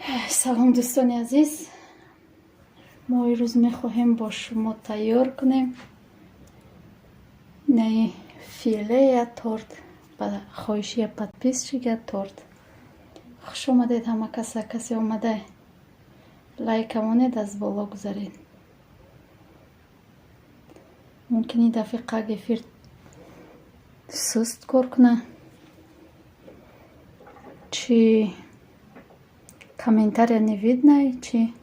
Салом, дӯстони азиз. Мо имрӯз мехоҳем бо шумо тайёр кунем инаи филе, я торт ба хоҳиши я подписчик, я торт. Хуш омадед ҳама каса. Касе омада, лайка монед, аз боло гузаред. Мумкин ин дафъи қаг эфир суст кор куна, чи комментария не видно, чи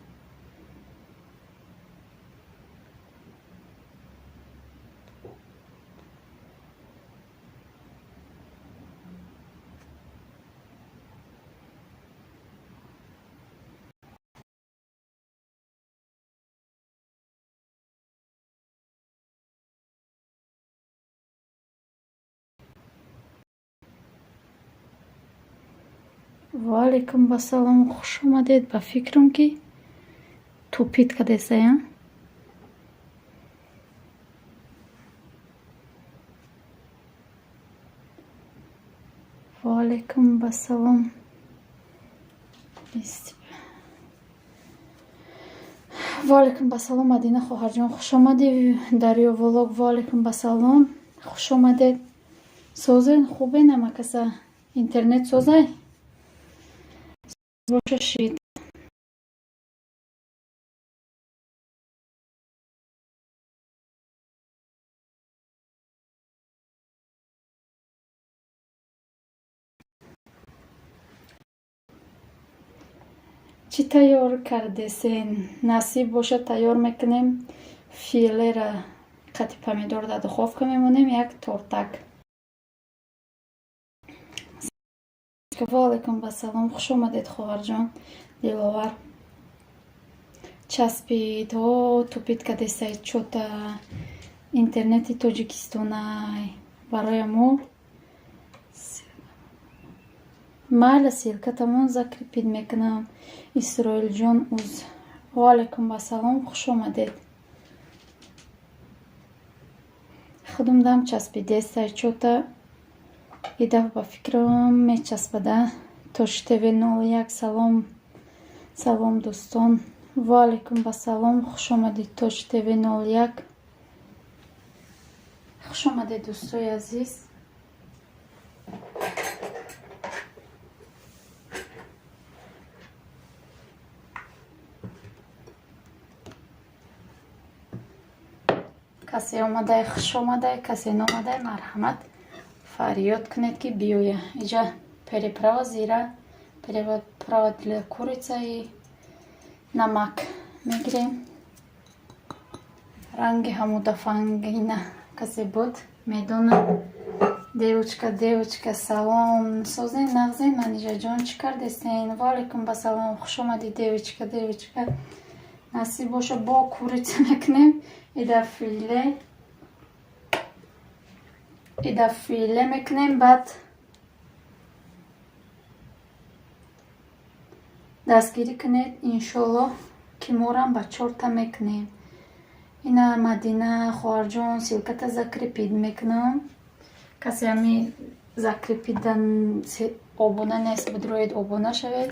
Ваалайкум басалом, хуш омадед. Ба фикрам, ки тупит кардесая. Ваалайкум басалом, ваалайкум басалом. Мадина хоҳарҷон, хуш омадӣ. Дарё Влог, ваалайкум басалом, хуш омадед. Созен, хубен ҳама каса? Интернет созай боша шид. Чӣ тайёр кардесен? Насиб бошад, тайёр мекунем филера, қати помидор дар духовка мемонем, як тортак. Ваалайкум басалом, хуш омадед, хоҳарҷон Диловар. Часпид, о, тупит кардесай чота интернети Тоҷикистонай. Барои мо майла, ссылкатамон закрепить мекунам. Исроилҷон уз, ваалайкум басалом, хуш омадед. Худум дам часпидесай чота идаф, ба фикрам, мечаспада. Тош ТВ 01, салом, салом, дӯстон. Ваалайкум басалом, хуш омадед. Тош ТВ 01, хуш омадед, дӯстои азиз. Касе омадай, хуш омадай, касе номадай, марҳамат, фарёд кунед, ки биёя. Иҷа приправа зира, приправа для курица и намак мегирем. Ранги ҳамудафангина касе буд, медонад. Девочка, девочка, салом. Созен, нағзен, Манижаҷон, чӣ кардесен? Ваалайкум басалом, хуш омадӣ, девочка, девочка. Насиб боша, бо курица мекунем. Ида филе, ида филе мекунем, баъд дастгирӣ кунед, иншоллоҳ, ки морам ба чорта мекунем. Ина, Мадина хоҳарҷон, ссылката закрепить мекунам. Касе ҳами закрепидан обуна нест, бидроед, обуна шавед.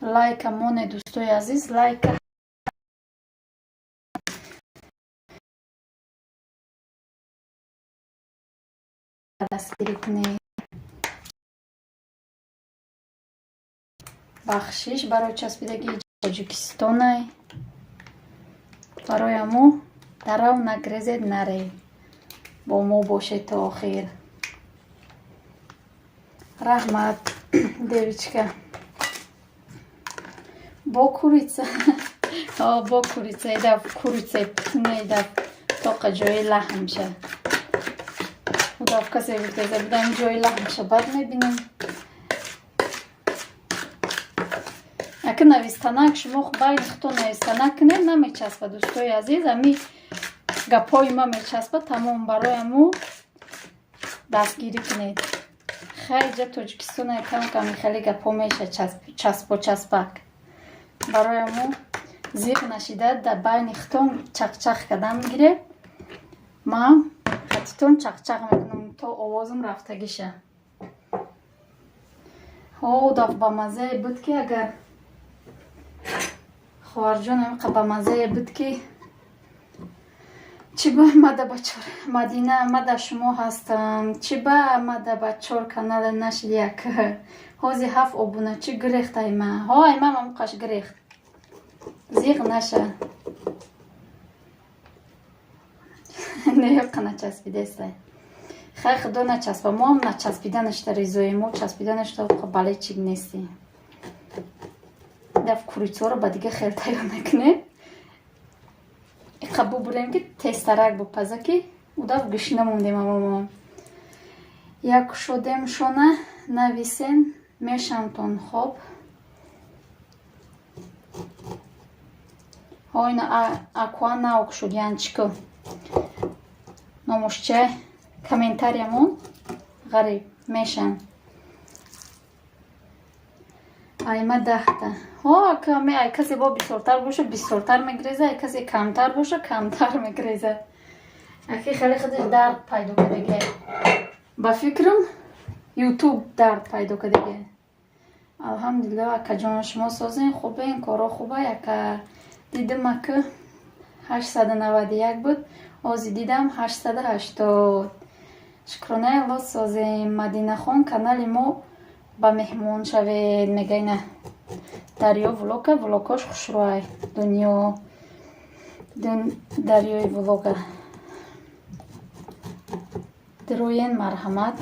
Лайка моне, дӯстои азиз, лайка. Дастгирӣ кунед. Бахшиш барои часпидагии Тоҷикистонай. Барои ҳамо дарав нагрезед, наред, бо мо бошед то охир. Раҳмат, девочка. Бо курица, бо курица идаф, курицаи путуна идаф тоқа ҷои лаҳмша. Удаф касе гуфтеса будам, ҷои лаҳмша, баъд мебинем. Ака, навистанак шумо байни худтон навистанак кунед, намечаспад, дӯстои азиз. Ами гапҳои ма мечаспад, тамом. Барои ҳамо дастгирӣ кунед. Хайҷа Тоҷикистона кам ками хеле гапҳо меша, часпо часпак. Барои ҳамо зиқ нашида, дар байни худтон чақчақ кардан мегиред. Ман хатитон чақчақ мекунам, то овозам рафтагиша. О, даф ба маззае буд, ки агар хоҳарҷон, ҳамиқа ба маззае буд, ки чӣ ба мада ба чор Мадина, мада шумо ҳастам, чӣ ба мада ба чор канала нашид як. Ҳози ҳафт обуначӣ гирехт айма. Ҳо, айма мамуқаш гирехт. Зиғ наша. Не, қа начаспидестай. Хай, худо начаспа. Мо ҳам начаспида нашта ризоем, мо часпида нашта бале чик нестем. Даф курицаро ба дига хел тайёр мекунем. Иқа бубурем, ки тезтарак бупаза, ки удав гишна мондем амомо. Як шодем шона нависен мешамтон хоб. Ҳо, ина акуа наук шуд янчико. Номушча комментариямон ғариб мешан. Айма 10-та. Ҳо, каме ай касе бо бисёртар боша, бисёртар мегиреза, ай касе камтар боша, камтар мегиреза. Аки хеле худаш дард пайдо кардагия. Ба фикрам, Ютуб дард пайдо кардагия. Алҳамдулилло, акаҷон, шумо созен, хубен, коро хуба, яка дидим ака 891 буд, ҳози дидам 880. Шукронаи Алло, созем. Мадинахон, канали мо ба меҳмон шавед, мегайна. Дарё влога, влогош хушрӯай. Дунё дарёи влога. Дироен, марҳамат.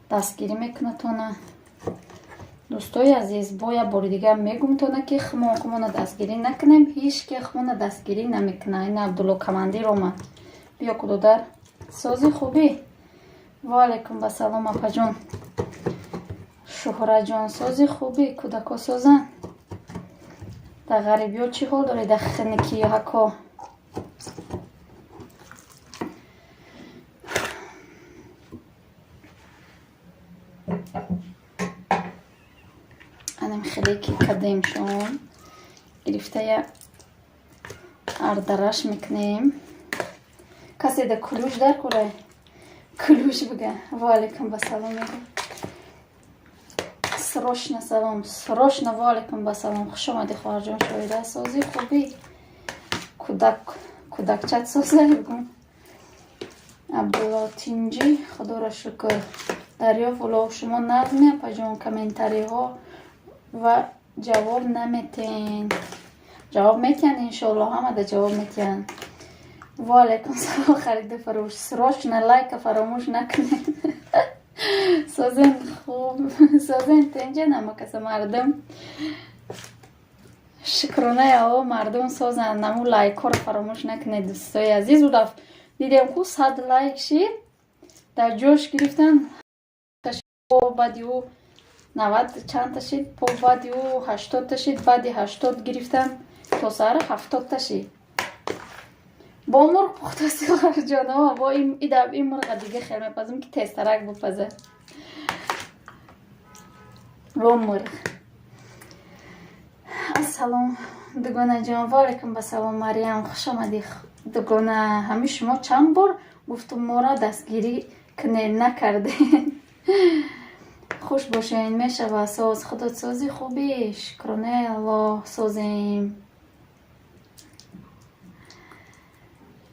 Дастгирӣ мекунатона. Дӯстои азиз, бо як бори дигар мегумтона, ки хумон хумона дастгирӣ накунем, ҳеҷ ки хумона дастгирӣ намекуна. Ина Абдулло командир омад. Биё, кудодар. Сози, хубӣ? Ва алайкум басалом, апаҷон. Шуҳраҷон, сози, хубӣ? Кӯдако созанд? Дар ғарибиё чӣ ҳол доред, дар хиникиҳако? Анам хеле ки кадем шон гирифта я ардараш мекунем. Касе да ключ дар кора? Ключ бига. Ва алайкум басалом мега. Срочно салом, срочно. Ва алайкум басалом. Хуш омадӣ, хоҳарҷон Шоира. Сози, хубӣ? Кӯдак, кӯдакчат созай бигум. Абдулло, тинҷӣ, худоро шукр. Дарё влог, шумо нағз апаҷон, комментариҳо ва ҷавоб наметен. Ҷавоб метиҳанд, иншоалло, ҳамада ҷавоб метиҳанд. Ва алайкум салом, хариду фурӯш. Срочно лайка фаромӯш накунед. Созен, хуб, созен, тенҷа намакаса мардум. Шукронаи Алло, мардум созанд. Наму лайкҳоро фаромӯш накунед, дӯстои азиз. Удаф дидем ку 100 лайк шид, дар ҷош гирифтан, баъди ӯ 90 чандта шид, по баъди ӯ 80-та шид, баъди 80 гирифтан то саҳара 70-та шид. Бо мурғ пухтаси, хоҳарҷон? Бо ин мурға дига хел мепазам, ки тезтарак бупаза. Бо мурғ. Ассалом, дугонаҷон. Ва алайкум басалом, Мариям, хуш омадӣ, дугона. Ҳами шумо чанд бор гуфтум, моро дастгирӣ кунед, накардед. Хуш бошед, мешава соз. Худот сози, хубӣ? Шукронаи Аллоҳ, созем.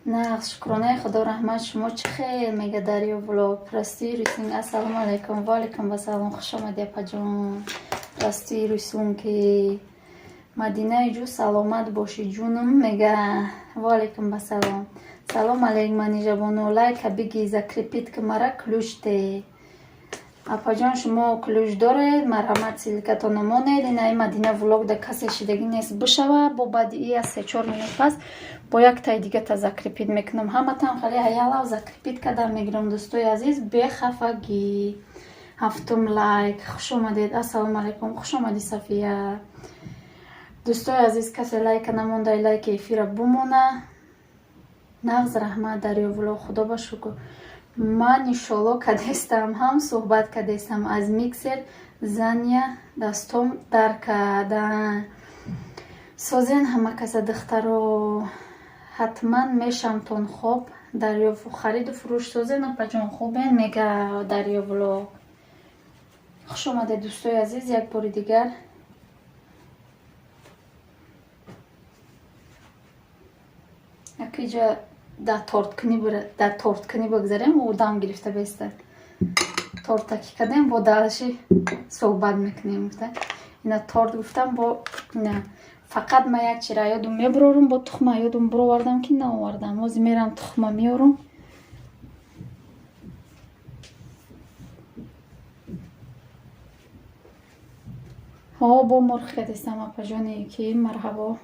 Нағз, шукронаи Худо, раҳмат. Шумо чӣ хел, мега Дарё влог. Прости рисунки. Ассалому алайкум. Ва алайкум вассалом. Хуш омадӣ, апаҷон. Прости рисунки. Мадинаи ҷу, саломат бошӣ, ҷунум, мега. Ва алайкум вассалом. Салом алейк, Манижабону. Лайка биги, закрепить ки мара, ключ те. Апаҷон, шумо ключ доред, марҳамат, ссылкатона монед. Инаи Мадина влог да касе шидагӣ нест, бишава. Бо баъди и аз се-чор минут пас бо яктаи дигата закрепить мекунам. Ҳаматам хеле ҳаялав закрепить кардам мегирам, дӯстои азиз, бехафагӣ. Ҳафтум лайк. Хуш омадед. Ассалому алайкум. Хуш омадӣ, Сафия. Дӯстои азиз, касе лайка намондай, лайки эфира бумона. Нағз, раҳмат, Дарё влог, худо ба шукр. Ман иншоалло кадестам, ҳам суҳбат кадестам. Аз миксер зания дастом дар кардан. Созен ҳама каса, духтаро, ҳатман мешамтон хоб. Дарё хариду фурӯш, созен, апаҷон, хубен, мега Дарё влог. Хуш омадед, дӯстои азиз, як бори дигар. Якиҷа дар торткунӣ бигзарем, одам гирифта беста. Тортаки кардем, бо дальше суҳбат мекунем. Гуфта, ина торт гуфтам, бо ина фақат ман як чира ёдум мебурорум, бо тухма ёдум буровардам, ки наовардам. Ҳозир мерам, тухма меорум. Ҳо, бо мурғ кардистам, апаҷоне ки марҳабо.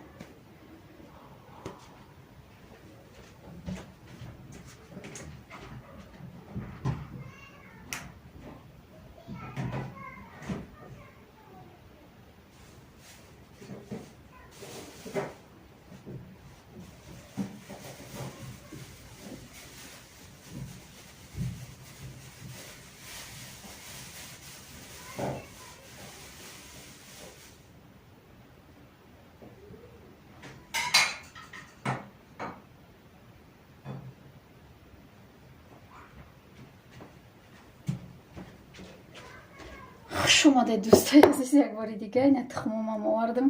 Хуш омадед, дӯстои азиз, як бори дига. Ина тухмомам овардам.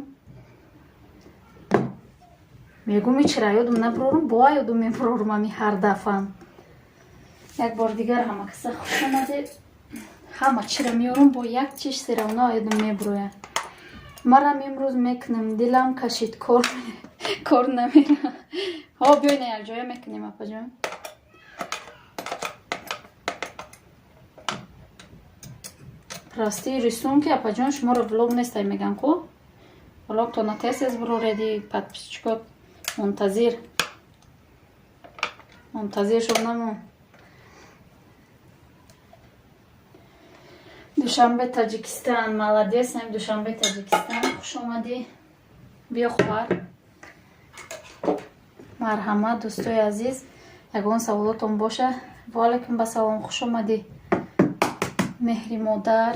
Мегум, ичра ёдум набурорум, боа ёдум мебурорум ами ҳар дафъам. Як бори дигар ҳама каса хуш омадед. Ҳама чира меорум, бо як чиш всё равно ёдум мебурояд. Марам имрӯз мекунам, дилам кашид, кор намера. Ҳо, биёйна, якҷоя мекунем, апаҷон. Простые рисунки, апаҷон, шуморо влог нестай, меган ку. Влогтона тез-тез бурореди, подписчикот мунтазир. Мунтазир шуд намон. Душанбе, Таҷикистан, молодец, ҳам Душанбе, Таҷикистан. Хуш омадӣ. Биё, хоҳар. Марҳамат, дӯстои азиз, ягон саволотон боша. Ва алайкум ассалом, хуш омадӣ. Меҳри модар.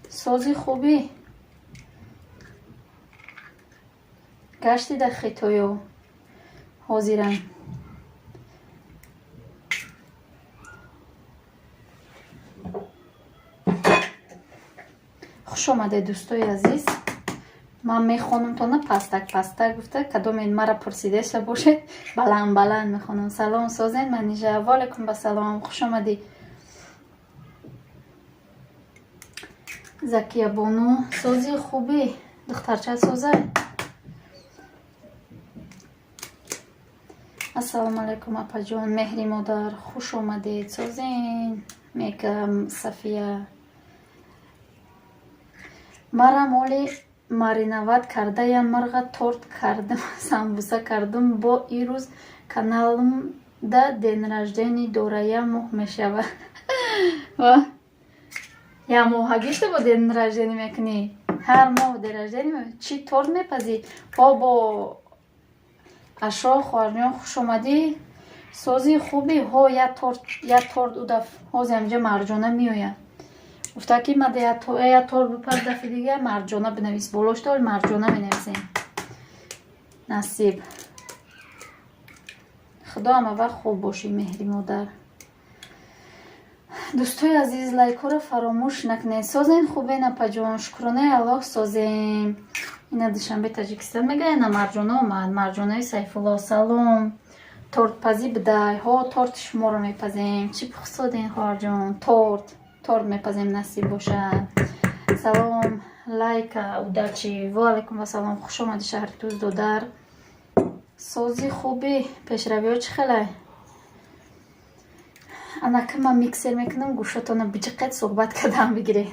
Сози, хубӣ? Гашти дар Хитоё? Ҳозирам. Хуш омадед, дӯстои азиз. Ман мехонам тона пастак пастак гуфта, кадоме мара пурсидаша бошед, баланд баланд мехонам. Салом, созен, Манижа. Ва алайкум ассалом, хуш омадӣ. Закия бону, сози, хубӣ? Духтарча созай? Ассалому алайкум, апаҷон. Меҳри модар, хуш омадед. Созен, мегам Сафия. Марам оли мариновать кардаям мурға торт кардам, самбуса кардам. Бо ирӯз каналымда день рождения дора, як моҳ мешавад. Як моҳагишта бо день рождения мекунӣ? Ҳар моҳ день рождения. Чӣ торт мепазӣ? О, бо ашо, хоҳарҷон, хуш омадӣ. Сози, хубӣ? Ҳо, як торт удаф. Ҳозир ҳаминҷа Марҷона меояд. Гуфта ки мада як торт бипаз, дафъи дигар Марҷона бинавис. Болошта оли Марҷона менависем. Насиб. Худо ҳама вақт хуб бошӣ, меҳри модар. Дӯстои азиз, лайкҳоро фаромӯш накунед. Созен, хубен, апаҷон? Шукронаи Аллоҳ, созем. Ина Душанбе, Таҷикистон мега, ина Марҷона омад. Марҷонаи Сайфулло, салом. Тортпазӣ бидай. Ҳо, торти шуморо мепазем. Чӣ пухсоден, хоҳарҷон? Торт. Торт мепазем, насиб бошад. Салом, лайка, удачи. Ва алайкум ассалом, хуш омадӣ, шаҳри Туз додар. Сози, хубӣ? Пешравиҳо чӣ хелай? Анака ман миксер мекунам, гӯшотона биҷиқед, суҳбат кардан бигиред.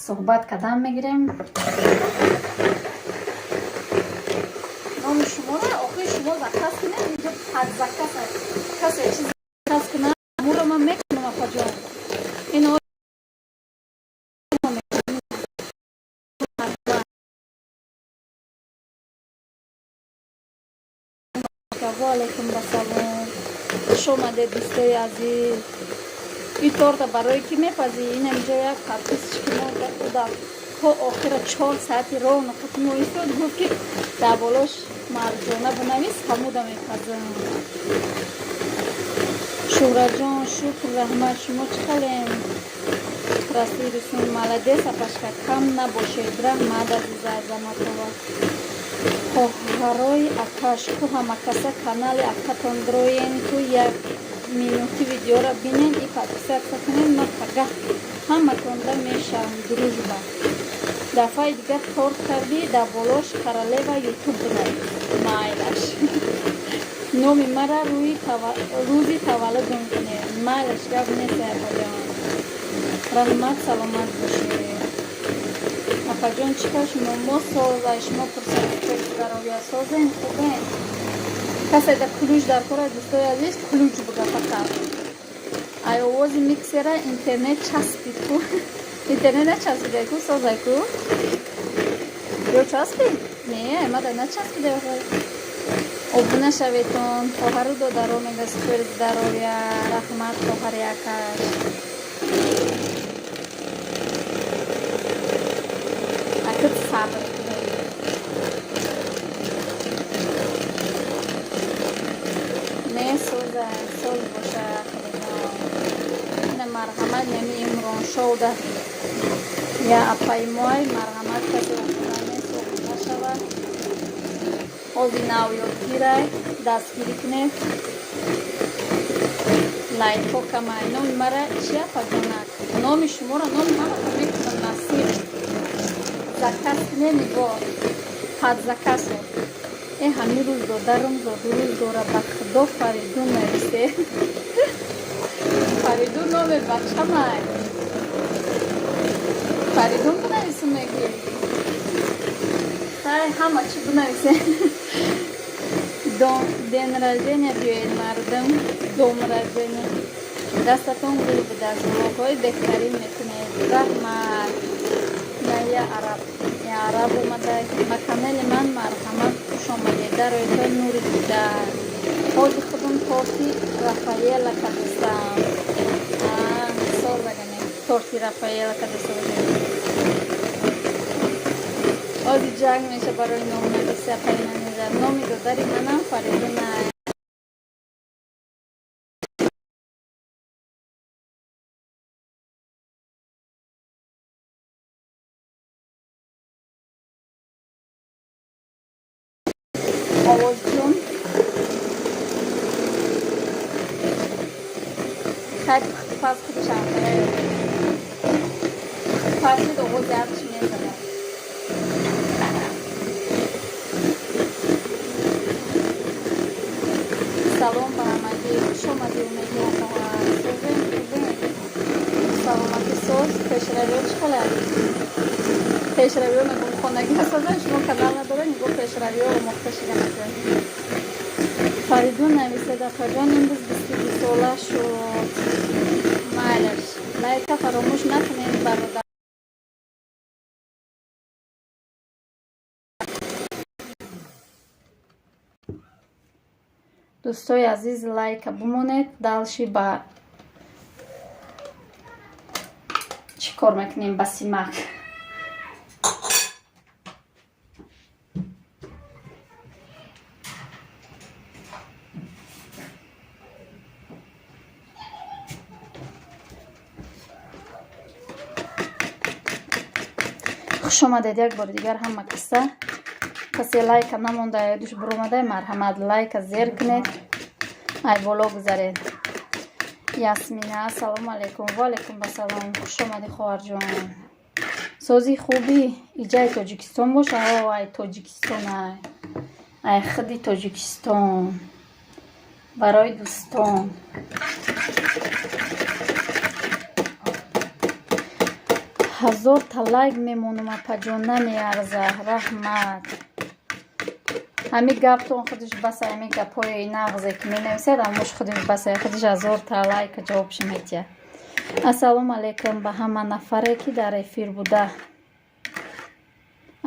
Суҳбат кардан мегирем. Номи шуморо охири шумо заказ кунед, инҷо под заказ касе чиз заказ кунад, амуро ман мекунам, апаҷон. Ин ва алайкум ассалом, хуш омадед, дӯстои азиз. Ин торта барои кӣ мепазӣ? Ин инҷо як подписчики мо уда. То охира 4 саати ровно қатимо истод, гуфт, ки дар болош Марҷона бинавис, ҳамуда мепазам. Шӯҳраҷон, шукр, раҳмат, шумо чӣ халем? Расул Русун, молодец, апашка, кам набошед. Раҳмат, Азиза Азаматова. Хоҳарои акаш ку, ҳамакаса канали акатон дроен ку, як минути видеора бинен и подписаться кунен. Ма пагаҳ ҳаматонда мешавам. Дружба. Дафъаи дигар торт кардӣ, дар болош королева Ютуб бинавис. Майлаш, номи мара рӯзи таваллудам кунед. Майлаш, гап нест, апаҷон, раҳмат, саломат бошед. Апаҷон, чӣ кор шумо? Мо соза, шумо пурсад, здоровья, созем, хубем. Касе да ключ дар кора, дӯстои азиз, ключ буга фақат. Ай овози миксера интернет часпид ку, интернет начаспида ку, созай ку ё часпид? Не, мада начаспида. Обуна шаветон, хоҳару додаро. Мега супер, здоровья, раҳмат, хоҳари акаш. Акид сабр кунед. Не, соза, соз боша. Ина, марҳамат, нами Имрон шоуда я апаймой, марҳамат, касе обуна нест, обуна шавад. Ҳози нав ёдгирай, дастгирӣ кунед. Лайкҳо камай. Номи мара чи, апаҷонак? Номи шуморо, номи ҳаматон мекунам. Насиб, заказ кунед, нигоҳ под заказо. Э, ҳамин рӯз додарам зодрӯз дора, ба худо, Фаридун нависе. Фаридун номи бачамай. Фаридун бинависум, мегӯ. Хай, ҳама чӣ бинависе. День рождения биёед, мардум, дом рождения. Дастатон гул будааст, влогҳои беҳтарин мекунед. Раҳмат. Я араб, я араб омада ба канали ман, марҳамат, хуш омадед. Дароятон нури дида. Ҳози худум торти Рафаэла кадистам. Созагане торти Рафаэла кадиста бошед. Ҳози ҷанг меша барои номнависи. Апайнаниза, номи додари манам Фаридуна. Овозҷун, хай, пас худашам пасид, овози ҳарчи мезанад. Салом ба ҳамагӣ, хуш омадӣ, Умедо хоҳар. Созем, хубем, саломатӣ, соз. Пешравиҳо чӣ хел аст? Пешравиҳо мегӯм, хонагӣ ҳастазан, шумо канал надоред, нигоҳ, пешравиҳо омӯхта шиданакӣ. Фаридун нависед, апаҷон имрӯз 22 сола шуд. Майлаш, лайка фаромӯш накунед, бародар. Дӯстои азиз, лайка бимонед. Дальше ба чӣ кор мекунем? Ба симак. Хуш омадед як бори дигар ҳама каса. Касе лайка намонда, душ буромада, марҳамат, лайка зер кунед, ай боло гузаред. Ясмина, ассалому алайкум. Ваалайкум ассалом, хуш омадӣ, хоҳарҷон. Сози, хубӣ? Иҷаи Тоҷикистон боша? О, ай Тоҷикистон, ай худи Тоҷикистон. Барои дӯстон 1000 та лайк мемонам, апаҷон, намеарза. Раҳмат, ҳамин гаптон худаш баса. Ҳамин гапҳои нағзе ки менависад, ҳамош худаш баса, худаш 1000 та лайка ҷавобша медиҳад. Ассалому алайкум ба ҳама нафаре, ки дар эфир буда.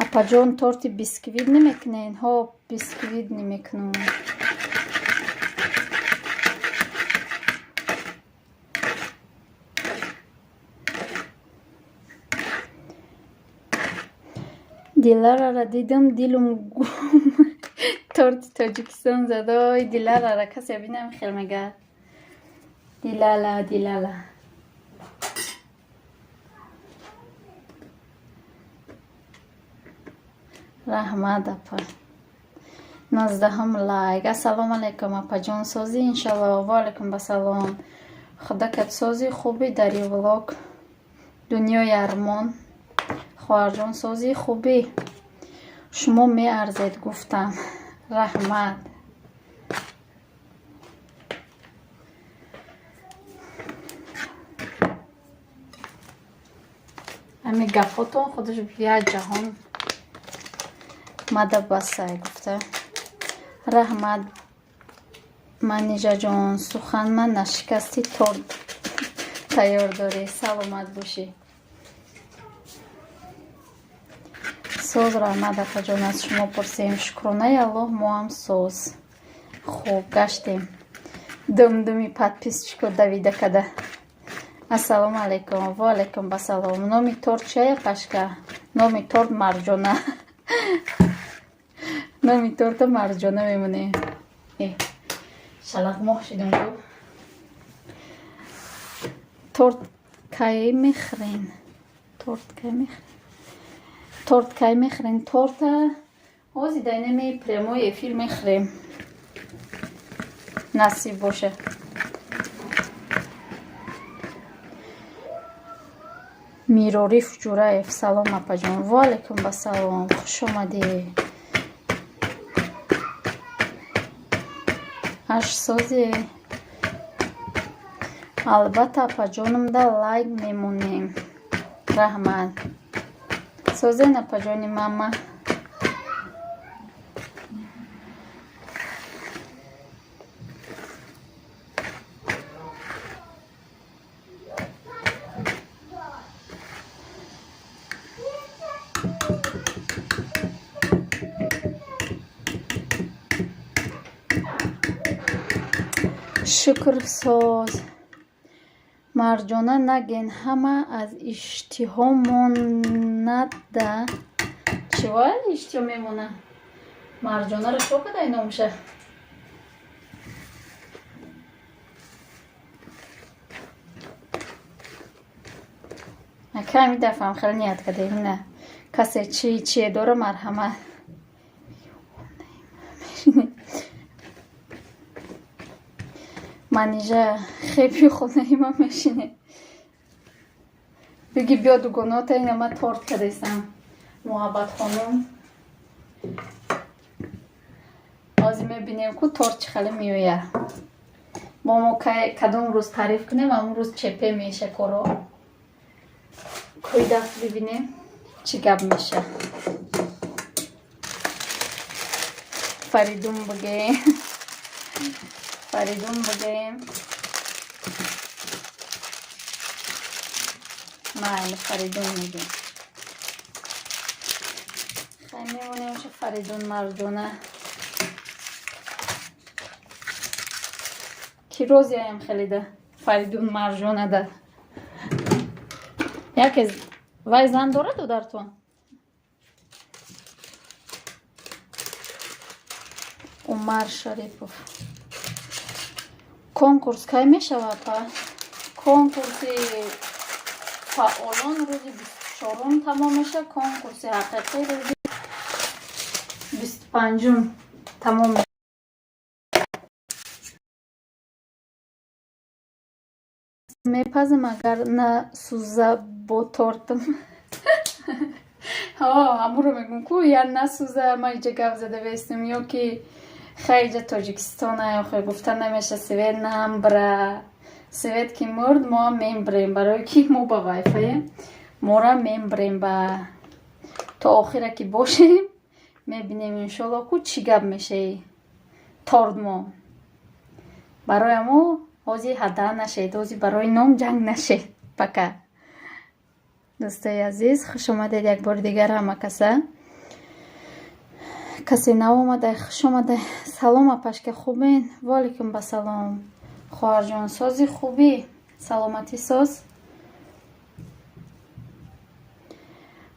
Апаҷон, торти бисквит намекунед? Ҳо, бисквит намекунам. Диларара дидам, дилум гум. Торти Тоҷикистон зад. Ой, Диларара касе бинам, хел мега. Дилала, Дилала. Раҳмат, апа. 19-ум лайк. Ассалому алайкум, апаҷон, созӣ? Иншалло. Ва алайкум басалом. Худакат созӣ, хубӣ? Дари влог дунёи армон. Хоҳарҷон, созӣ, хубӣ? Шумо меарзед, гуфтам. Раҳмат. Ҳамин гапҳотон худаш як ҷаҳон мада басай гуфта. Раҳмат, Манижаҷон, суханма нашикастӣ, торт тайёр дорӣ. Саломат бошӣ. Соз, раҳмат, апаҷон, аз шумо пурсем. Шукронаи Аллоҳ, моам соз. Хуб гаштем. Думдуми подписчико давида када. Ассалому алайкум. Ва алайкум басалом. Номи торт чия, пашка? Номи торт Марҷона. Номи торта Марҷона мемонем. Э, шалақмоҳ шидам гу. Торт кай мехӯрен? Торт кай мехӯрен? Торт кай мехӯрен? Торта ҳозир дар инами прямой эфир мехӯрем. Насиб боша. Мирориф Ҷураев, салом, апаҷон. Ва алайкум басалом. Хуш омадӣ. Аш созе? Албатта, апаҷонумда лайк мемонем. Раҳмат. Созен, апаҷони мама? Шукр, соз. Марҷона наген, ҳама аз иштиҳо монада. Чиво иштиҳо мемона? Марҷонаро чо кадай номша? Ака, ҳами дафъам хеле ният кардем, ина касе чи чие дора, марҳамат. Манижа, хеби хонаи ман мешине. Биги, биё, дугонота, ина ман торт кардесам. Муҳаббат хонум. Ҳозир мебинем, ку торт чӣ хеле меояд. Мо кадом рӯз таъриф кунем, ҳамон рӯз чепе меша коро. Кӯи дафт бибинем, чӣ гап меша. Фаридун бигем. Фаридун бигем. Майли, Фаридун мегем. Хай, мемонем ша Фаридун Марҷона. Ки розияем хелида Фаридун Марҷонада. Яке вай зан дорад додартон? Умар Шарипов. Конкурс кай мешавад, па? Конкурси фаъолон рӯзи 24-ум тамом мешавад, конкурси ҳақиқӣ рӯзи 25-ум тамом. Мепазам, агар насӯза бо тортам. Ҳамуро мегӯм ку, я насӯза, ма иҷа гап зада бестем, ё ки хай, иҷа Тоҷикистона, охе гуфта намеша, свет намбра. Свет ки мурд, мо мембрем, барое ки мо ба вайфаем, мора мембрем. Ба то охира ки бошем, мебинем, иншолло, ку чӣ гап мешаи тордмо. Барои амо ҳозир ҳада нашед, ҳозир барои ном ҷанг нашед пока. Дӯстои азиз, хуш омадед як бори дигар ҳама каса. Касе нав омада, хуш омада. Салом, апашка, хубен? Ва алайкум басалом, хоҳарҷон, сози, хубӣ, саломатӣ, соз.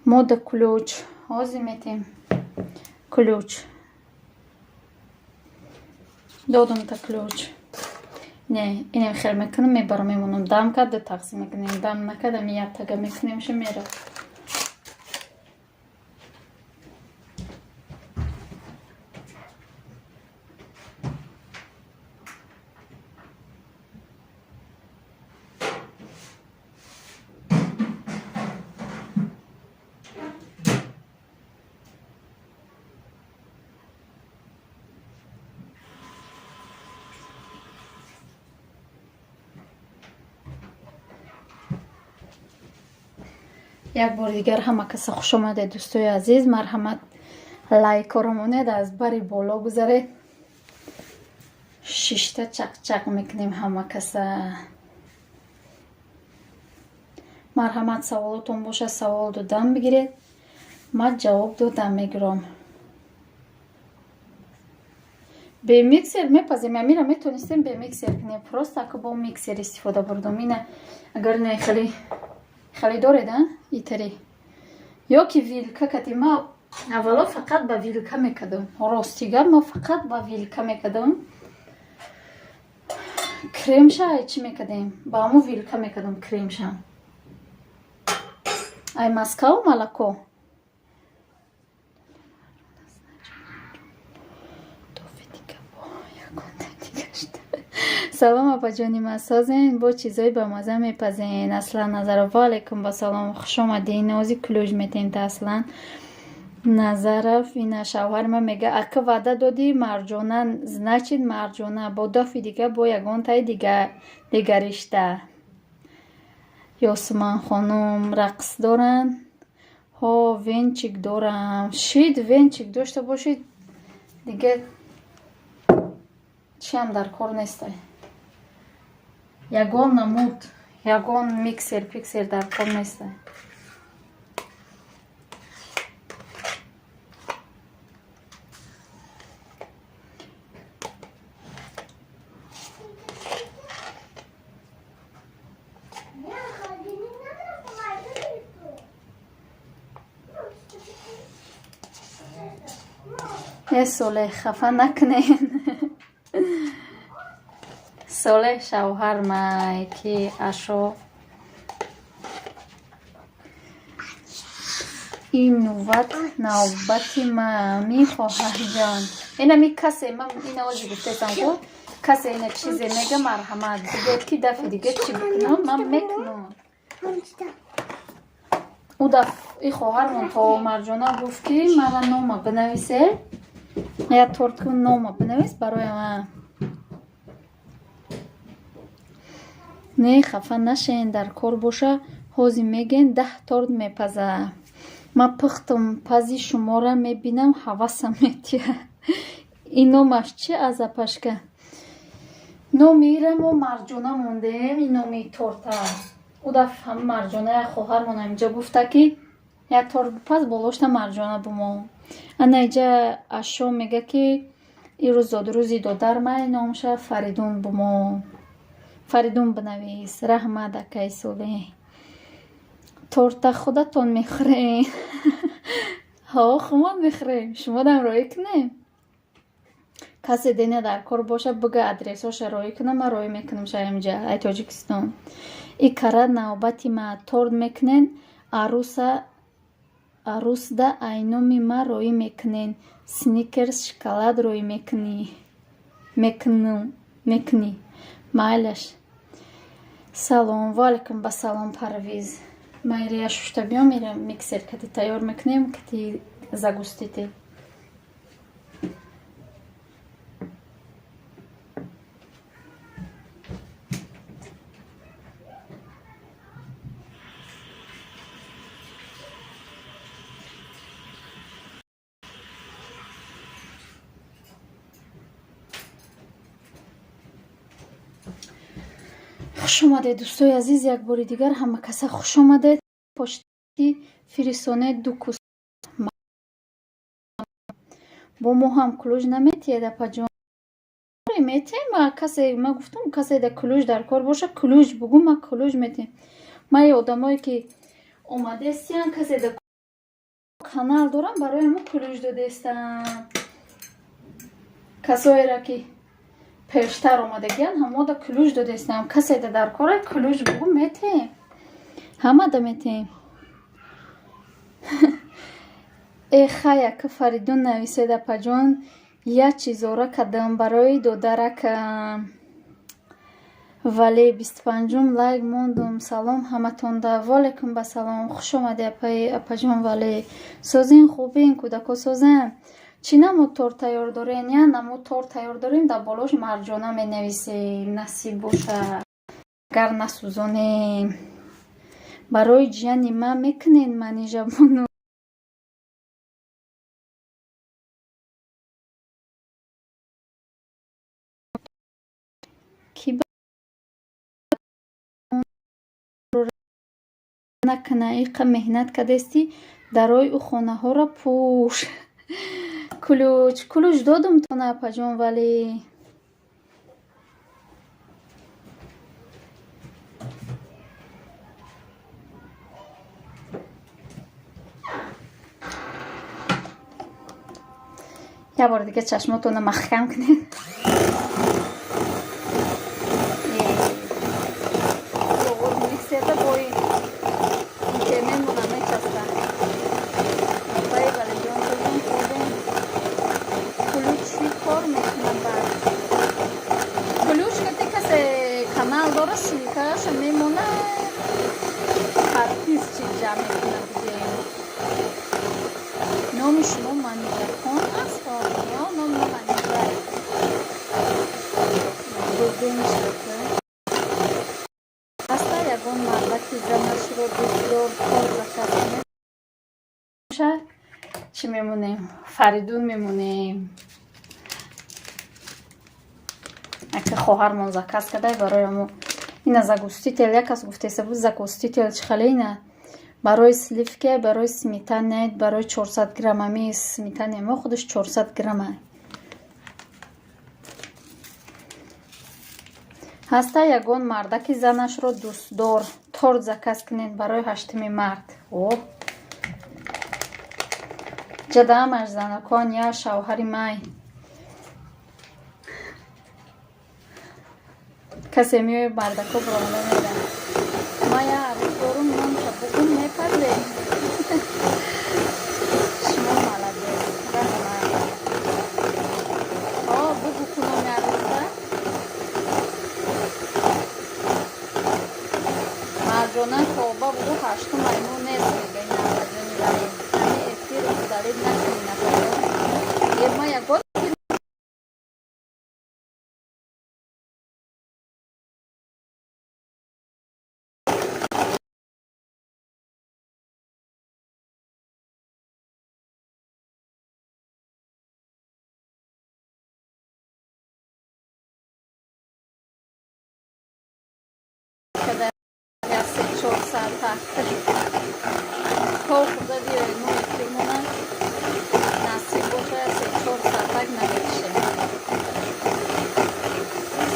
Мода ключ. Ҳозир метем ключ. Додум та ключ. Не, инем хел мекунам, мебарам, мемонам. Дам кард, ду тақсим мекунем. Дам накард, ами як тага мекунемша, мера. Як бори дигар ҳама каса хушомадед, дӯстои азиз. Марҳамат, лайкоро монед, аз бари боло гузаред. Шишта чақчақ мекунем ҳама каса. Марҳамат, саволотон бошад, савол додан бигиред, ман ҷавоб додан мегирам. Бе миксер мепазем. Амира метонистем бе миксер кунем, просто ака бо миксер истифода бурдум. Ина агар не хеле хеле доред, а итари ё ки вилка кати. Ма аввало фақат ба вилка мекардам. Рости гап, ма фақат ба вилка мекардам. Кремша ай чӣ мекардем? Ба ҳамун вилка мекардам кремша. Ай Москву молоко. Салом, апаҷони ма, созен, бо чизои бамаза мепазен. Аслан Назаров, ва алайкум ба салом, хушомадин. Ози ключ метем та Аслан Назаров. Ина шавҳари ма мега: «Ака, ваъда додӣ марҷона, значит марҷона, бо дафи дига бо ягонтаи дигаришта». Ёсуман хонум рақс доранд. Ҳо, венчик дорам. Шид, венчик дошта бошед, дига чиам дар кор нестай. Ягон намуд, ягон миксер пиксер дар кор нестай. Э, Солеҳ, хафа накунед. Солеҳ шавҳармай, ки ашо ин нувбат навбати ма мехоҳаҳҷон. Инами касе ма ина ози гуфтесам ку, касе ина чизе мега, марҳамат, бигӯед, ки дафи дига чӣ бикунам, ман мекунам. Ӯ даф и хоҳармон то Марҷона гуфт, ки мара нома бинависе, як торт кун, нома бинавис барои ман. Не, хафа нашен, дар кор боша, ҳозир мегӯен, 10 торт мепаза. Ман пухтум пази шуморо мебинам, ҳавасам метиҳад. Ин номаш чи аз, апашка? Номи ира мо Марҷона мондем, ин номи торта. Ӯ даф ҳама Марҷона, як хоҳармон ҳаминҷа гуфта, ки як торт бипаз, болошта Марҷона бимон. Ана иҷа Ашо мега, ки ирӯз зодрӯзи додармай, номша Фаридун бимон, Фаридун бинавис. Раҳмат, акаи Солеҳ. Торта худатон мехӯрем? Ҳо, хумон мехӯрем, шумодам роӣ кунем. Касе дене дар кор боша, бига, адресоша роӣ кунам, ман роӣ мекунам шаимҷа ай Тоҷикистон. И кара навбати ма торт мекунен, аруса арусда айноми ма роӣ мекунен, Сникерс шоколад роӣ мекунӣ, мекунӣ, майлаш. Салом, ва алайкум ба салом, Парвиз. Ма ира шушта биём, ира миксер кати тайёр мекунем, кати загустите. Хуш омадед, дӯстои азиз, як бори дигар ҳама каса хуш омадед. Почти фирисонед ду кус. Бо мо ҳам ключ наметиҳед, апаҷон? Метиҳем. Касе, ма гуфтам, касе да ключ дар кор боша, ключ бугӯ, ма ключ метиҳем. Ма е одамое ки омадестиян, касе да Канал дорам, барои ҳамо ключ додестам. Касоеро, ки пештар омадагиян, ҳамода ключ додестам. Каседа дар кора, ключ бугу, метем, ҳамада метем. Э хая, ка Фаридун нависед: «Апаҷон, як чизора кардам барои додаракам, вале 25-ум лайк мондум. Салом ҳаматонда». Ваалайкум ба салом, хуш омадӣ, апаҷон. Вале созин, хубин, кӯдако созанд? Чӣ намуд торт тайёр дорем? Я намуд торт тайёр дорем, дар болош марҷона менависем. Насиб бошад, агар насӯзонем. Барои ҷияни ман мекунед, Манижабону? Ки накуна, иқа меҳнат кардестӣ, дарои ӯ хонаҳоро пӯш. Ключ, ключ додум тона, апаҷон, вале як бори дига чашмотонро маҳкам кунед. Миксерда бои интернетмона мечаспад. Апаи Валиҷон, созон, хубем? Ключ чӣ кор мекунад? Баъд ключ кати касе канал дора, ссылкаашо мемона, подписчик ҷамъ мекунад. Бигем, номи шумо Манижахон аст? Номи ма Манижа гурду мешавад. Ҳаста ягон мардаки занашро дӯстдор, кор заказ кунед? Чӣ мемонем? Фаридун мемонем. Ака, хоҳармон заказ кардай барои мо ина загуститель. Як кас гуфтеса буд, загуститель чӣ хеле? Ина барои сливки, барои сметана, барои 400 грамм. Ами сметана мо худаш 400 грамма. Ҳаста ягон мардаки занашро дӯстдор, торт заказ кунед барои 8-уми март? О, ҷадаамаш занакон, я шавҳари май. Касе меои, мардако биромада мерам. Ма я арӯз дорум, номша бугум, мепазем. Шумо молодец, раҳмат. О, бугу ку номи арӯза. Марҷона коба бугу, ҳаштум аймон нест, мега ин апаҷони. Вале ҳами эфир удалить накунӣ, напаҷон. Е, ма ягон 3-4 соата кор хурда биёед, мо эфирмона насиб боша, 3-4 соатак намекишем,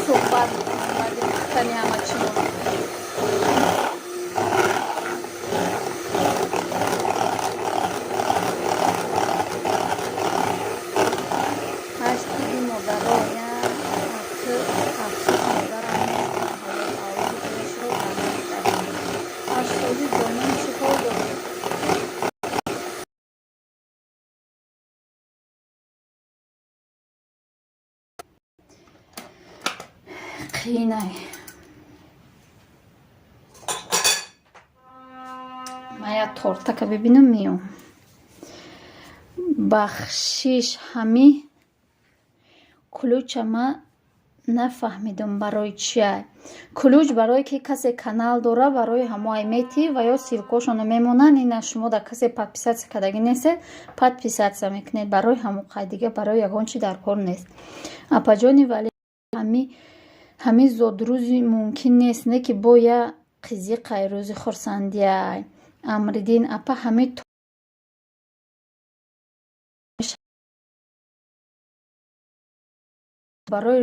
суҳбат мекунем баъди пухтани ҳама чимо. Ҳашт иди модаро. Я афсӯс, модарам нест, ҳаёт авлоди худашро бардошт кардам. 8 соли ҷонон, чӣ ҳол доред? Қиинай. Ман як тортака бибинам, меом. Бахшиш, ҳами ключа ма нафаҳмидам, барои чия ключ. Барое ки касе канал дора, барои ҳамоай мети ва ё ссылкошонро мемонанд. Ина шумо дар касе подписаться кардагӣ нестед, подписаться мекунед барои ҳамо қай, дига барои ягон чи дар кор нест. Апаҷони, вале ҳами зодрӯзи мумкин нест, не ки бо я қизиқай, рӯзи хурсандиай. Амриддин апа, ҳами барои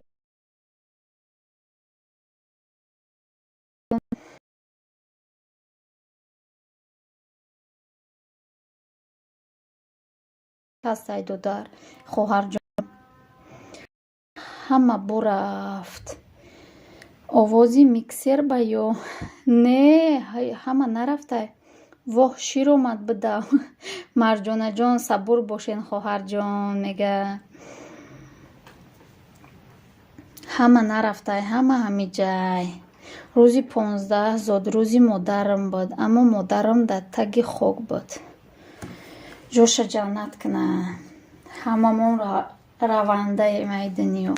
Ҳастай, додар, хоҳарҷон, ҳама бурафт. Овози миксер ба ё не, ҳама нарафтай. Воҳ, шир омад, бидав. Марҷонаҷон, сабур бошен, хоҳарҷон, мега. Ҳама нарафтай, ҳама ҳамиҷай. Рӯзи 15 зодрӯзи модарам буд, аммо модарам дар таги хок буд. Ҷоша ҷаннат куна. Ҳамамон равандаем ай дунё.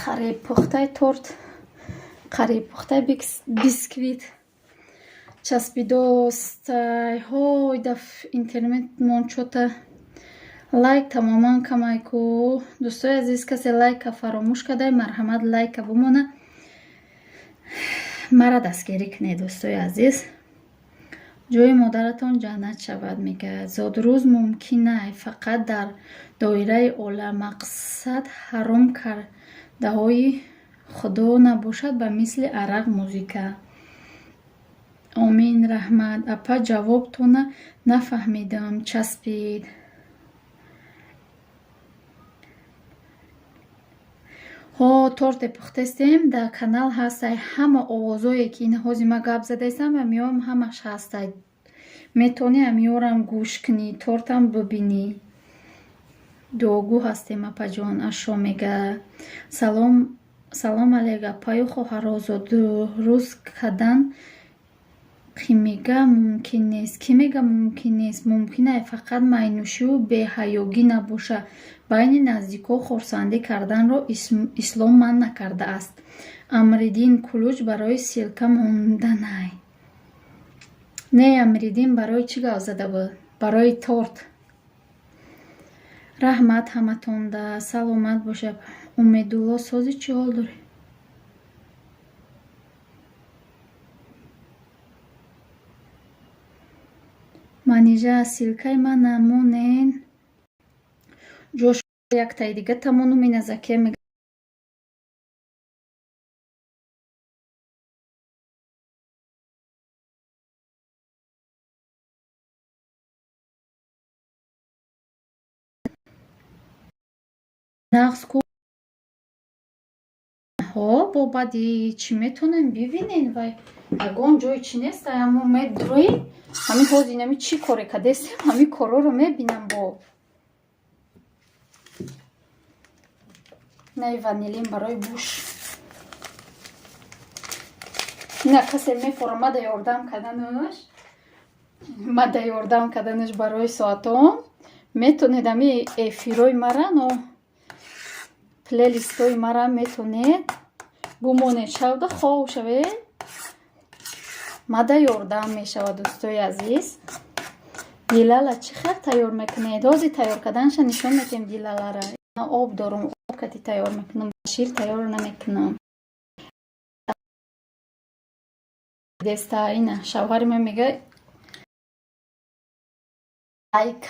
Қариб пухтай торт, қариб пухтай бисквит часпидостай. Ҳой, даф интернетмон чота лайк тамоман камай ку. Дӯстои азиз, касе лайка фаромӯш кардай, марҳамат, лайка бимона, мара дастгирӣ кунед, дӯстои азиз. Ҷои модаратон ҷаннат шавад, мегӯяд. Зодрӯз мумкинай, фақат дар доираи ола, мақсад ҳаром кардаҳои худо набошад, ба мисли арақ, музыка. Омин, раҳмат, апа. Ҷавобтона нафаҳмидам, часпид. Ҳо, торте пухтестем, дар канал ҳастай. Ҳама овозое ки ин ҳози ма гап задаистам, амиём ҳамаш ҳастай. Метавонӣ амиёрам гӯш кунӣ, тортам бибинӣ. Дуогӯ ҳастем, апаҷон. Ашо мега: салом, салом алейк, апаю хоҳаро. Зодрӯз кадан кӣ мега мумкин нест? Кӣ мега мумкин нест? Мумкинай, фақат майнӯшию беҳаёгӣ набоша. Байни наздикҳо хурсандӣ карданро ислом манъ накардааст. Амриддин, ключ барои ссылка монданай. Не, Амриддин барои чӣ гап зада буд? Барои торт. Раҳмат ҳаматонда, саломат бошед. Умедулло, сози, чӣ ҳол дорӣ? Манижа, ссылкаи ман намонен. Ҷош яктаи дига тамону миназаке мега. Нағз ку. Ҳо, бо баъди чӣ метонем бибинен? Вай ягон ҷои чӣ нест, амо медрои ҳамин ҳози инами чӣ коре кардестем, ҳамин корҳоро мебинам. Бо наи ванилин барои буш ина касе мефора, мада ёрдам карданаш, мада ёрдам карданаш барои соатон. Метонед ами эфирҳои мара, но плейлистҳои мара метонед бумонед, шавда хов шавед, мада ёрдам мешавад, дӯстои азиз. Дилала чӣ хел тайёр мекунед? Ҳозир тайёр карданша нишон медиҳем дилалара. Об дорум, об кати тайёр мекунам, шир тайёр намекунам. Деста ина шавҳари ман мега лайк.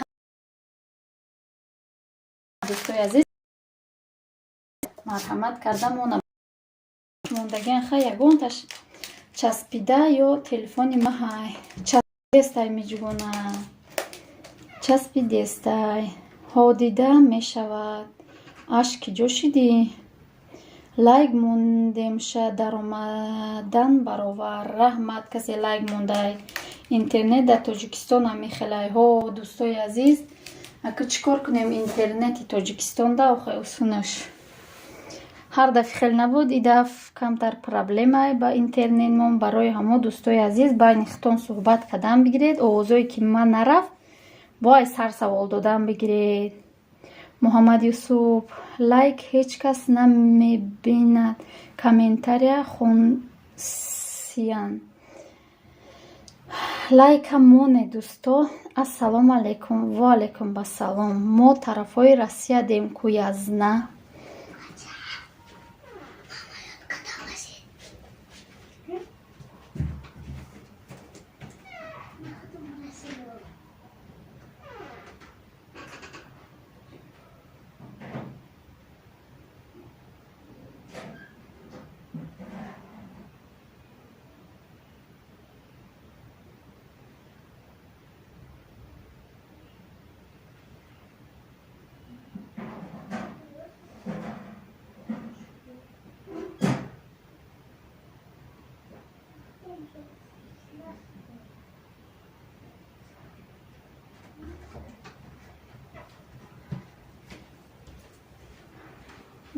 Дӯстои азиз, марҳамат карда мона мондагиан. Ха, ягонташ часпида ё телефони маҳай часпидестай, миҷгуна часпидестай. Ҳо, дида мешавад. Аш, ки ҷо шидӣ? Лайк мондемша, даромадан баровар. Раҳмат, касе лайк мондай. Интернет дар Тоҷикистон ҳамихелай. Ҳо, дӯстои азиз, ака чӣ кор кунем, интернети Тоҷикистонда охе усунаш ҳар дафъи хел набуд. И дафъ камтар проблемае ба интернетмон. Барои ҳамо, дӯстои азиз, байни худтон суҳбат кардан бигиред. Овозое ки ман нарафт, бо ай сар савол додан бигиред. Муҳаммад Юсуф, лайк ҳеҷ кас намебинад, комментария хонсиян. Лайка моне, дӯсто. Ассалому алайкум. Ва алайкум ассалом. Мо тарафҳои Россия дем ку язна.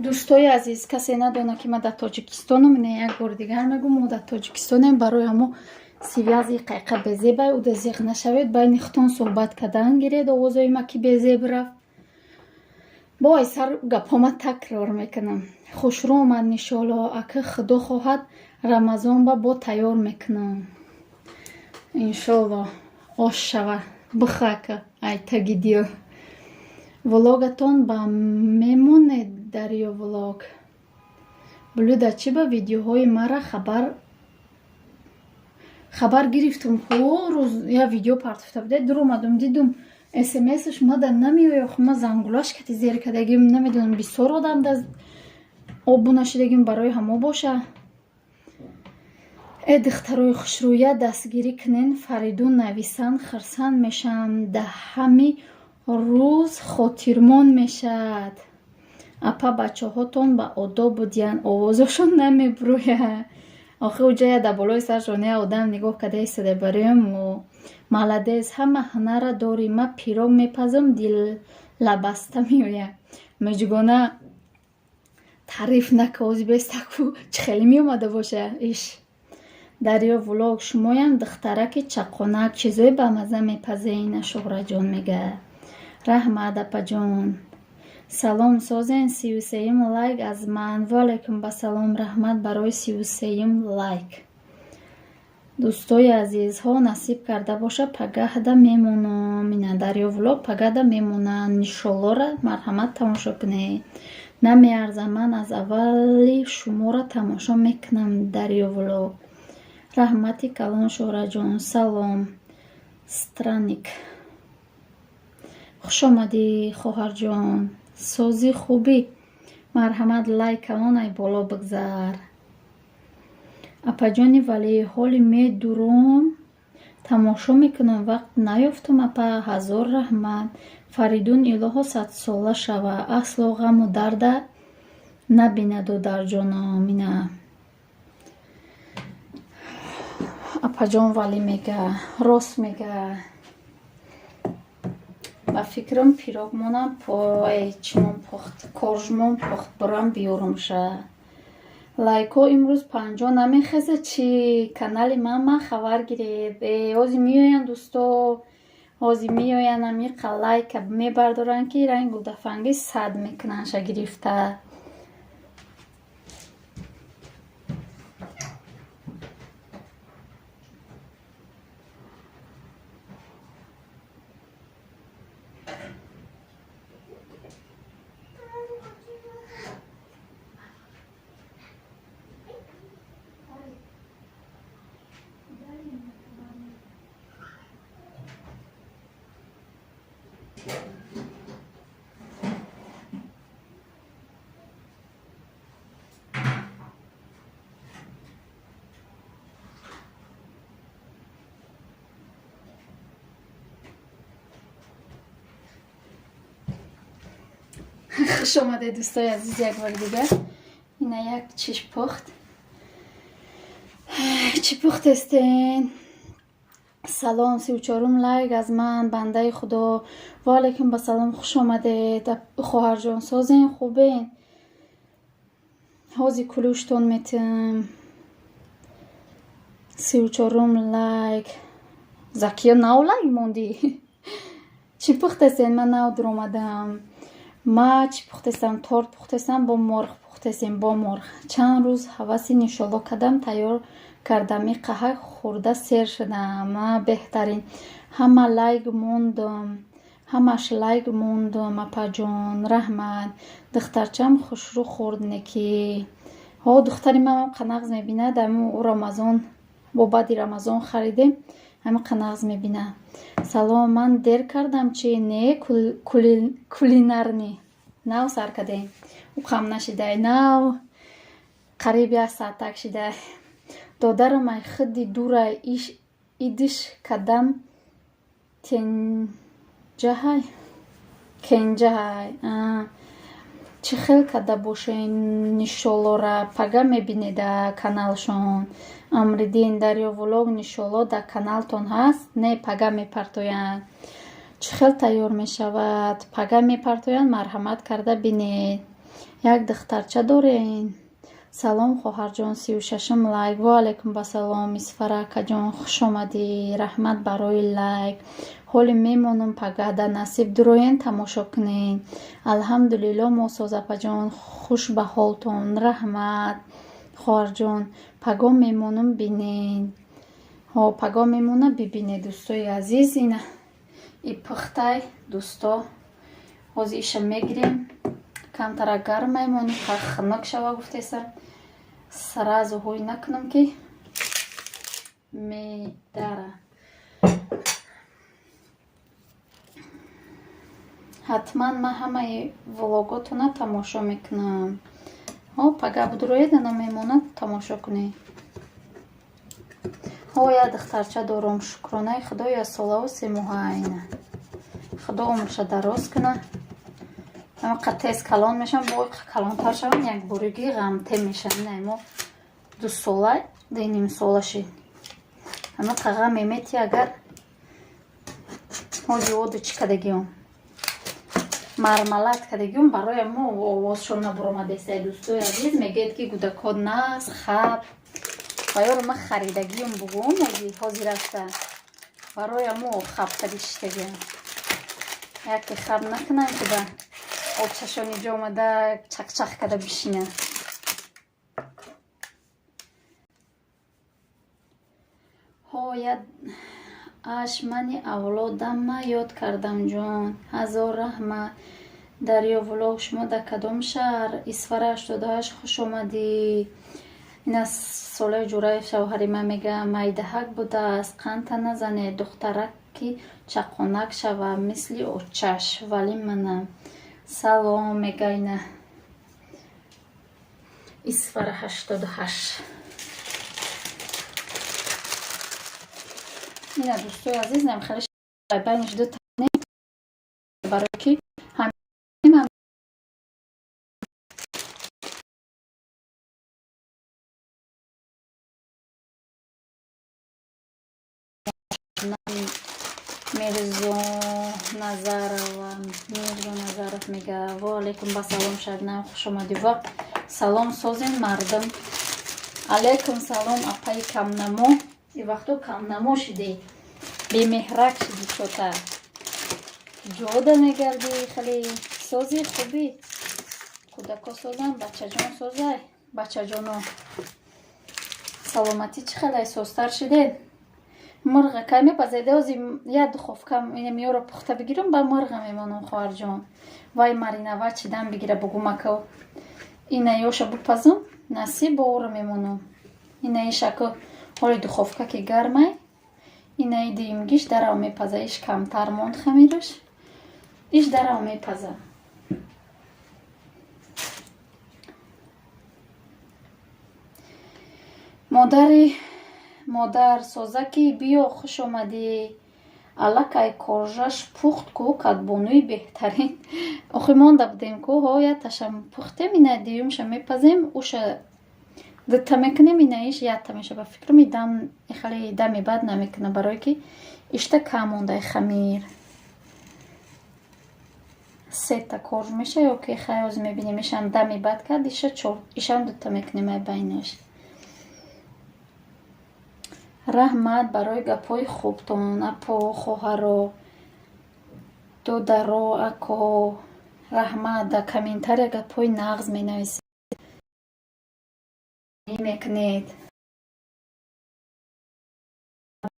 Дӯстои азиз, касе надона, ки ман дар Тоҷикистонам. Ина як бори дигар мегӯм, мо дар Тоҷикистонем. Барои ҳамо связи қайқа безебай, уда зиқ нашавед, байни худтон суҳбат кардан гиред. Овозои ма ки безеб рафт, бо ай сар гапҳома такрор мекунам. Хушрӯ омад, иншоалло. Ака, худо хоҳад, Рамазон ба бо тайёр мекунам, иншоалло. Ош шава, бихӯ, ака, ай таги дил. Влогатон ба мемонед, Дарё Влог. Блюда чӣ ба видеоҳои мара хабар гирифтум? Ку рӯз я видео партофта буде, дуромадум, дидум, смсш мада намеояд. Ма зангулаш кати зер кардагим, намедонам, бисёр одам да обуна шудагим, барои ҳамо боша. Э, духтарои хушрӯя, дастгирӣ кунен. Фаридун нависанд, хурсанд мешавам, даҳами рӯз хотирмон мешавад. Апа, бачаҳотон ба одоб будиянд, овозошон намебурӯяд. Охи уҷая дар болои саршон я одам нигоҳ карда истода. Бароям молодец, ҳама ҳунарра дорӣ. Ма пирог мепазам, диллабаста меояд. Меҷгона таъриф нака, ози бестаку чӣ хеле меомада боша иш. Дарё Влог, шумоям духтараки чаққонак, чизои бамазза мепазед. Ина Шуҳраҷон мега. Раҳмат, апаҷон. Салом, созен? 33-юм лайк аз ман. Ваалайкум ба салом, раҳмат барои 33-юм лайк. Дӯстои азизҳо, насиб карда боша, пагаҳда мемонам. Ина Дарё Влог пагаҳда мемонанд, иншоллора, марҳамат, тамошо кунед. Намеарзам, ман аз аввали шуморо тамошо мекунам. Дарё Влог, раҳмати калон. Шуҳраҷон, салом. Странник, хушомадӣ, хоҳарҷон. Сози, хубӣ? Марҳамат, лайк калон ай боло бигзар. Апаҷони Валӣ, ҳоли медуром, тамошо мекунам, вақт наёфтум, апа, ҳазор раҳмат. Фаридун илоҳо садсола шава, асло ғаму дарда набинаду дарҷоном. Ина апаҷон Валӣ мега, рост мега. Ба фикрам, пирогмонам чимон пухт, коржмон пухт, бурам биёрумша. Лайкҳо имрӯз 50 намехеза чӣ? Канали ман хабар гиред. Э, ҳози меоянд, дӯсто, ҳози меоянд, амиқа лайка мебардоранд, ки ранг гулдафангӣ сад мекунандша гирифта. Хуш омадед, дӯстои азиз, як бори дигар. Ина як чиш пухт. Чӣ пухтестен? Салом, 34-ум лайк аз ман, бандаи худо. Ваалайкум ба салом, хуш омадед, хоҳарҷон. Созен, хубен? Ҳози кулӯштон метим. 34-ум лайк. Закия, нав лайк мондӣ. Чӣ пухтестен? Ман нав дуромадам. Ма чӣ пухтестам? Торт пухтестам, бо морғ пухтестем, бо морғ. Чанд рӯз ҳаваси нишоло кардам, тайёр кардам, иқаҳак хӯрда сер шудам. Ма беҳтарин. Ҳама лайк мондум, ҳамаш лайк мондум, апаҷон, раҳмат. Духтарчам хушрӯ хӯрд неки. Ҳо, духтари манам қанағз мебинад. Аму Рамазон, бо баъди Рамазон харидем, ҳами қанағз мебинад. Салом, ман дер кардам чи? Не, кулинарный нав сар кардем, уқам нашидай, нав қариб як саатак шидай. Додарам ай худи дура идиш кардам, тенҷаҳай, кенҷаҳай. Чӣ хел карда бошен? Нишолора пага мебинед каналшон. Амриддин, Дарё Влог, нишоло дар каналтон ҳаст? Не, пага мепартоянд. Чӣ хел тайёр мешавад? Пага мепартоянд, марҳамат карда бинед. Як духтарча дорен. Салом, хоҳарҷон, 36-ум лайк. Ва алайкум басалом, Исфара акаҷон, хуш омадӣ. Раҳмат барои лайк. Ҳоли мемонам, пагаҳда насиб дуроен, тамошо кунен. Алҳамдулилло, мо соз, апаҷон, хуш ба ҳолтон. Раҳмат, хоҳарҷон, пагоҳ мемонам, бинен. Ҳо, пагоҳ мемона, бибине, дӯстои азиз. Ина и пухтай, дӯсто. Ҳозир иша мегирем, камтара гарм мемонем, хунук шава гуфтеса. Сразу ҳой накунам, ки медара. Ҳатман ман ҳамаи влоготона тамошо мекунам. Ҳо, пага будуроед, ана мемонад, тамошо кунед. Ҳо, як духтарча дорум, шукронаи Худо, 1 солаву 3 моҳа. Айна Худо умрша дароз куна. Ҳамақа тез калон мешавам, бо калонтар шавам, якборигӣ ғамте мешавам. Ина мо 2 сола, 2.5 сола шид. Ҳамақа ғам мемети, агар ҳози оду чӣ кадагиём, мармалад кадагиём, барои мо овозшон набуромадесай. Дӯстои азиз, мегӯяд, ки гудакҳо нағз хаб ва ёро ма харидагиём, бугум, ҳозир рафта барои мо хаб кади шиштагиям. Яке хаб накунам, ки ба очашон иҷо омада чақчақ када бишинад. Ҳо, аш мани авлодама ёд кардам, ҷон. Ҳазор раҳмат. Дарё влог, шумо дар кадом шаҳр? Исфара 88, хуш омадӣ. Ина Солеҳ Ҷураев, шавҳари ман, мега, майдаҳак будааст, қанта назанед, духтараки чаққонак шава, мисли очаш. Вале манам. Салом, мега ина Исфара 88. Ина, дӯстои азиз, нам хеле байниш ду барое ки ҳам Мирзо Назарова, Мирзо Назаров мега: ва алайкум ба салом, Шабнам, хуш омадӣ. Ва салом, созен мардум. Алайкум салом, апаи камнамо. И вақто камнамо шидӣ, бемеҳрак шидӣ, чота ҷода мегардӣ. Хеле сози, хубӣ, кӯдако созам, бачаҷон созай, бачаҷоно. Саломатӣ чӣ хелай, созтар шидед? Мурға кай мепазед? Ози як духовка миёро пухта бигирам, ба мурға мемонам, хоҳарҷон. Вай маринава чидан бигира, бугумако. Ина ёша бупазам, насиб, бо ӯро мемонам. Ина ишако ҳоли духовка ки гармай, инаи дуюмгиш дарав мепаза. Иш камтар монд хамираш, иш дарав мепаза. Модари модар созакӣ, биё, хуш омадӣ. Аллакай коржаш пухт ку, кадбонуи беҳтарин. Охи монда будем ку, ҳо, якташам пухтем, ина дуюмша мепазем, уша дута мекунем, инаиш якта меша. Ба фикрам, дам хеле дами бад намекуна, барое ки ишта кам мондай хамир. Сета корж меша ё ки хай, ҳозир мебинем. Ишам дами бад кард, иша чор, ишам дута мекунем ай байнаш. Раҳмат барои гапҳои хубтон, апо, хоҳаро, додаро, ако. Раҳмат, дар комментария гапҳои нағз менависед, мекунед.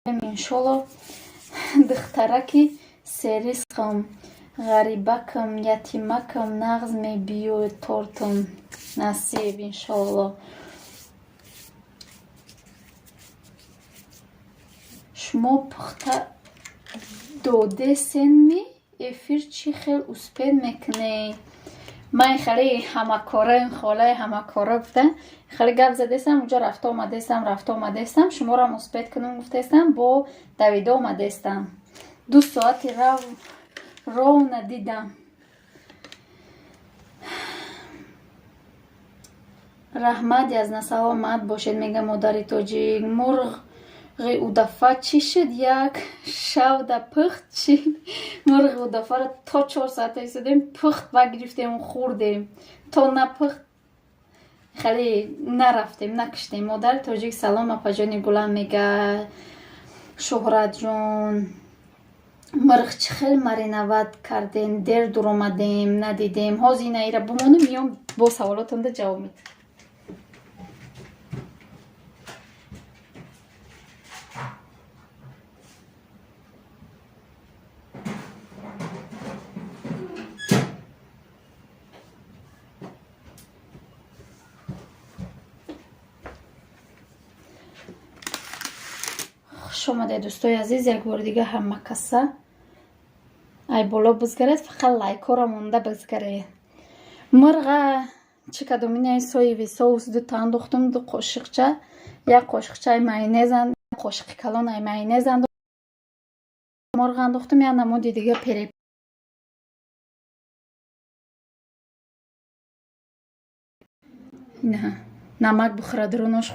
Иншолло, духтараки серисқам, ғарибакам, ятимакам, нағз мебиёд тортум. Насиб, иншолло. Шумо пухта додесенми? Эфир чӣ хел успеть мекунед? Ман хеле ҳамакораем, холаи ҳамакора гуфта, хеле гап задестам, уҷо рафта омадестам, рафта омадестам, шуморам успеть кунам гуфтестам, бо давида омадестам. 2 соати ровно дидам. Раҳмат, язна, саломат бошед, мега модари тоҷик. Мурғ Мурғи удафа чӣ шуд? Як шавда пухт чӣ? Мурғи удафаро то 4 соата истодем, пухт, ба гирифтем, хӯрдем. То напухт, хеле нарафтем, накуштем. Модари тоҷик, салом, апаҷони гулам, мега Шӯҳратҷон. Мурғ чӣ хел мариновать кардем? Дер дуромадем, надидем. Ҳозир ина ира бимонем, миём, бо саволотонда ҷавоб медиҳам. Хуш омадед, дӯстои азиз, як бори дига ҳама каса. Ай боло бизгаред, фақат лайкҳоро монда бизгаред. Мурға чӣ кардум? Инаи соевый соус дута андохтум, ду қошиқча, як қошиқчаи майонез, қошиқи калон ай майонез мурғ андохтум, як намуди дига пере ина намак бихӯра дурунош.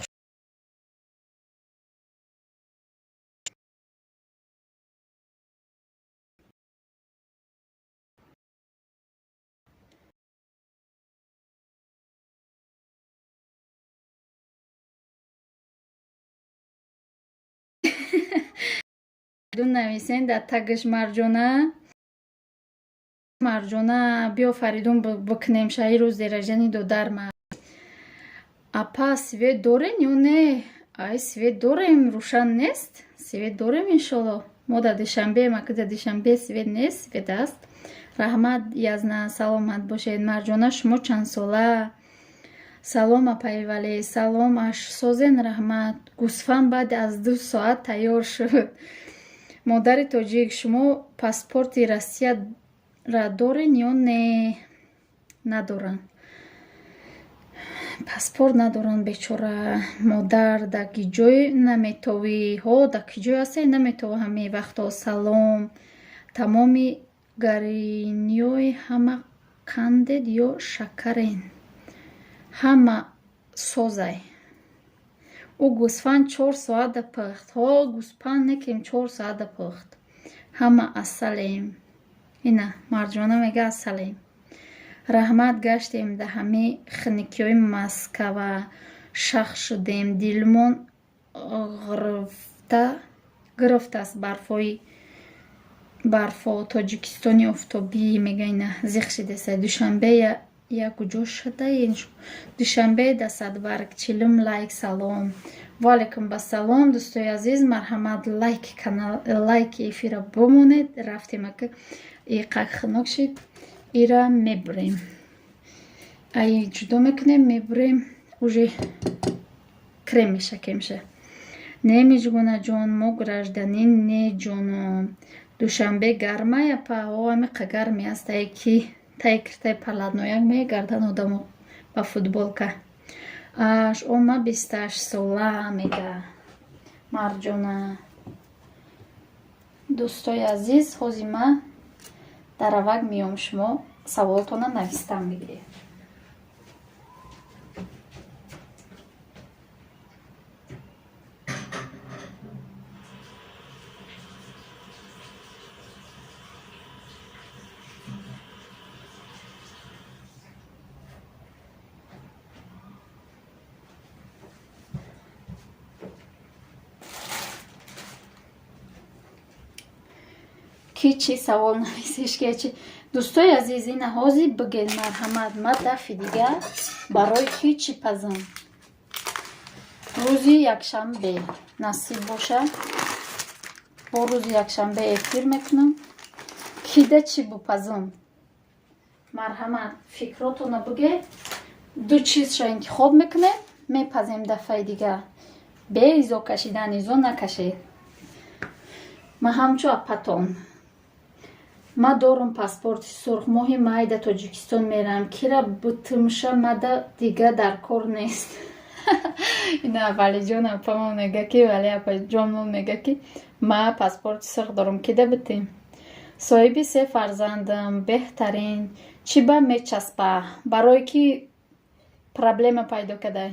Нависен дар тагаш Марҷона, Марҷона, биё, Фаридун бикунем шаи рӯз день рождения додарма. Апа, свет дорем ё не? Ай, свет дорем, рӯшан нест, свет дорем, иншолло. Мо дар Душанбе, маки дар Душанбе свет нест, свет аст. Раҳмат, Язна, саломат бошед. Марҷона, шумо чандсола? Салом, апаи Вале, салом, аш созен, раҳмат. Гӯсфанд баъд аз 2 соат тайёр шуд. Модари тоҷик, шумо паспорти Россияра дорен ё не? Надорам, паспорт надорам, бечора модар. Дар ки ҷой наметовӣ? Ҳо, дар ки ҷой ҳасте, наметова ҳамаи вақтҳо. Салом. Тамоми гариниёи ҳама қандед ё шакарен? Ҳама созай. Ӯ гӯсфанд 4 соата пухт. Ҳо, гӯспанд некем, 4 соата пухт. Ҳама асалем. Ина Марҷона мега, асалем. Раҳмат, гаштем да ҳамаи хиникиҳои Москва, шах шудем, дилмон гирифтааст барфои барфо. Тоҷикистони офтобӣ, мега, ина зиқ шидеса. Душанбе як куҷо шудаен? Душанбе да Садбарг, чилум лайк. Салом, ваалайкум басалом, дӯстои азиз, марҳамат, лайки канал, лайки эфира бимонед. Рафтем, ака, иқак хунук шид, ира мебурем, ай ҷудо мекунем, мебурем, уже крем меша, кемша. Не, Мижгунаҷон, мо гражданин не, ҷоном. Душанбе гармай, апа? Ҳо, амиқа гарми аст, ай ки таи киртаи палатнояк мегардан одамо ба футболка. Аш ома 28 сола, мега Марҷона. Дӯстои азиз, ҳозир ма дар аввал меом, шумо саволтона навистан бигиред. Ки чӣ савол нависеш, ки чи? Дӯстои азиз, ина ҳозир бигед, марҳамат, ма дафъи дига барои ки чӣ пазам? Рӯзи якшанбе насиб боша, бо рӯзи якшанбе эфир мекунам. Кида чӣ бупазам? Марҳамат, фикротона бигед, ду чизша интихоб мекунем, мепазем дафъаи дига. Бе изо кашидан, изо накашед. Ма ҳамчу апатон. Ма дорум паспорти сурх, моҳи май да Тоҷикистон мерам, кира бутумша, мада дига дар кор нест. Ина Валиҷон апамон мега, ки Вали апаҷонмон мега, ки ма паспорти сурх дорум, кида битем? Соҳиби се фарзандам, беҳтарин. Чӣ ба мечаспа? Барое ки проблема пайдо кадай.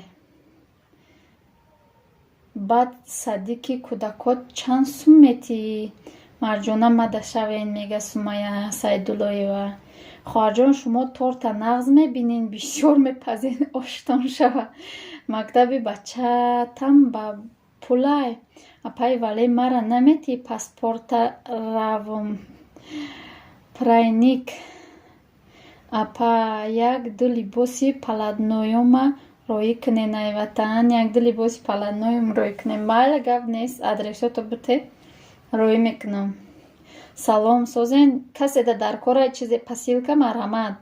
Баъд садики кӯдакот чанд сум метиҳӣ? Марҷона мадашавен, мега Сумая Сайдуллоева. Хоҳарҷон, шумо торта нағз мебинен, бисёр мепазен, оштон шава. Мактаби бачатам ба пулай. Апаи Вале, мара наметиҳӣ паспорта равм. Прайник. Апа, як ду либоси палатноёма роӣ кунен, ай ватан, як ду либоси палатноём роӣ кунем. Майла, гап нест, адресото бите, роӣ мекунам. Салом, созен, каседа дар кора чизе посилка, марҳамат.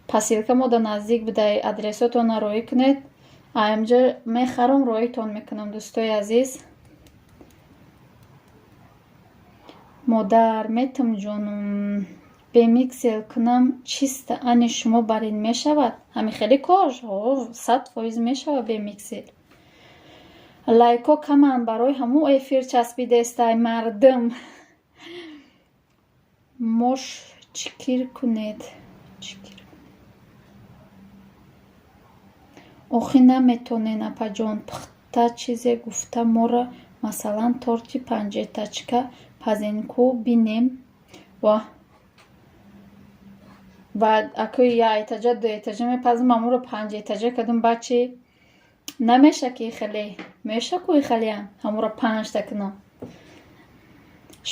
Посилка мода наздик будай, адресотонро роӣ кунед. Аимҷа мехарам, роитон мекунам, дӯстои азиз. Модар, метам ҷонум, бе миксер кунам чиста ани шумо барин мешавад? Ҳами хеле кор? 100% мешавад бе миксер. Лайко каманд, барои ҳамун эфир часпидестай мардум. Мош чикир кунед. Охи наметонен, апаҷон, пухта чизе гуфта моро, масалан, торти панҷэтажка пазен-ку бинем. Ва баъд акӯ як этажа, ду этажа мепазам, амуро панҷ этажа кардам, баъд чӣ? Намеша ки хеле? Меша ку хелеам ҳамуро панҷта кунам.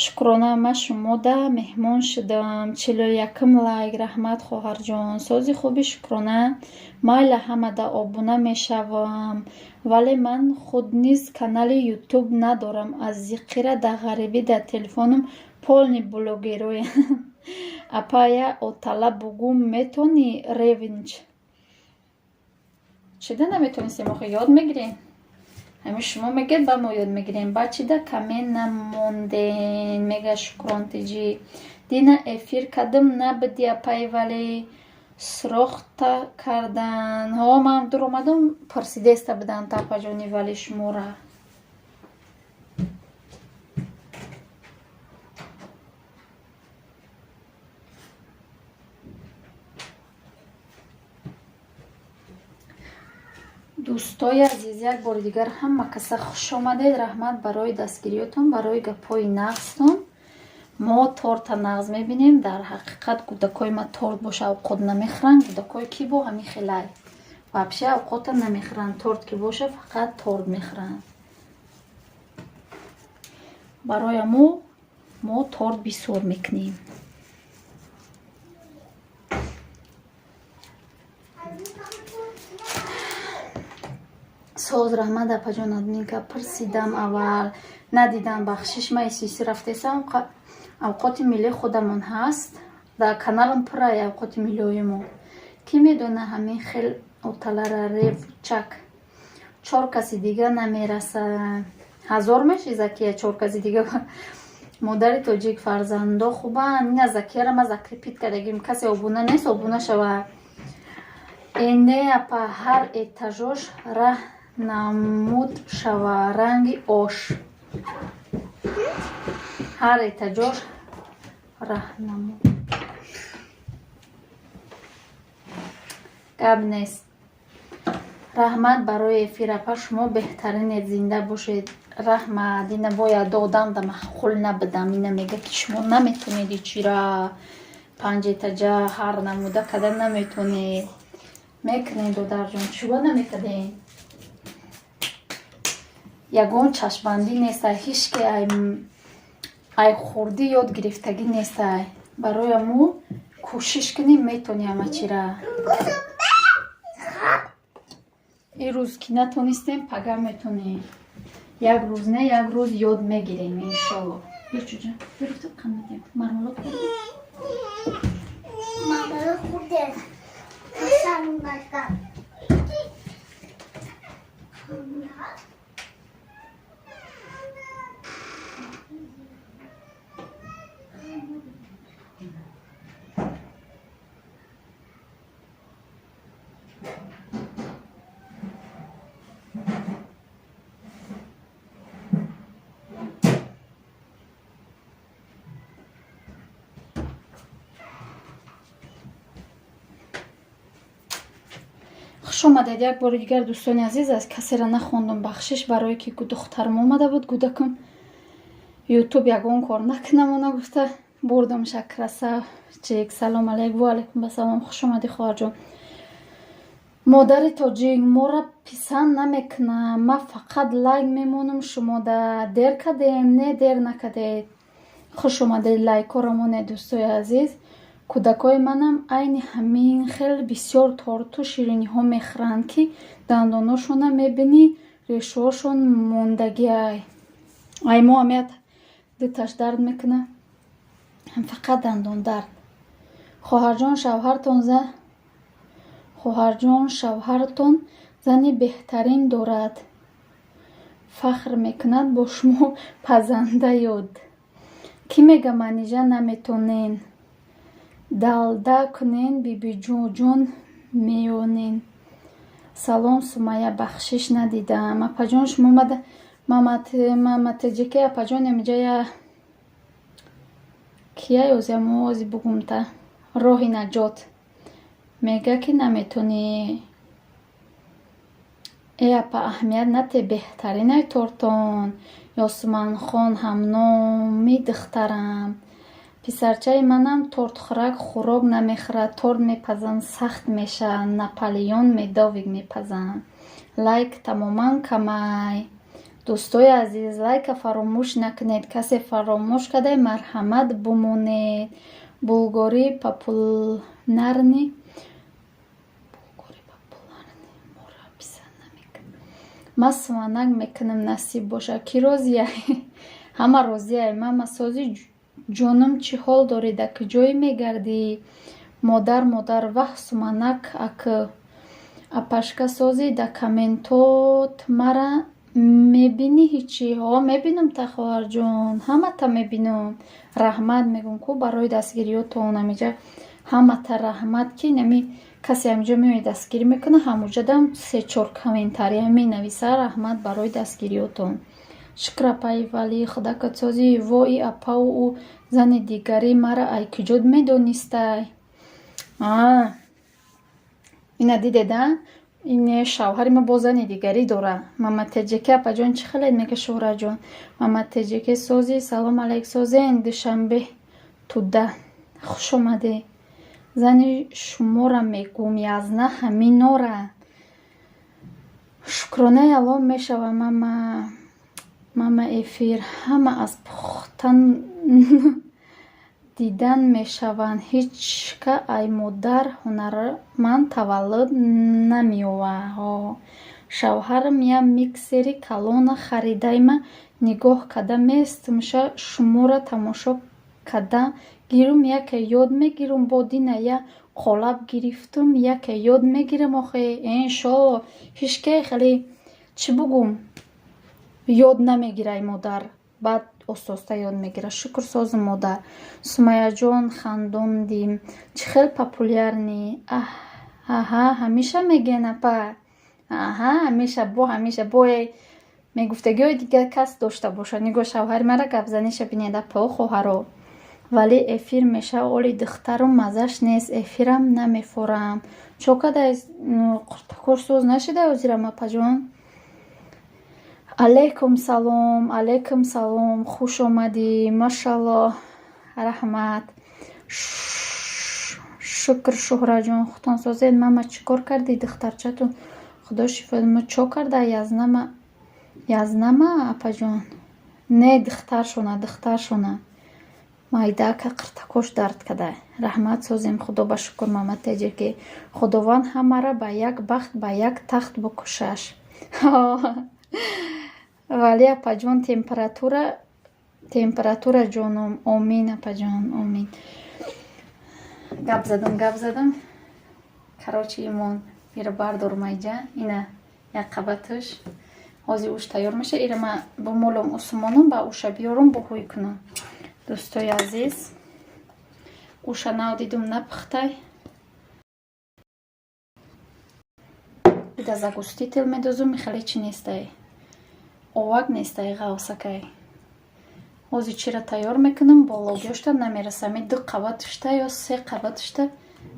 Шукрона, ман шумода меҳмон шудам. 41-м лайк, раҳмат, хоҳарҷон. Сози хуби, Шукрона. Майла, ҳамада обуна мешавам. Вале ман худ низ канали ютуб надорам. Аз зиқира дар ғарибӣ дар телефонам полный блогероям. Апа, я отала бугум метонӣ ревинч? Чида наметонистем, охи ёд мегирем. Ҳамин шумо мегӯед, ба мо ёд мегирем. Баъд чида каме намонден, мега Шукрон Тиҷӣ. Дина эфир кардам, набуди, апаи Вале. Срохта кардан. Ҳо, ман дур омадам, пурсидеста будан та апаҷони Вале шумора. Дӯстои азиз, як бори дигар ҳама каса хуш омадед. Раҳмат барои дастгириётон, барои гапҳои нағзтон. Мо торта нағз мебинем. Дар ҳақиқат кӯдакҳои ма торт боша авқот намехӯранд. Кӯдакҳои ки бо ҳамин хелай. Вообще авқота намехӯранд. Торт ки боша, фақат торт мехӯранд. Барои мо мо торт бисёр мекунем. Соз, раҳмат, апаҷон, админка пурсидам, аввал надидам, бахшиш, ма исиси рафтесам. Авқоти миллӣ худамон ҳаст, дар каналам пуррай авқоти миллиҳои мо. Кӣ медона ҳамин хел оталара ревчак? Чор каси дига намераса. 1000 меши, Закия, чор каси дига. Модари тоҷик, фарзандо хубанд? Ина Закияра ма закрепить кардагим. Касе обуна нест, обуна шава. Эне, апа, ҳар этажош раҳ намуд шава, ранги ош. Ҳар этажош раҳнамуд. Гап нест. Раҳмат барои эфир, апа, шумо беҳтаринед, зинда бошед. Раҳмат. Ина бояд додам да маъқул набудам. Ина мега ки шумо наметонед чира панҷ этажа ҳар намуда када наметонед. Мекунем, додарҷон, чӯба намекардем. Ягон чашмбандӣ нестай, ҳеч ки ай хурдӣ ёд гирифтагӣ нестай. Барои мо кӯшиш кунем, метонӣ ҳама чира. Ирӯз ки натонистем, пага метонем. Як рӯз не, як рӯз ёд мегирем, иншолло. Бирчуҷа, бирӯфта қанд. Мармелад хӯрдем? Мармелад хӯрдем. Сармашка. Хуш омадед як бори дигар, дӯстони азиз. Аз касеро нахондум, бахшиш, барое ки духтарам омада буд, гудакам Ютуб ягон кор накунам, гуфта бурдамша. Красавчик, салом алейк, ва алейкум ассалом, хуш омадӣ, хоҳарҷон. Модари тоҷик моро писанд намекунам, ман фақат лайк мемонам. Шумода дер кардем? Не, дер накардед. Хуш омадед, лайкҳоро монед, дӯстои азиз. Кӯдакҳои манам айни ҳамин хел бисёр торту шириниҳо мехӯранд, ки дандоношона мебинӣ, решоҳошон мондагиай. Ай мо ҳамият дуташ дард мекунад, фақат дандондард. Хоҳарҷон, шавҳартон за хоҳарҷон, шавҳартон зани беҳтарин дорад, фахр мекунад бо шумо, пазанда ёд. Кӣ мега манижа наметонен? Далда кунен, бибиҷоҷон меёнен. Салом, Сумайя, бахшиш, надидам. Апаҷон, шумо маматеҷике, апаҷон, амиҷа я кия ёзям, ози бугумта роҳи наҷот мега, ки наметонӣ. Э, апа, аҳамият нате, беҳтаринай тортон. Ёсуманхон ҳамноми духтарам. Писарчаи манам тортхӯрак, хӯрок намехӯрад, торт мепазанд, сахт мешавад, Наполеон медовик мепазанд. Лайк тамоман камай. Дӯстои азиз, лайка фаромӯш накунед. Касе фаромӯш карда, марҳамат, бумонед. Булгори популярный, булгори популярный моро писанд намекунад. Ман суманак мекунам, насиб бошад. Кӣ розия? Ҳама розияй. Мама сози, ҷонум, чӣ ҳол дорӣ, дар куҷое мегардӣ? Модар, модар, ваҳ, суманак ак. Апашка созӣ, дар комментот мара мебинӣ ҳичӣ? Ҳо, мебинам та, хоҳарҷон, ҳамата мебинам. Раҳмат мегӯм ку барои дастгириётон. Амиҷа ҳамата раҳмат, ки нами касе ҳаминҷо меояд, дастгирӣ мекунад, ҳамуҷадам се-чор комментария менависа. Раҳмат барои дастгириётон. Шукр, апаи Валӣ, худакат созӣ. Вои, апау, ӯ зани дигарӣ мара ай куҷо медонистай? Ина дидед, а, ин шавҳари ма боз зани дигарӣ дора. Мама Теҷеке, апаҷон, чӣ хелед, мега Шуҳраҷон. Мама Теҷеке созӣ, салом алейк, созен, Душанбе туда хуш омадӣ. Зани шуморо мегӯм, язна ҳаминора. Шукронаи Аллоҳ мешава, мама. Мама, эфир ҳама аз пухтан дидан мешаванд. Ҳечка ай модар ҳунарманд таваллуд намеёвад. Шавҳарам як миксери калона харидайма, нигоҳ када местумша, шуморо тамошо када гирум, яке ёд мегирум. Бо дина як қолаб гирифтум, яке ёд мегирам. Охе, иншолло, ҳичке хеле, чӣ бугум, ёд намегирай модар, баъд оста оста ёд мегирад. Шукр, созу, модар. Сумайяҷон, хандондим, чӣ хел популярный. Аҳа, ҳамеша мегӯян, апа, аҳа, ҳамеша бо ҳамеша бо мегуфтагиҳои дигар кас дошта бошад. Нигоҳ, шавҳари мара гапзаниша бинед, апао, хоҳаро. Вале эфир мешава, оли духтару маззаш нест, эфирам намефорам. Чо кадай, қуртакош соз нашидай ҳозирам, апаҷон? Алейкум салом, алейкум салом, хуш омадӣ, машаллоҳ, раҳмат. Шукр, Шуҳраҷон, худтон созед. Мама, чӣ кор кардӣ духтарчатон? Худо шифо. Чо карда язнама, язнама, апаҷон? Не, духтаршона, духтаршона. Майдака қиртакош дард када. Раҳмат, созем, худо ба шукр. Мама Теҷеки, Худованд ҳамаро ба як бахт, ба як тахт букушаш. Вале, апаҷон, температура, температура, ҷоном. Омин, апаҷон, омин. Гап задам, гап задам. Короче, имон ира бардорум айҷа, ина як қабаташ. Ҳозир уш тайёр меша. Ира ма бумолам, усмонам, ба уша биёрум, буҳӯй кунам. Дӯстои азиз, уша нав дидум, напухтай. Ида загуститель медозум, хеле чӣ нестай. Овак нестай, ғавсакай. Ҳозир чира тайёр мекунам, бологиёшта намераса. Ми ду қабатишта ё се қабатишта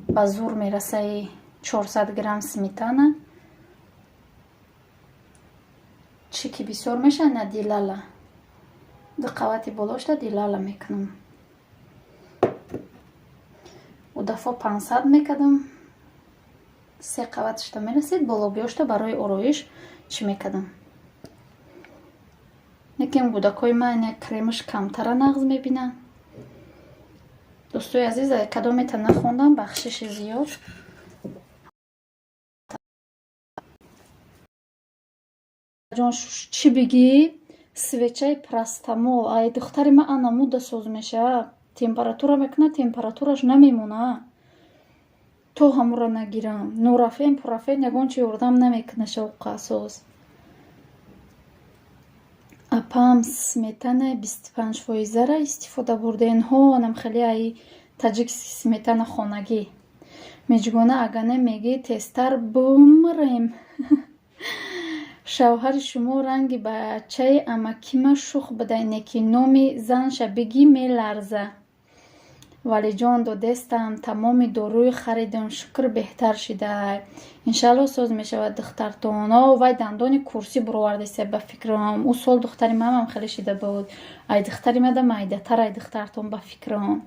ба зур мерасаи 400 грамм сметана. Чӣ ки бисёр меша, на дилала. Ду қавати болошта дилала мекунам. У дафъа 500 мекардам, се қаваташта мерасид, болобиёшта барои ороиш чӣ мекардам. Лекин кӯдакҳои ман як кремаш камтара нағз мебинанд. Дӯстои азиз, кадомета нахондам, бахшиши зиёд. Ҷон, чӣ бигӣ? Свечаи простамол ай духтари ман анамуда соз мешавад. Температура мекунад, температураш намемона. То ҳамура нагирам. Нурафен, пурафен ягон чи ёрдам намекунад шавқа соз. Апам, сметанаи 25 фоизара истифода бурден? Ҳо, анам хеле ай таҷикский сметана хонагӣ. Меҷгона агане мегӣ, тезтар бумрем. Шавҳари шумо ранги бачаи амакима шух будай, неки номи занша бигӣ, меларза. Валиҷон, додестам, тамоми доруи харидам, шукр, беҳтар шидай. Иншалло, соз мешавад духтартон. О, вай дандони курсӣ буровардеса, ба фикрам. Ӯ сол духтари мамам хеле шида буд. Ай духтари мада майдатар ай духтартон, ба фикрам.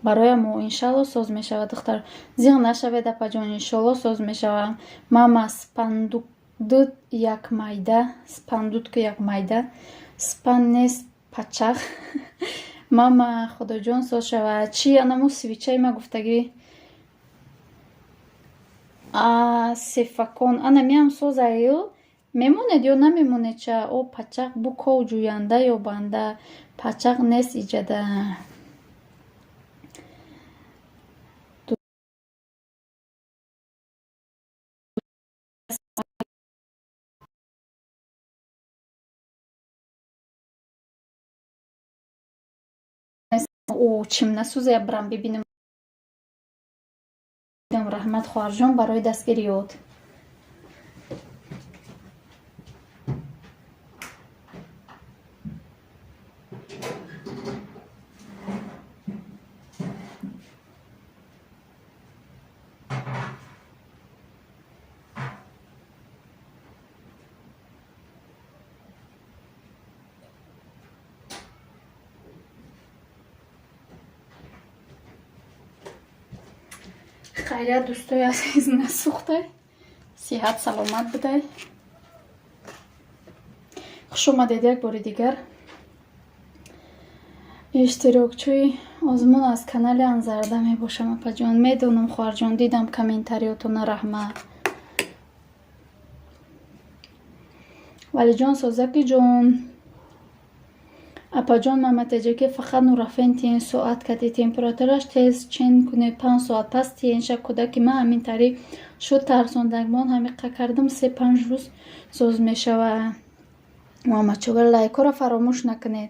Бароямо иншалло соз мешавад духтар. Зиғ нашавед, апаҷон, иншолло, соз мешавад. Мама, спандуд як майда, спандудка як майда, спан нест, пачах. Мама, худоҷон, соз шавад. Чӣ, анаму свечаи ма гуфтагӣ? Сефакон ана миам созаю мемонед ё намемонед ча? О, пачақ буков ҷӯянда ё банда, пачақ нест иҷада. О, чим насӯза, я брам бибинам. Раҳмат, хоҳарҷон, барои дастгириёт. Хайрият, дӯстои азиз, насӯхтай, сиҳат саломат будай. Хуш омадед як бори дигар. Иштирокчии озмун аз канали Анзарда мебошам, апаҷон. Медонам, хоҳарҷон, дидам комментариётона, раҳмат. Валиҷон, созаки ҷон. Апаҷон, маматаҷаки фақат нурафен тиен, соат кади температураш тез чен кунед, 5 соат пас тиенша. Кӯдаки ман ҳамин тариқ шуд, тарсондагмон ҳамиқа кардам, 3-5 рӯз соз мешавад. Муҳаммадшогир, лайкҳоро фаромӯш накунед.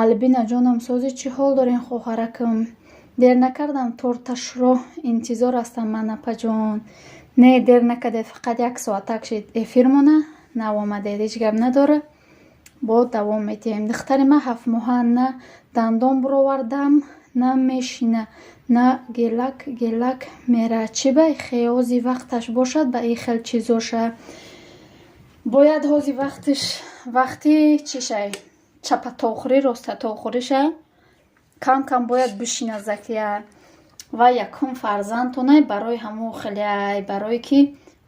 Албина ҷонам, сози, чӣ ҳол дорен, хоҳаракам? Дер накардам? Торташро интизор ҳастам ман, апаҷон. Не, дер накардед, фақат як соатак шид эфирмона, нав омадед, ҳеҷ гап надора, бо давом медиҳем. Духтари ман 7 моҳа, на дандон буровардам, на мешина, на гелак гелак мера. Чӣ ба хеози вақташ бошад, ба ин хел чизоша бояд ҳози вақтиш, вақти чишай, чапатохӯрӣ, ростатохӯриша кам кам бояд бишина. Закия ва якум фарзандтонай, барои ҳамун хелеай, барое ки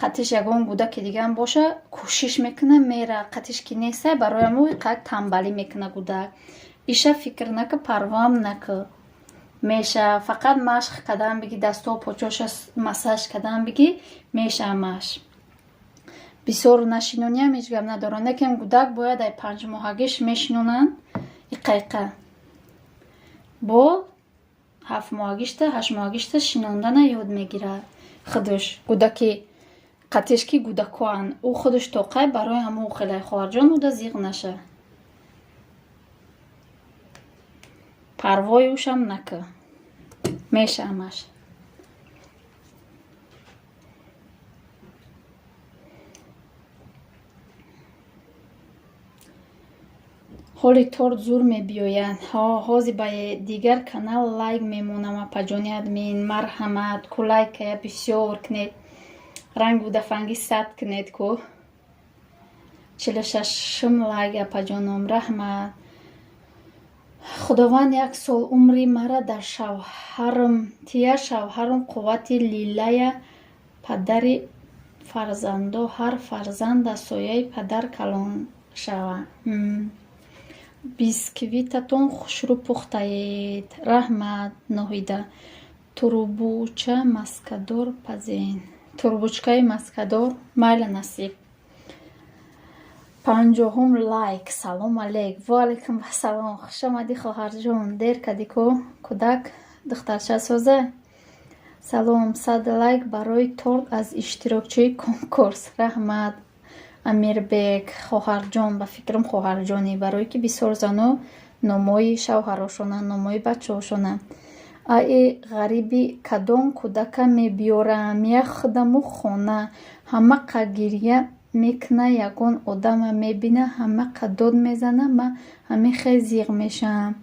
қатиш ягон кӯдаки дигаам боша, кӯшиш мекуна, мера. Қатиш ки нестай, барои ҳамун қак тамбалӣ мекуна кӯдак. Иша фикр нака, парвоам нака, меша. Фақат машқ кардан биги, дастҳо почоша массаж кардан биги, меша ҳамаш. Бисёр нашинониам ҳеҷ гап надорад, лекин кӯдак бояд ай 5 моҳагиш мешинонанд иқа иқа, бо 7 моҳагишта, 8 моҳагишта шинондана ёд мегирад худаш. Кӯдаки қатиш ки кӯдакоанд, ӯ худаш тоқай, барои ҳамун хелай, хоҳарҷон, уда зиғ наша, парвои ӯшам нака, меша ҳамаш. Ҳоли торт зур мебиёяд. Ҳо, ҳози ба дигар канал лайк мемонам, апаҷони админ, марҳамат ку, лайкая бисёр кунед, рангу дафангӣ сад кунед ку. 46-ум лайк, апаҷоном, раҳмат. Худованд як сол умри мара дар шавҳарам тия, шавҳарам қуввати лилая, падари фарзандо. Ҳар фарзанд дар сояи падар калон шава. Бисквитатон хушрӯ пухтаед. Раҳмат, Ноҳида. Трубочка маскадор пазен. Трубочкаи маскадор, майла, насиб. 50-ум лайк. Салом алейк. Ваалайкум ассалом, хушомадӣ, хоҳарҷон. Дер кардӣ ку, кӯдак, духтарча соза. Салом, 100 лайк барои торт аз иштирокчии конкурс. Раҳмат, Амирбек. Хоҳарҷон, ба фикрам, хоҳарҷонӣ, барое ки бисёр зано номои шавҳарошонанд, номои бачаҳошонанд. Аи ғариби кадом кӯдака мебиёрам, як худаму хона ҳамақа гиря мекуна, ягон одама мебина, ҳамақа дод мезана, ман ҳамин хел зиғ мешавам.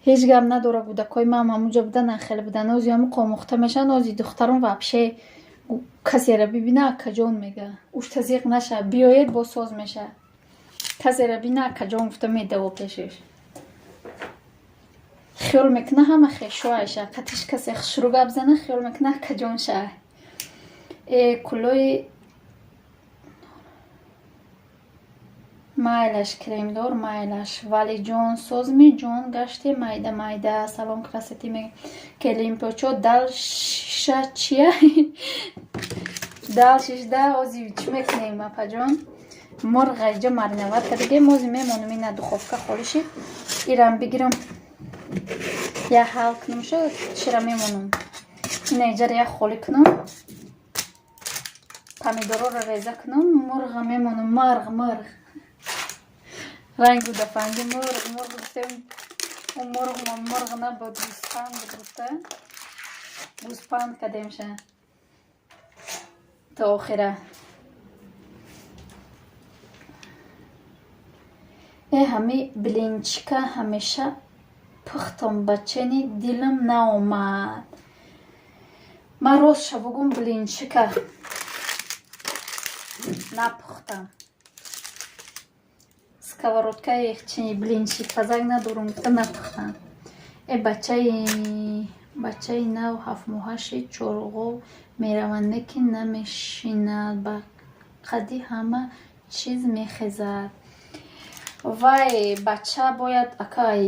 Ҳеҷ гап надора, кӯдакҳои ман ҳамунҷо будан, хеле будан, ози ҳамун омӯхта мешаванд. Ози духтарон вообще касеро бибина, акаҷон мега. Ушта зиқ наша, биёед, боз соз меша. Касеро бина, акаҷон гуфта медаво пешиш. Хиёл мекуна ҳама хешоаша. Қатиш касе хушрӯ гап зана, хиёл мекуна акаҷонша. Э, кулои майлаш, кремдор майлаш. Валиҷон, созми ҷон, гаште майда майда. Салом, красоты. Мега келинпочо дал шиша чия? Дал шишда ози чӣ мекунем, апаҷон? Мурғ иҷо мариновать кардагем, ози мемонем. Ина духовка холӣ шид, ирам бигирам, як ҳал кунам, шо чира мемонам. Ина иҷара як холӣ кунам, помидорора реза кунам, мурға мемонам. Марғ, мурғ ранг дафанги, мурғ, мурғ гуфтем, мурғмон мурғ набуд, гӯспанд буд. Гуфта гӯспанд кардемша то охира. Э, ҳами блинчика ҳамеша пухтам, бачени дилам наомад. Ман ростша бугум, блинчика напухтам. Сковородкаи чи блинчик пазак надорум, гуфта напухтам. Э, бачаи нав ҳафтмоҳа шид, чорғов мераванд, лекин намешинад, ба қади ҳама чиз мехезад. Вай бача бояд акай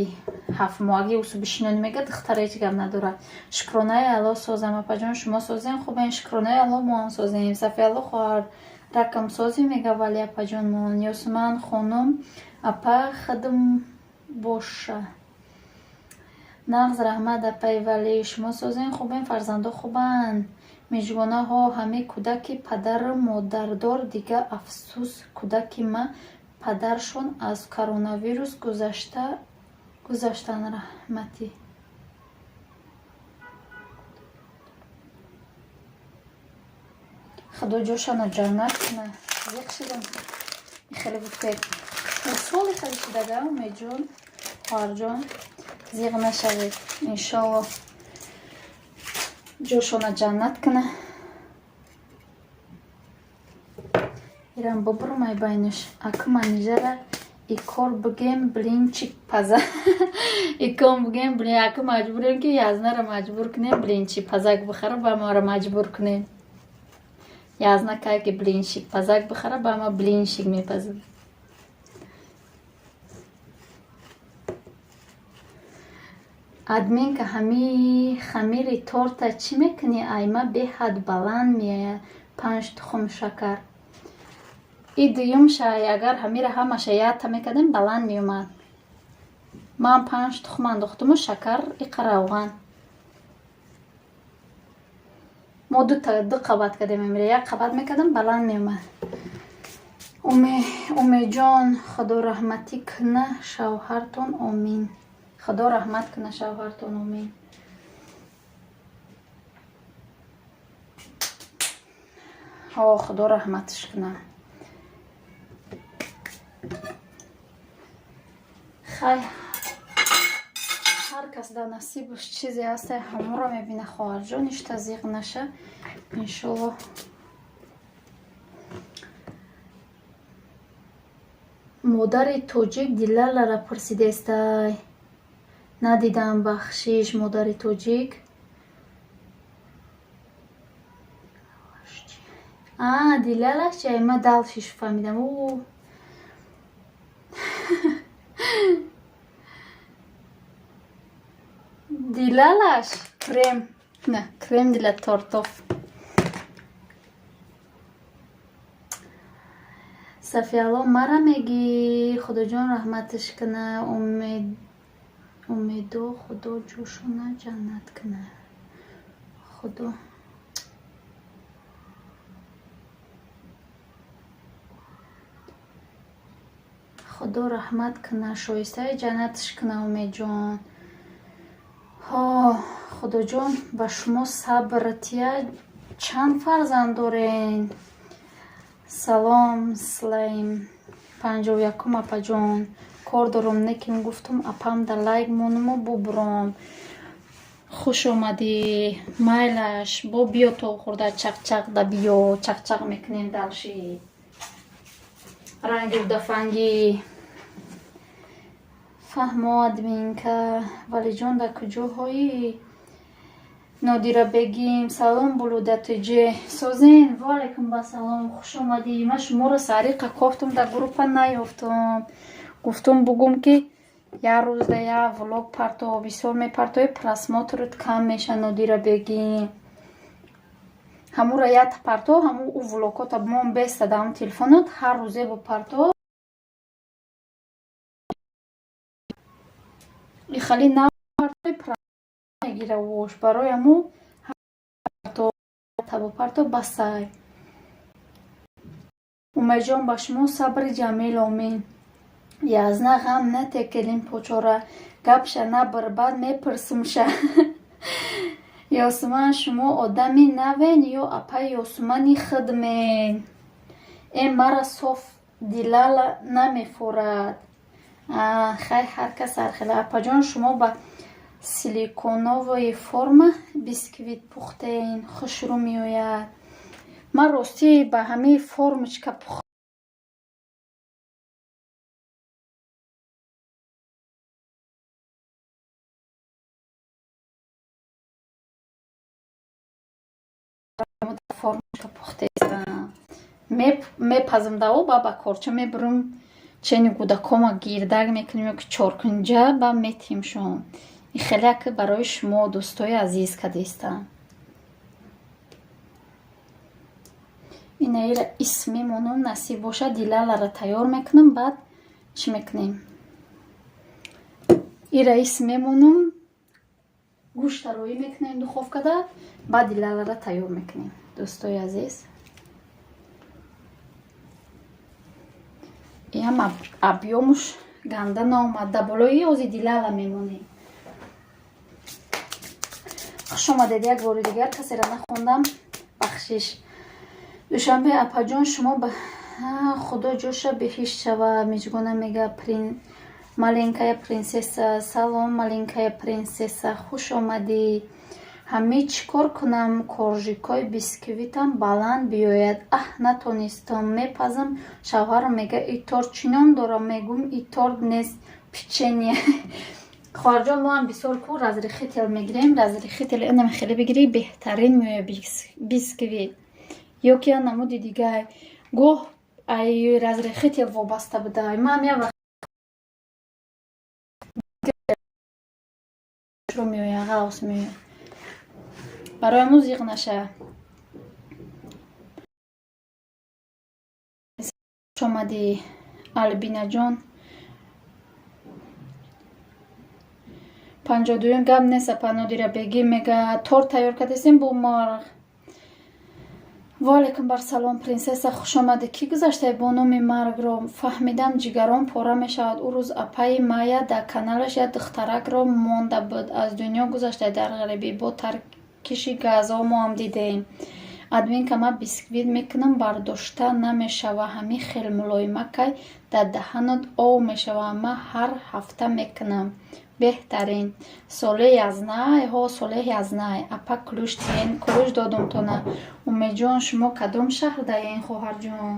ҳафтмоҳагӣ усу бишинонӣ, мега духтара ҳеҷ гап надорад. Шукронаи Алло, созам, апаҷон, шумо созем, хубем, шукронаи Алло, моам созем. Сафиалло хоҳар ракам созӣ, мега вале апаҷонмон. Ёсуман хонум, апа хидм боша. Нағз, раҳмат, апаи Вале, шумо созем, хубем, фарзандо хубанд. Мижгонаҳо ҳаме кӯдаки падару модардор дига афсӯс, кӯдаки ма падаршон аз коронавирус гузаштанд, раҳматӣ. Худо ҷошану ҷаннат кунад. Зиқ шидам, хеле гуфтед, соли хеле шидага. Умедҷон, хоҳарҷон, зиқ нашавед, иншолло ҷошона ҷаннат куна. Ирам бубурмай байнуш. Аку манижара икор бигем, блинчик паза икон бигем, блин. Аку маҷбурем, ки язнара маҷбур кунем, блинчик пазак бихара, ба мара маҷбур кунем. Язна кай ки блинчик пазак бихара, ба ма блинчик мепазад. Админка, ҳами хамири торта чӣ мекунӣ? Айма беҳад баланд меояд. Панҷ тухм, шакар. И дуюмша, агар ҳамира ҳамаша якта мекардем, баланд меомад. Ман панҷ тухм андохтуму шакар, иқа равған. Мо ду қабат кардем амира, як қабат мекардам, баланд меомад. Умеҷон, худо раҳматӣ куна шавҳартон, омин. Худо раҳмат куна шавҳартон, омин. О, худо раҳматаш куна. Хай, ҳар кас дар насибаш чизе ҳаста, ҳамонро мебина, хоҳарҷон, ишта зиқ наша, иншолло. Модари тоҷик Дилалара пурсидестай. Надидам, бахшиш, модари тоҷик. А, Дилалаш чай, ма далшиш фаҳмидам. О. Дилалаш крем. На, крем для тортов. Сафиалло мара мегӣ, Худоҷон раҳматаш куна, умедо Худо ҷӯшона ҷаннат куна. Худо Худо раҳмат куна, шоистаи ҷаннаташ куна, Умедҷон. Ҳо, Худоҷон ба шумо сабр тия. Чанд фарзанд дорен? Салом, Слайм. 51-ум апаҷон. Кор дорум, неким гуфтум апам да лайк монуму бубуром. Хуш омадӣ. Майлаш, бо биё то хурда чақчақ да биё, чақчақ мекунем дальше. Ранги удафангӣ. Фаҳмо, админка. Валиҷон дар куҷоҳоӣ? Нодира бегим, салом булуда тж. Созен, ваалайкум басалом, хуш омадӣ. Ман шуморо сариқа кофтум дар группа наёфтум. Гуфтум бугум ки як рӯзда як влог парто, бисёр мепартои просмотрат кам меша Нодира бегим. Ҳамура як парто, ҳаму ӯ влогҳота мон беста дар ҳамун телефонат ҳар рӯзе бо парто. Ихали напартои мегира вош барои ҳаму табо парто басай. Умедҷон ба шумо сабри ҷамил омин. Язна ғам натекелин почора гапша набир баъд мепурсумша. Ёсуман шумо одами навен ё апаи Ёсумани хидмен? Э мара соф дилала намефорад. Хай ҳар кас ҳар хела. Апаҷон шумо ба силиконовая форма бисквит пухтен хушрӯ меояд. Ман ростӣ ба ҳамаи формочка пухтам. Формочка пухтестам. Мепазам даво ба ба корча мебурам чени гудакома гирдак мекунем ё ки чоркунҷа ба метимшон. Ин хеле ки барои шумо дӯстои азиз кадистам. Инаира ис мемонам, насиб бошад дилалара тайёр мекунам, баъд чӣ мекунем? Ира ис мемонам, гӯшта роӣ мекунем духовкада, баъд дилалара тайёр мекунем. Дӯстои азиз. Иам объёмуш ганда наомад. Дар болои ози дилала мемонем. Хуш омадед як бори дигар касеро нахондам, бахшиш. Душанбе апаҷон шумо ба Худо ҷоша беҳишт шава. Миҷгона мега маленькая принцесса. Салом маленькая принцесса, хуш омадӣ. Ҳамӣ чӣ кор кунам коржикои бисквитам баланд биёяд? Аҳ натонистам. Мепазам шавҳарам мега и торт чӣ ном дорад? Мегӯм и торт нест печенье. Хоҳарҷон мо ҳам бисёр ку разрыхлитель мегирем. Разрыхлитель инам хеле бигирӣ беҳтарин меояд бисквит. Ё ки я намуди дигар. Гоҳ ай разрыхлитель вобаста буда. Ман як вақт меояд, ғавс меояд. Барои мо зиқ наша. Хуш омадӣ Албинаҷон. 52-юм гап нест апа Нодира бегим мега торт тайёр кардастем бо марғ. Ваалайкум барсалом принсесса хуш омадӣ. Кӣ гузаштае бо номи маргро? Фаҳмидам ҷигарон пора мешавад. Ӯ рӯз апаи Майя дар каналаш як духтаракро монда буд. Аз дунё гузаштае дар ғарибӣ бо таркиши газҳо мо ҳам дидем. Админка ман бисквит мекунам бардошта намешава. Ҳамин хел мулоимакай дар даҳанат ов мешава. Ман ҳар ҳафта мекунам. Беҳтарин. Солеҳ язнай, ҳо Солеҳ язнай. Апа ключ тиен, ключ додум тона. Умедҷон шумо кадом шаҳр даен хоҳарҷон?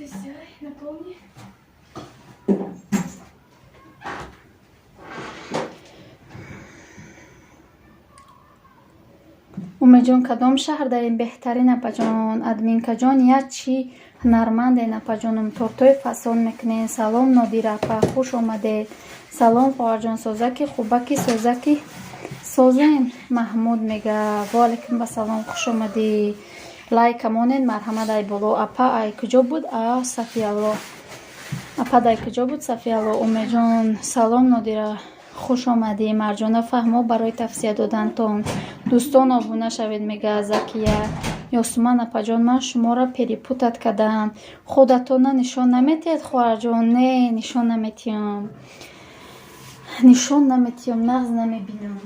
Ты сделай, наполни. Умедҷон, кадом шаҳр дарем? Беҳтарин, апаҷон. Админкаҷон, як чӣ ҳунарманден, апаҷонум, тортҳои фасон мекунен. Салом, Нодира апа, хуш омадед. Салом, хоҳарҷон, созаки, хубаки, созаки, созен. Маҳмуд мега: ваалайкум ассалом, хуш омадӣ. Лайка монед, марҳамат, ай боло. Апа ай куҷо буд? А Сафиялло. Апа дай куҷо буд? Сафиялло. Умедҷон, салом, Нодира, хуш омадӣ. Марҷона, фаҳмо барои тавсия додантон. Дӯстон, обуна шавед, мега Закия. Ёсуман апаҷон, ман шуморо перепутать кардам. Худатона нишон наметиҳед, хоҳарҷон? Не, нишон наметиҳам, нишон наметиҳам, нағз намебинам.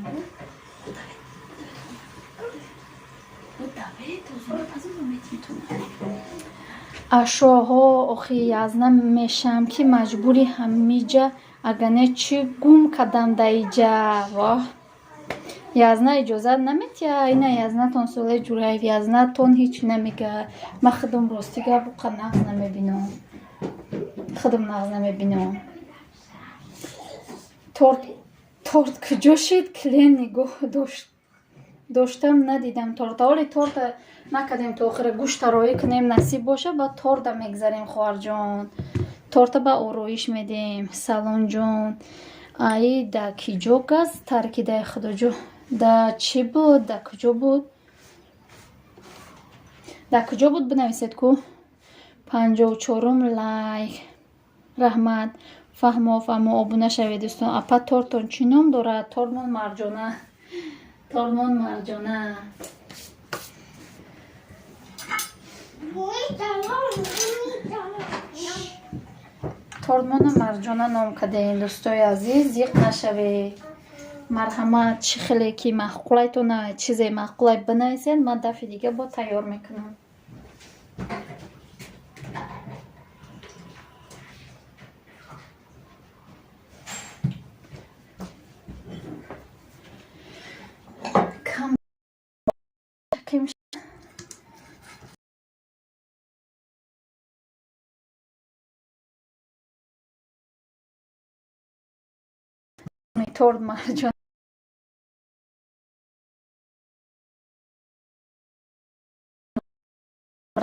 Ашоҳо охи язна мешам, ки маҷбури ҳамиҷа, ага не чӣ гум кардам даиҷа. Воҳ, язна иҷозат наметиҳа. Ина язнатон Соле Ҷураев, язнатон ҳеч намега. Ман худам, рости гап, уқа нағз намебинам, худам нағз намебинам. Торт, торт куҷо шид? Клиент нигоҳ доштам, надидам торта. Оли торта накардем то охира. Гӯшта роӣ кунем, насиб боша, ба торта мегзарем, хоҳарҷон. Торта ба ороиш медиҳем. Саломҷон, ай да киҷо газ таркидаи? Худоҷо, да чӣ буд, да куҷо буд, да куҷо буд, бинависед ку. 54-ум лайк, раҳмат. Фаҳмо, фаҳмо, обуна шавед, дӯстон. Апа, тортон чӣ ном дорад? Тортмон Марҷона, тортмон Марҷона. Тортмона Марҷона ном кардем. Дӯстои азиз, зиқ нашавед, марҳамат. Чӣ хеле ки маъқулайтона, чизе маъқулай бинависед, ман дафъи дига бо тайёр мекунам. Кам торт Марҷон.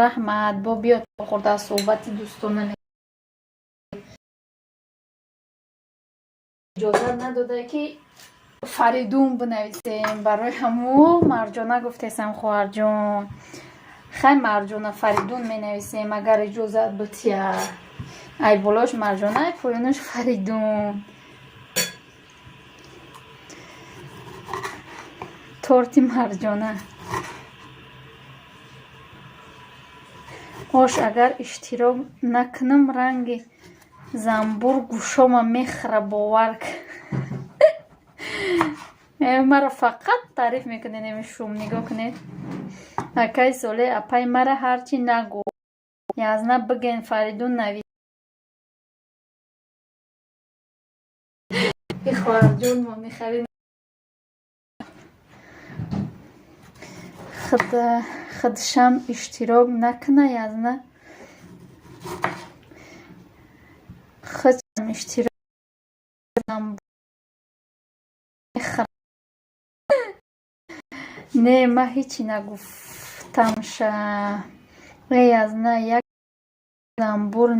Раҳмат, бо биё хӯрда, суҳбати дӯстона. Иҷозат надода, ки Фаридун бинависем, барои ҳаму Марҷона гуфтесам, хоҳарҷон. Хай, Марҷона Фаридун менависем, агар иҷозат бутия. Ай болош Марҷона, ай поёнаш Фаридун. Торти Марҷона. Ош, агар иштирок накунам, ранги занбур гӯшома мехӯра, бовар. Маро фақат таъриф мекунед, еми шум нигоҳ кунед. Акаи Соле, апаи мара ҳарчи нагӯ, язна биген Фаридун нави. Хоҳарҷон, мо мехарем. Худшам иштирок накуна, язна худшам иштирок. Не, ман ҳечи нагуфтамша. Э, язна як занбур,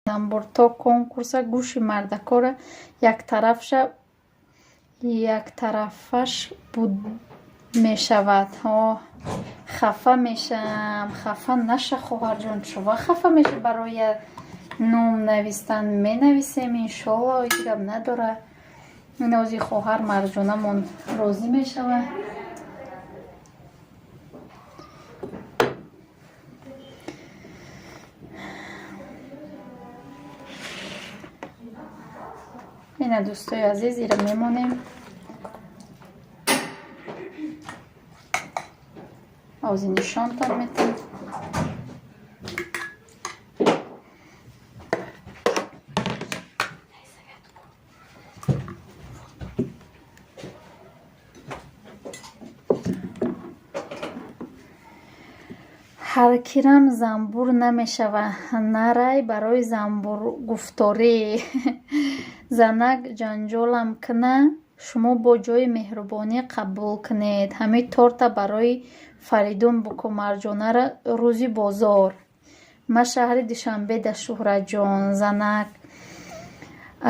занбур то конкурса гӯши мардакора яктарафаш буд мешавад. Хафа мешам. Хафа наша, хоҳарҷон, чува хафа меша? Барои ном навистан менависем, иншолло, ҳеҷ гап надорад. Инози хоҳар Марҷонамон розӣ мешавад. Ина, дӯстои азиз, ира мемонем. Ози нишонтон метем. Ҳар кирам занбур намешава, нарай барои занбургуфторӣ. Занак ҷанҷолам кина, шумо бо ҷои меҳрубонӣ қабул кунед. Ҳамин торта барои Фаридун буку, Марҷонара рӯзи бозор. Ма шаҳри Душанбеда, Шӯҳратҷон. Занак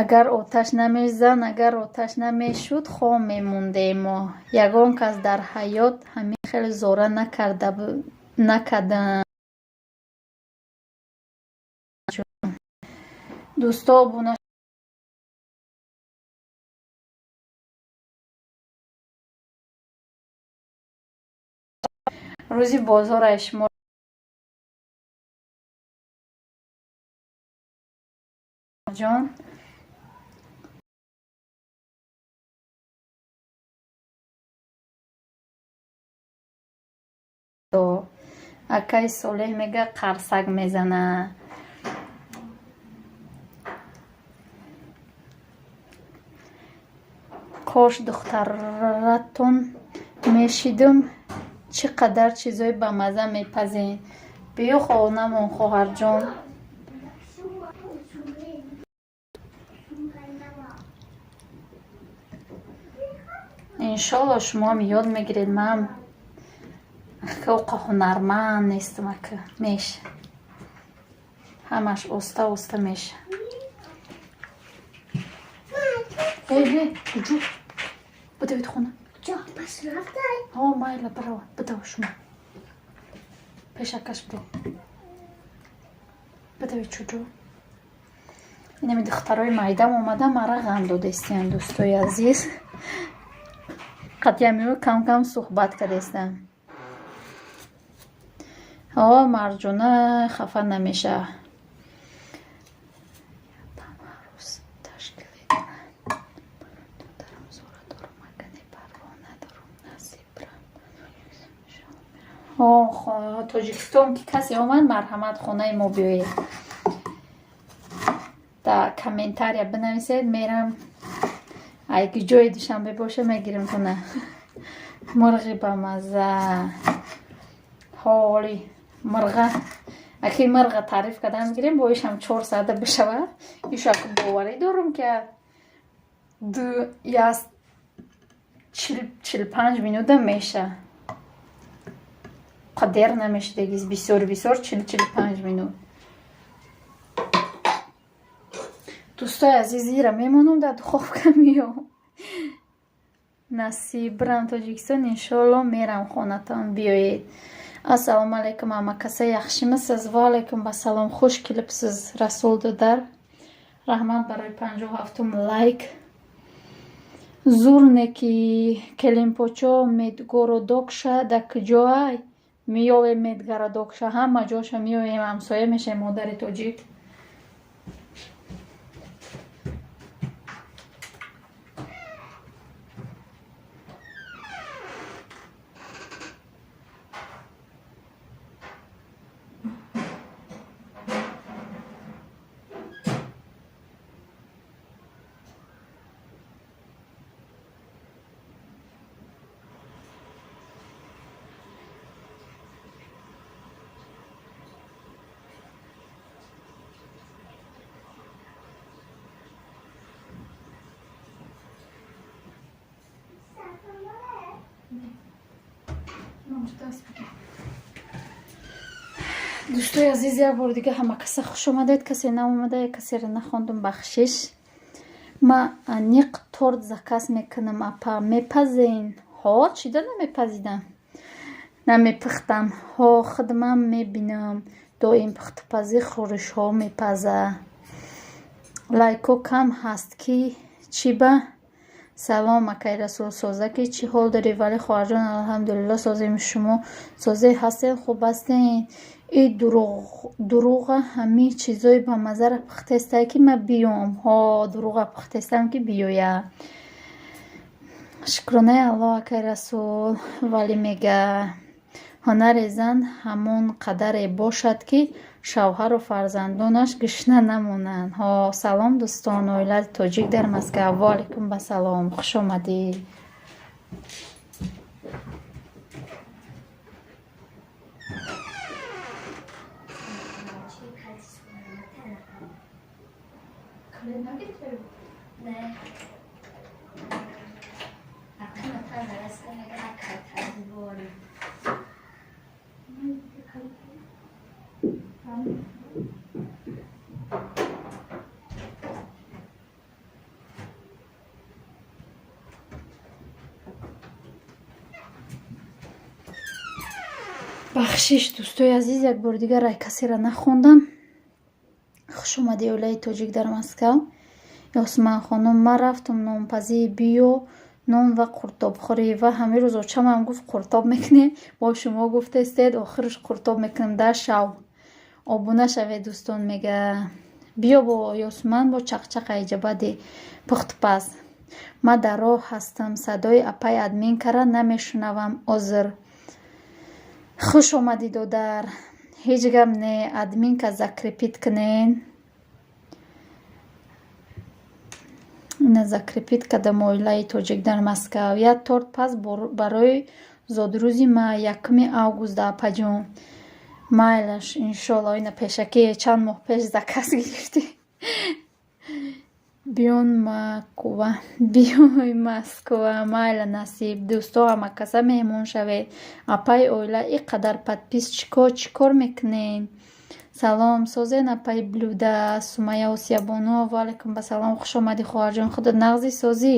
агар оташ намезан, агар оташ намешуд, хом мемондем мо. Ягон кас дар ҳаёт ҳамин хел зора накардам. Дӯсто, обуна рӯзи бозорай шумо ҷон. Акаи Солеҳ мега, қарсак мезана. Кош духтаратон мешидум, чӣ қадар чизои бамазза мепазед. Биё хонамон, хоҳарҷон. Иншолло, шумоам ёд мегиред. Ман оқа ҳунарманд нестам, ака, меша. Ҳамаш оста оста меша. Э, куҷо? Бидавед хона. Ҳо, майла, барава, бидав шумо. Пешакаш бидав. Бидавед, чуҷо? Инами духтарои майдам омада мара ғам додестиян, дӯстои азиз. Қатъиан кам кам суҳбат кардестам. Ҳо, Марҷона хафа намеша. Апам ҳаррӯз ташкиле дорад. Додарам зора дорум, ага не парво надорум, насибрам. Ҳо, Тоҷикистон ки касе омад, марҳамат, хонаи мо биёед. Дар комментария бинависед, мерам. Ай ки ҷои Душанбе боша, мегирем тона. Мурғи бамазза. Ҳоли мурға аки мурға таъриф кардан гирем, бо ишам 4 соата бишава. Ишак боварӣ дорум, ки ду яс 45 минута меша. Қадер намешидагиз, бисёр бисёр 40-45 минут. Дӯстои азиз, ира мемонам дар духовка, миём. Насиб бирам Тоҷикистон, иншоалло, мерам хонатон, биёед. Ассалому алайкум, ҳамакаса, яхшимисиз? Ва алайкум ассалом, хуш келибсиз, Расул додар. Раҳмат барои 57-ум лайк. Зур не ки келинпочо медгородокша да куҷоай? Миёвем медгородокша, ҳама ҷоша меоем, ҳамсоя мешавем, модари тоҷик. Дӯстои азиз, як бори дига ҳама каса хуш омадед. Касе наомада, касеро нахондум, бахшиш. Ма аниқ торт заказ мекунам, апа, мепазен? Ҳо, чида намепазидам, намепухтам. Ҳо, хидмам мебинам, доим пухтупазӣ, хӯришҳо мепаза. Лайкҳо кам ҳаст, ки чӣ ба? Салом, акай Расул, созаки, чӣ ҳол дорӣ? Вале, хоҳарҷон, алҳамдулилло, созем, шумо созе ҳастед, хуб ҳастед? И дурӯға, ҳамин чизои бамаззара пухтестай, ки ман биём. Ҳо, дурӯға пухтестам, ки биёя. Шукронаи Аллоҳ, акай Расул. Вале мега, ҳунари зан ҳамон қадаре бошад, ки шавҳару фарзандонаш гушна намонанд. Ҳо, салом, дӯстон, оилаи тоҷик дар Москва. Ва алайкум ассалом, хуш омадед. Хлеб нагирифта? Не. Акна та нараса ака тазбори. Бахшиш, дӯстои азиз, як бори дигар рай касеро нахондам. Хуш омадӣ, оилаи тоҷик дар Москав. Ёсман хонум, ман рафтум нонпазӣ, биё нон ва қуртобхӯрӣ. Ва ҳамин рӯз очамам гуфт, қуртоб мекунем, бо шумо гуфтестед, охирш қуртоб мекунем дар шав. Обуна шавед, дӯстон, мега. Биё бо Ёсман бо чақчақ айҷа баъди пухтупаз. Ман дар роҳ ҳастам, садои апай админкара намешунавам озир. Хуш омадӣ, додар. Ҳеҷ гап не, админка закрепить кунен. Ина закрепить кардам оилаи тоҷик дар Москав. Як торт паз барои зодрӯзи ма 1 август, апаҷон. Майлаш, иншолло, ина пешакӣ чанд моҳ пеш заказ гирифтӣ. Биён Макува, биёй Москва, майла, насиб. Дӯсто, ҳамакаса меҳмон шавед. Апаи оила, ин қадар подписчико чӣ кор мекунед? Салом, созен, апаи блюда. Сумая Осиябону, ва алайкум басалом, хуш омадӣ, хоҳарҷон, худат нағзи, созӣ?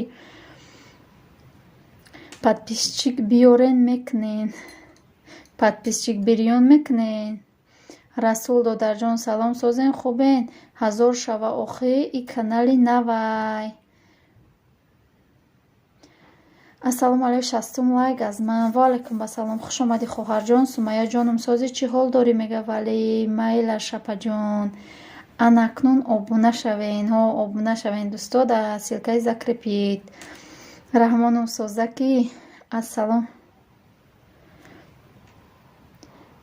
Подписчик биёрен мекунен. Подписчик бирён мекунен. Расул додарҷон, салом, созен, хубен? 1000 шава охи, и канали навай. Ассалому алайкум, 60-ум лайк аз ман. Ва алайкум басалом, хуш омадӣ, хоҳарҷон. Сумая ҷонум, созӣ, чӣ ҳол дорӣ, мега вале майлаш, апаҷон. Ана акнун обуна шавен. Ҳо, обуна шавен, дӯсто, дар ссылкаи закрепить. Раҳмонов созакӣ, ассалом.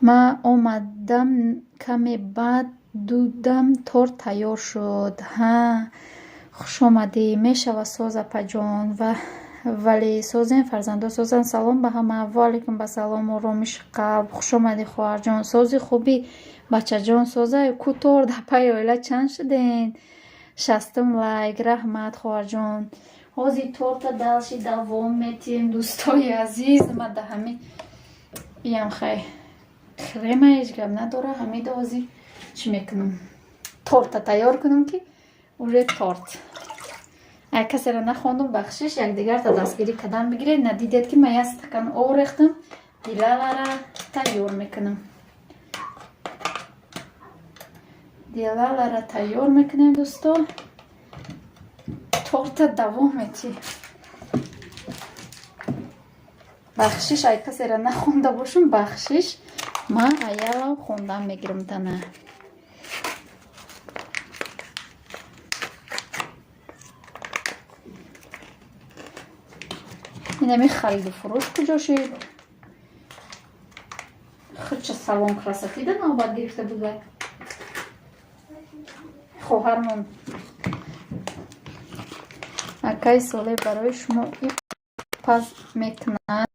Ман омадам каме баъд, дудам торт тайёр шуд. Ҳа, хуш омадӣ. Мешава, соз, апаҷон. Вале созем, фарзандо созанд. Салом ба ҳама. Ва алайкум басалом, оромиши қалб. Хуш омадӣ, хоҳарҷон. Сози, хубӣ, бачаҷон, соза ку торт, апаи оила чанд шуден? 60-ум лайк, раҳмат, хоҳарҷон. Ҳозир торта дальше давом метиҳем, дӯстои азиз. Ма да ҳамин иам хай крема ҳеҷ гап надора. Ҳамида ҳозир чӣ мекунам? Торта тайёр кунам, ки уже торт. Ай касеро нахондум, бахшиш, якдигарта дастгирӣ кадан бигиред. Надидед, ки ман як стакан об рехтам, дилалара тайёр мекунам. Дилалара тайёр мекунем, дӯсто. Торта давом метиҳем. Бахшиш, ай касеро нахонда бошум, бахшиш. Ман аялав хондан мегирам тана. Инами хариду фурӯш куҷо шид? Худча салон красоты да навбат гирифта буда. Хоҳармон. Акаи Соле барои шумо паз мекунад.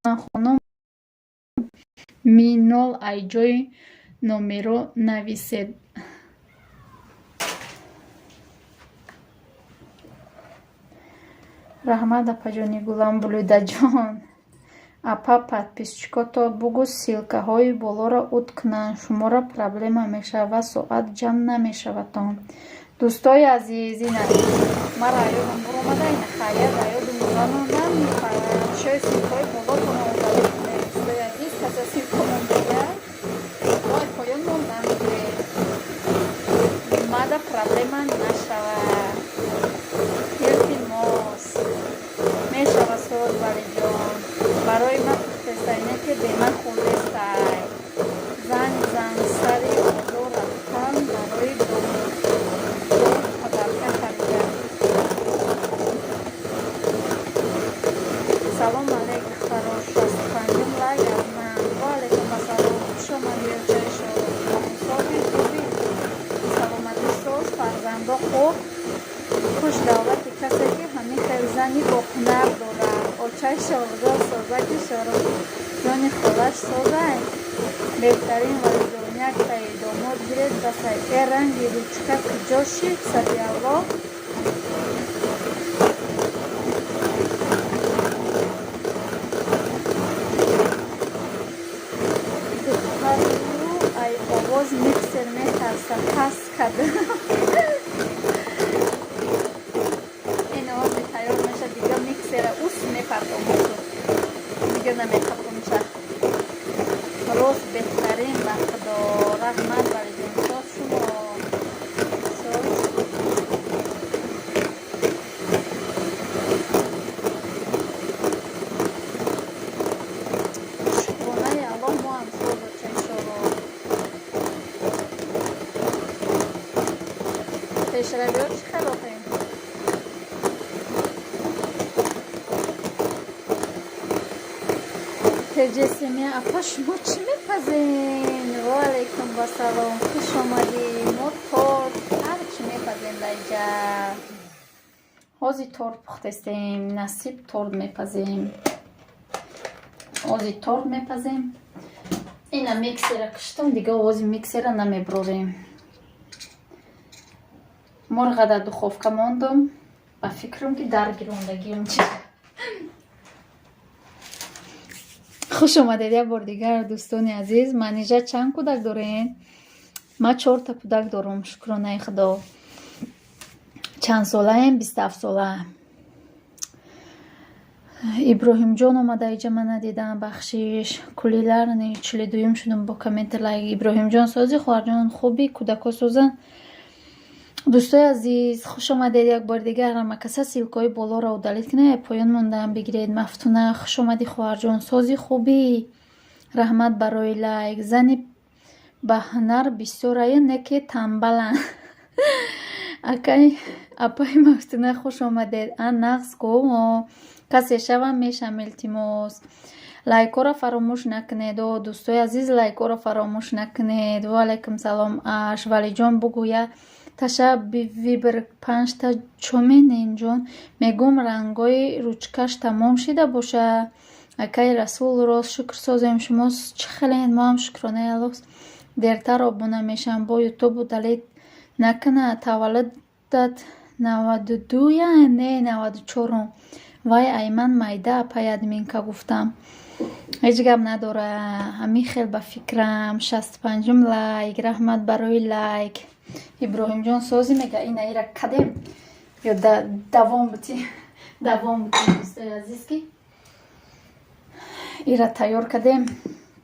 Хонум Минол, ай ҷои номеро нависед. Раҳмат, апаҷони гулам, Булудаҷон. Апа, подписчикото бугӯ, ссылкаҳои болоро ут кунанд, шуморо проблема мешавад ва соат ҷамъ намешавадтон. Дӯстои азиз, ина мара аёдам буромада, ина хайрият аёдум занонам, чои ссылкаҳои болотонро удалить кунед, дӯстои азиз, каса ссылка мондага ой поён мондан бигиред. Мада проблема нашавад. Илтимос. Мешава, соз, валиҷон. Барои ман пухтестайне, ки беман хӯрдестай. Занг зан, сари бозор рафтан барои дом подарка харидан. Салом алейк, духтаро, 65-ум лайк аз ман. Ва алайкум ассалом, хуш омадӣ, очаи шоҳ. Сози, хубӣ? Саломатӣ соз, фарзандо хуб? Зани боҳунар дорад. Очаи шоргул созаки шоруҷони холаш созай. Беҳтарин Валиҷон, яктаи домод гиред басай. Э ранги ручка куҷо шид, Сафиалло? Духтару ай овоз миксер метарса, пас када. Ин овози тайёр меша, дига миксера ус мепартом, дига намеқапумша. Рост, беҳтарин, ба Худо, раҳмат, Валиҷон, соз шумо. Соз. Шукронаи Аллоҳ, мо ҳам соз, очаи шоро. Пешравиҳо чӣ хел охем? Теҷесемия апа, шумо чӣ мепазен? Ва алайкум вассалом, хуш омадӣ. Мо торт, ҳар чӣ мепазем дар инҷа. Ҳозир торт пухтестем, насиб, торт мепазем. Ҳозир торт мепазем. Ина миксера киштам, дига овози миксера намеброрем. Мурға дар духовка мондум. Ба фикрам ки дар гирондагиам чи. Хуш омадед як бор дигар, дӯстони азиз. Манижа, чанд кӯдак доред? Ман чорта кӯдак дорам, шукронаи Худо. Чанд солаем? 27 сола. Иброҳимҷон омада иҷа, ман надидам, бахшиш. Кулиларни 42-юм шудам бо комменти лайк. Иброҳимҷон, сози, хоҳарҷон, хуби, кӯдако созанд. Дӯстои азиз, хуш омадед як бори дигар. Ҳамакаса ссылкаҳои болоро удалить кунед, поён мондаам, бигиред. Мафтуна, хуш омадӣ, хоҳарҷон, сози, хубӣ, раҳмат барои лайк. Зани баҳунар бисёраю, не ки тамбаланд. Акай, апаи Мафтуна, хуш омадед. А нағз ку, касе шавам мешам, илтимос. Лайкҳоро фаромӯш накунед, о дӯстои азиз, лайкҳоро фаромӯш накунед. Ва алайкум салом, аш Валиҷон, бугӯя таша вибр панҷта чоменен ҷон. Мегӯм, рангҳои ручкаш тамом шида боша. Акаи Расул, рост, шукр, созем, шумо чӣ хелен? Мо ҳам, шукронаи Аллоҳ. Дертар обуна мешавам, бо ютуб удалить накунад. Таваллудат 92-я, не 94-ум? Вай, ай ман майда, апай админка гуфтам. Ҳеҷ гап надора, ҳамин хел ба фикрам. 65-ум лайк, раҳмат барои лайк. Иброҳимҷон, созӣ, мега ина ира кадем ё давом бути, давом бути, дӯстои азиз, ки ира тайёр кардем,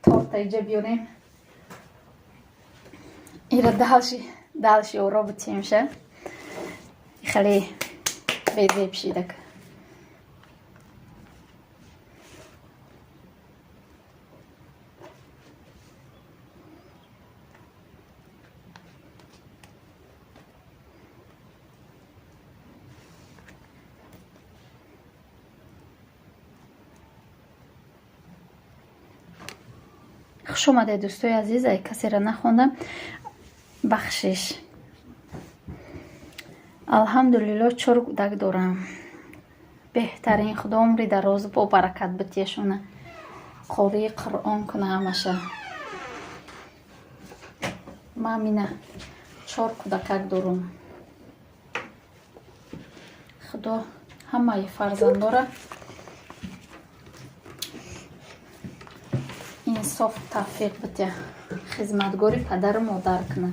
торта иҷа биёрем, ира дальше оро бутемша, хеле безеб шидак. Хуш омадед, дӯстои азиз. Ай касеро нахондам, бахшиш. Алҳамдулилло, чор кӯдак дорам. Беҳтарин, Худо умри дароз бо баракат битиешона, қории Қуръон куна ҳамаша. Ман мина чор кӯдакак дорум. Худо ҳамаи фарзандора инсоф тавфиқ битя, хизматгори падару модар куна.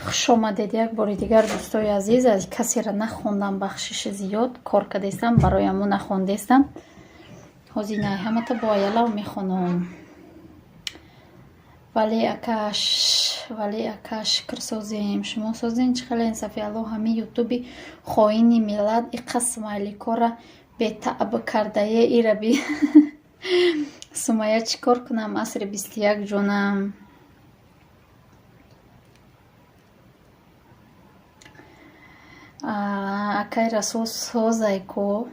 Хуш омадед як бори дигар, дӯстои азиз. Аз касеро нахондам, бахшиши зиёд, кор кардестам, барои ҳамо нахондестам. Ҳозир най ҳамата бо аялав мехонам. Вале акаш, вале ака, шукр, созем, шумо созем, чӣ хелен? Сафиалло, ҳамин ютуби хоини миллат иқа смайликора бетаъб кардае ираби. Сумая, чӣ кор кунам, асри 21, ҷонам. Акай Расул созай ку.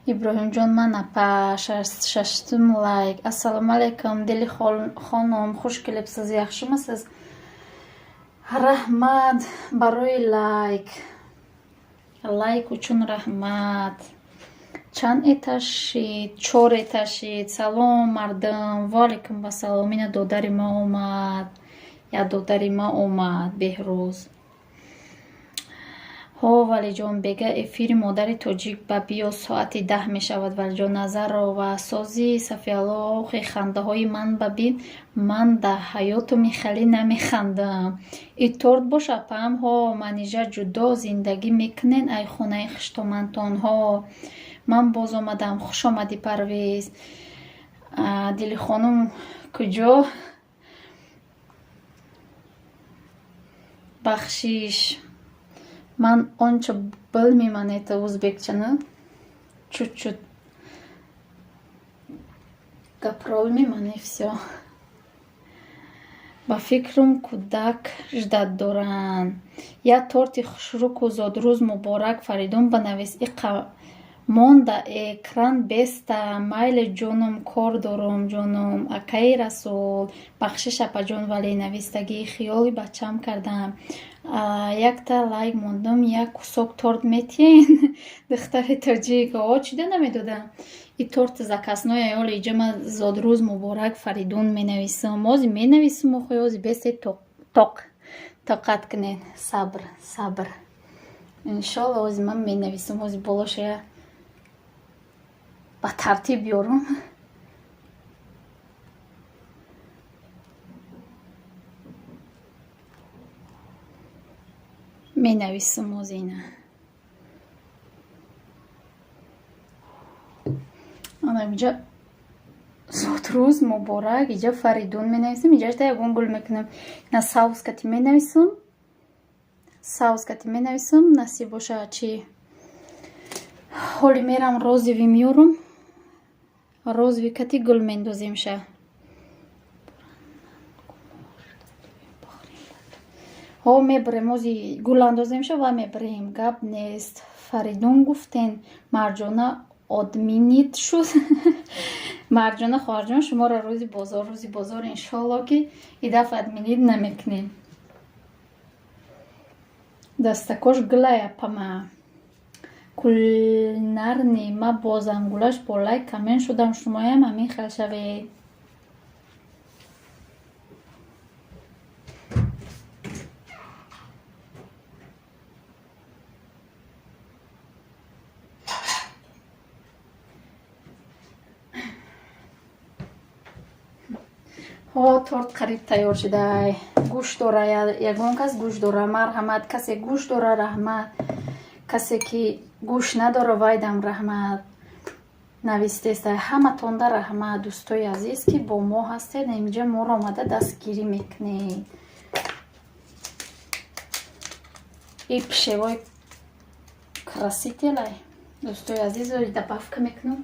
Иброҳимҷон, ман апа, шаштум лайк. Ассалому алайкум, Дили хонум, хуш келибсиз, yaxshimisiz? Раҳмат барои лайк. Лайк учун раҳмат. Чанд этаж шид? Чор этаж шид. Салом, мардум. Ва алайкум вассалом. Ина додари ма омад. Як додари ма омад, Беҳрӯз. Ҳо, Валиҷон, бега эфири модари тоҷик ба биё, соати 10 мешавад. Валиҷон Назарова, сози Сафиалло, охи хандаҳои ман ба бин, ман дар ҳаётум хеле намехандам. И торт боша, апаам? Ҳо, Манижа, ҷудо зиндагӣ мекунен ай хонаи хиштомантонҳо. Ман боз омадам. Хуш омадӣ, Парвиз. Дилихонум куҷо? Бахшиш. Ман онча bilmayman это o'zbekchani. Чуть-чуть gapirolmayman и всё. Ба фикрам, кӯдак ждать доранд. Як торти хушрӯку зодрӯз муборак, Фаридун, банавис. Иқа монда экран беста. Майли, ҷонум, кор дорум, ҷонум. Акаи Расул, бахшиш, апаҷон, вале навистагии хиёли бачам кардам. Якта лайк мондум, як кусок торт метиҳен? Духтари тоҷик. О, чида намедодам? И торти заказной оли иҷа ман зодрӯз муборак Фаридун менависам. Ози менависам, охи ози бесе тоқ. Тоқат кунед. Сабр, сабр. Иншолло, ози ман менависам, ози болоша я ба тартиб биёрам. Менависам ози ина. Ана инҷа зодрӯз муборак, иҷа Фаридун менависам, иҷашда ягон гул мекунам. Ина савз кати менависам. Савз кати менависам, насиб боша чӣ. Ҳоли мерам розовый меёрам. Розовый кати гул мендоземша. Ҳо, мебарем, ози гул андоземша ва мебарем. Гап нест. Фаридун гуфтен, Марҷона отменить шуд. Марҷона хоҳарҷон, шуморо рӯзи бозор, рӯзи бозор, иншолло, ки и дафъа отменить намекунем. Дастакош гулай, апама. Кулинарный ма бо зангулаш бо лайк коммент шудам, шумоям ҳамин хел шавед. Ҳо, торт қариб тайёр шудай. Гӯшт дора, ягон кас гӯшт дора, марҳамат. Касе гӯшт дора, раҳмат. Касе ки гӯшт надора, вайдам раҳмат. Навистеста ҳаматонда раҳмат, дӯстои азиз, ки бо мо ҳастед, инҷа моро омада дастгирӣ мекунед. И пищевой краситель ай. Дӯстои азиз, добавка мекунам.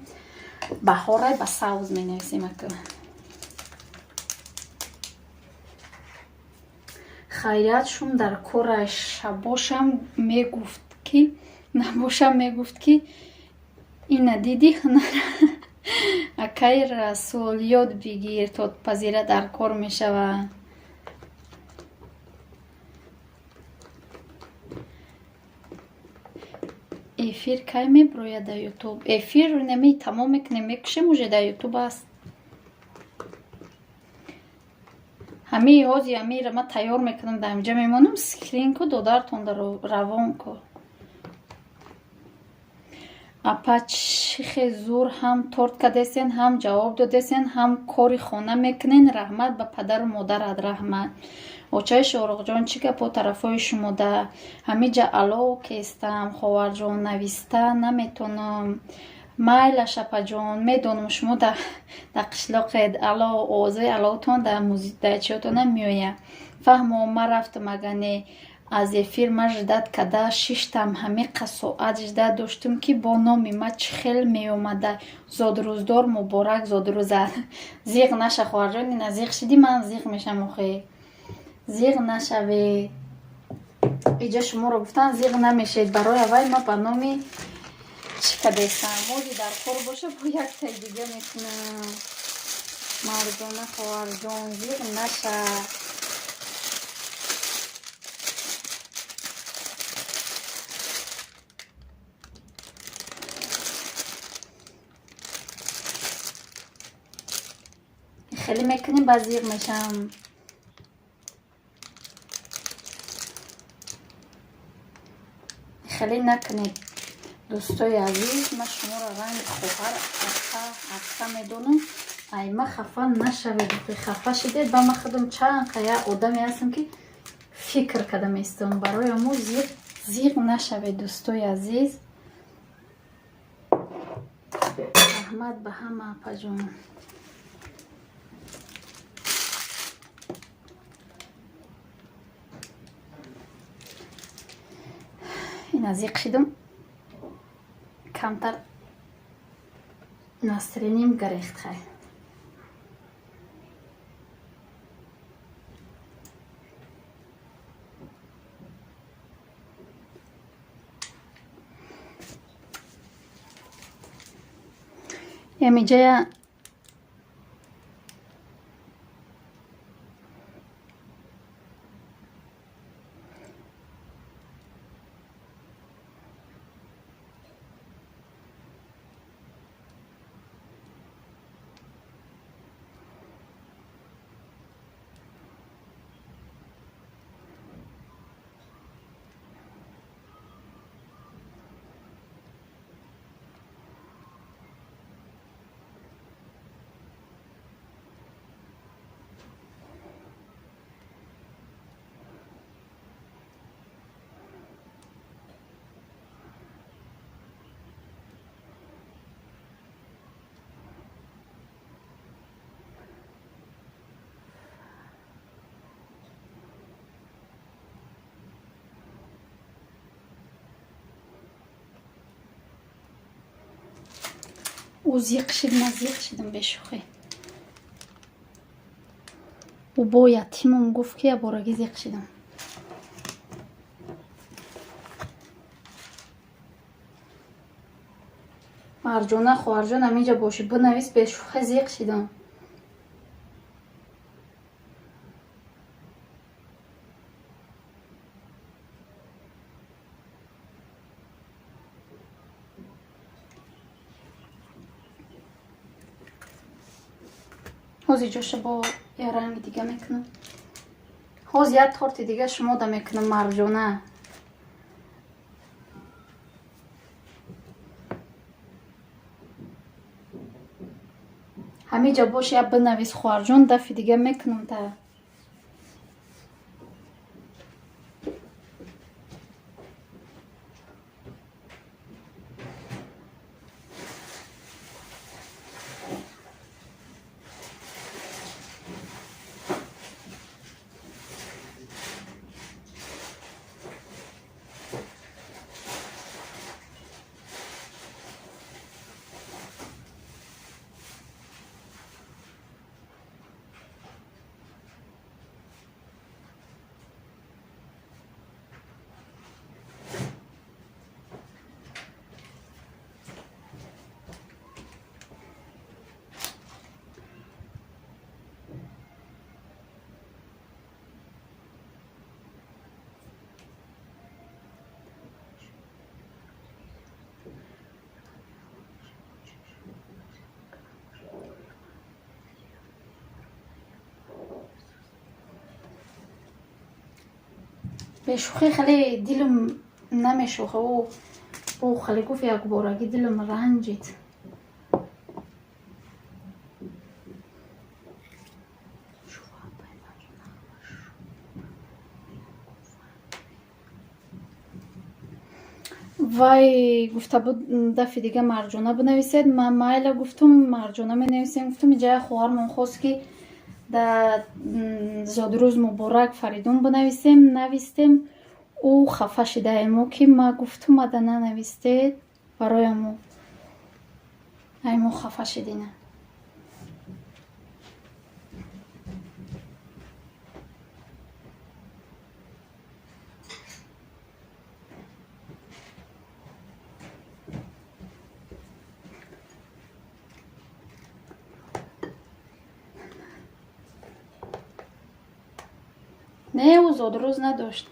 Баҳорай, ба савз менависем ака. Хайрият, шум дар корай, шабошам мегуфт ки набошам, мегуфт ки ина дидӣ ҳунар. Акаи Расул, ёд бигир, тортпазира дар кор мешавад. Эфир кай меброяд дар Ютуб? Эфир неми тамом мекунем, мекушем, уже дар Ютуб аст. Ҳамаи ҳози ҳамиро ман тайёр мекунам, дар инҷа мемонам, скрин ку, додаратонда равон ку. Апа, чӣ хел зур ҳам торт кардесен, ҳам ҷавоб додесен, ҳам кори хона мекунен. Раҳмат ба падару модарат, раҳмат. Очаи Шоҳруқҷон, чӣ гапо тарафҳои шумода? Ҳамиҷа ало кестам, ховарҷон, нависта наметонам. Майлаш, апаҷон, медонам, шумо дар қишлоқед, ало овозаи алоутон дар чиётонам меояд. Фаҳмо, ман рафтам, ага не аз эфир ман ждать карда шиштам, ҳамиқа соат ждать доштум, ки бо номи ман чӣ хел меомада. Зодрӯздор муборак зодрӯзат. Зиғ наша, хоҳарҷон, ина зиғ шидӣ, ман зиғ мешам охе. Зиғ нашавед. Иҷа шуморо гуфтан зиғ намешед. Барои аввал ма ба номи чӣ кадестам? Мози дар кор боша, бо яктаи дига мекунам. Марҷона хоҳарҷон, зиғ наша. Хеле мекунем, ба зиғ мешам. Хеле накунед, дӯстои азиз. Ма шуморо ранги хоҳар, ака, ака медонам. Ай ма хафа нашавед. Хафа шидед, ба ма худам чанд қая одаме ҳастам, ки фикр карда местам. Барои мо зиғ нашавед, дӯстои азиз. Раҳмат ба ҳама, апаҷон. Ина зиқ шидум, камтар настроением гарехт. Хай, ямиҷая ӯ зиқ шид, ман зиқ шидам бешӯхӣ. Ӯ бо ятимам гуфт, ки яборагӣ зиқ шидам. Марҷона хоҳарҷон, ҳаминҷа бошӣ, бинавис, бешӯхӣ зиқ шидам. Ҳозир ҷоша бо я ранги дига мекунам. Ҳозир як торти дига шумода мекунам, Марҷона. Ҳамиҷа бош, як бинавис, хоҳарҷон, дафи дига мекунам та. Бешӯхӣ хеле дилам намешӯха. Ӯ хеле гуфт, якборагӣ дилам ранҷид. Вай гуфта буд, дафи дига Марҷона бинависед. Ман майла гуфтум, Марҷона менависем гуфтум. Иҷая хоҳармон хост, ки да зодрӯз муборак Фаридун бинависем, навистем. Ӯ хафа шидаемо, ки ма гуфтум, ада нанавистед. Бароямо аймо хафа шидина. Не, ӯ зодрӯз надошт.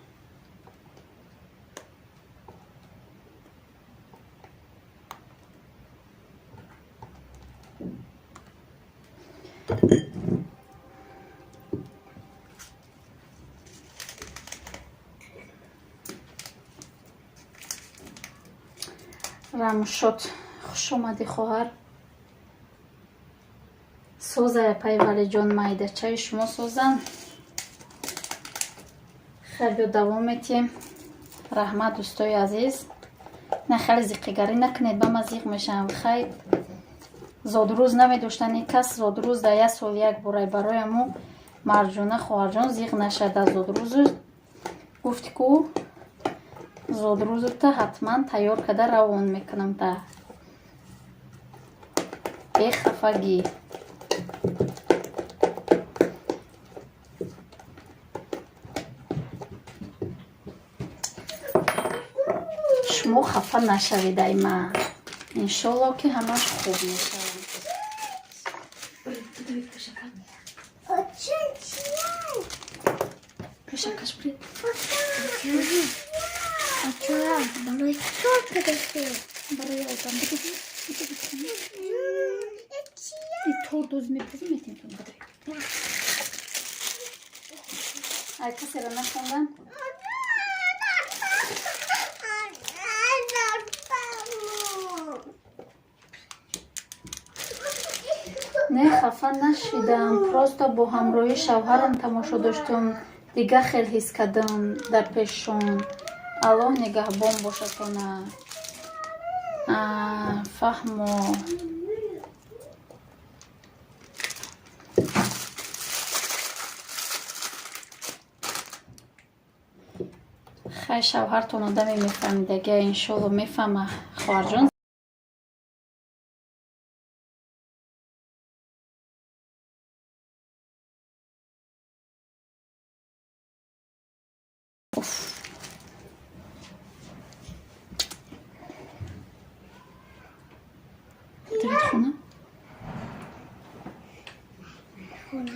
Рамшод, хушомадӣ, хоҳар. Созая, пай Валиҷон, майдачаи шумо созан. Хай, биё, давом метиҳем. Раҳмат, дӯстои азиз. На, хеле зиқигарӣ накунед, ба ма зиқ мешавам. Хай, зодрӯз намедоштани кас, зодрӯз дар як сол як борай. Барои аму Марҷона хоҳарҷон зиқ нашад аз зодрӯзу. Гуфти ку, зодрӯзута ҳатман тайёр карда равон мекунам та бехафагӣ. Шумо хафа нашавед, ай ма, иншолло, ки ҳамаш хуб мешавад. Очун чияй? Пешакаш биред. Очун барои чор кадаси. Барои одам. И торт доз мепазим, метимтон, бадай. Ай, касеро нахондан. Не, хафа нашидам, просто бо ҳамроҳи шавҳарам тамошо доштум, дига хел ҳис кардам дар пешшон. Аллоҳ нигаҳбон бошадтона. Фаҳмо. Хай, шавҳартон одаме мефаҳмидага, иншолло, мефаҳма, хоҳарҷон. Уф. Давид хона? Хона?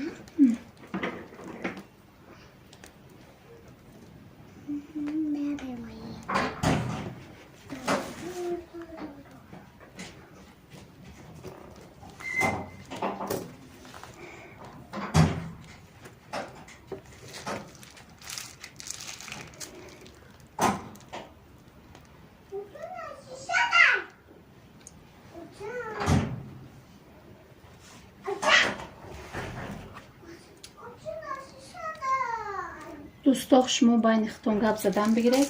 Дӯстох, шумо байни худтон гап задан бигиред.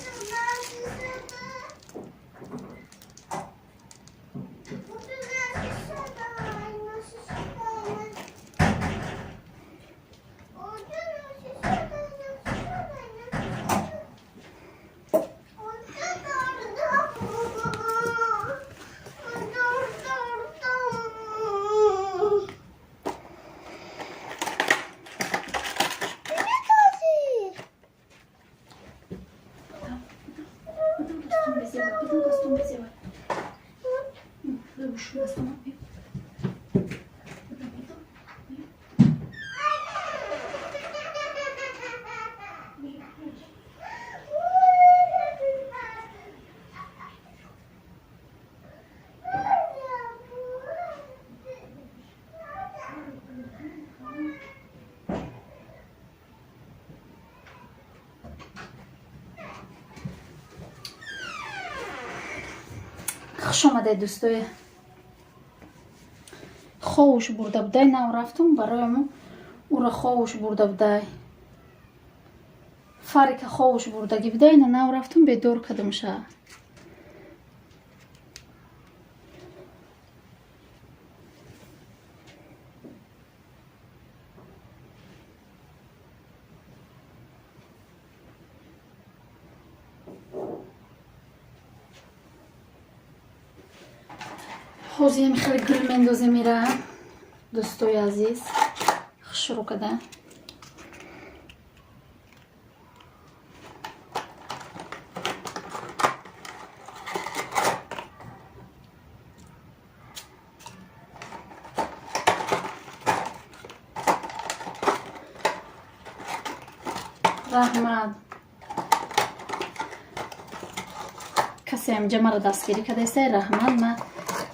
Хуш омадед, дӯстои. Ховуш бурда будай, нав рафтум, барояму ура ховуш бурда будай. Фарика ховуш бурдагӣ будай, на нав рафтум, бедор кардамша. Ҳозием хеле гил мендозем ира, дӯстои азиз, хушрӯ када. Раҳмат, касе ҳамҷа маро дастгирӣ кардаиста, раҳмат. Ма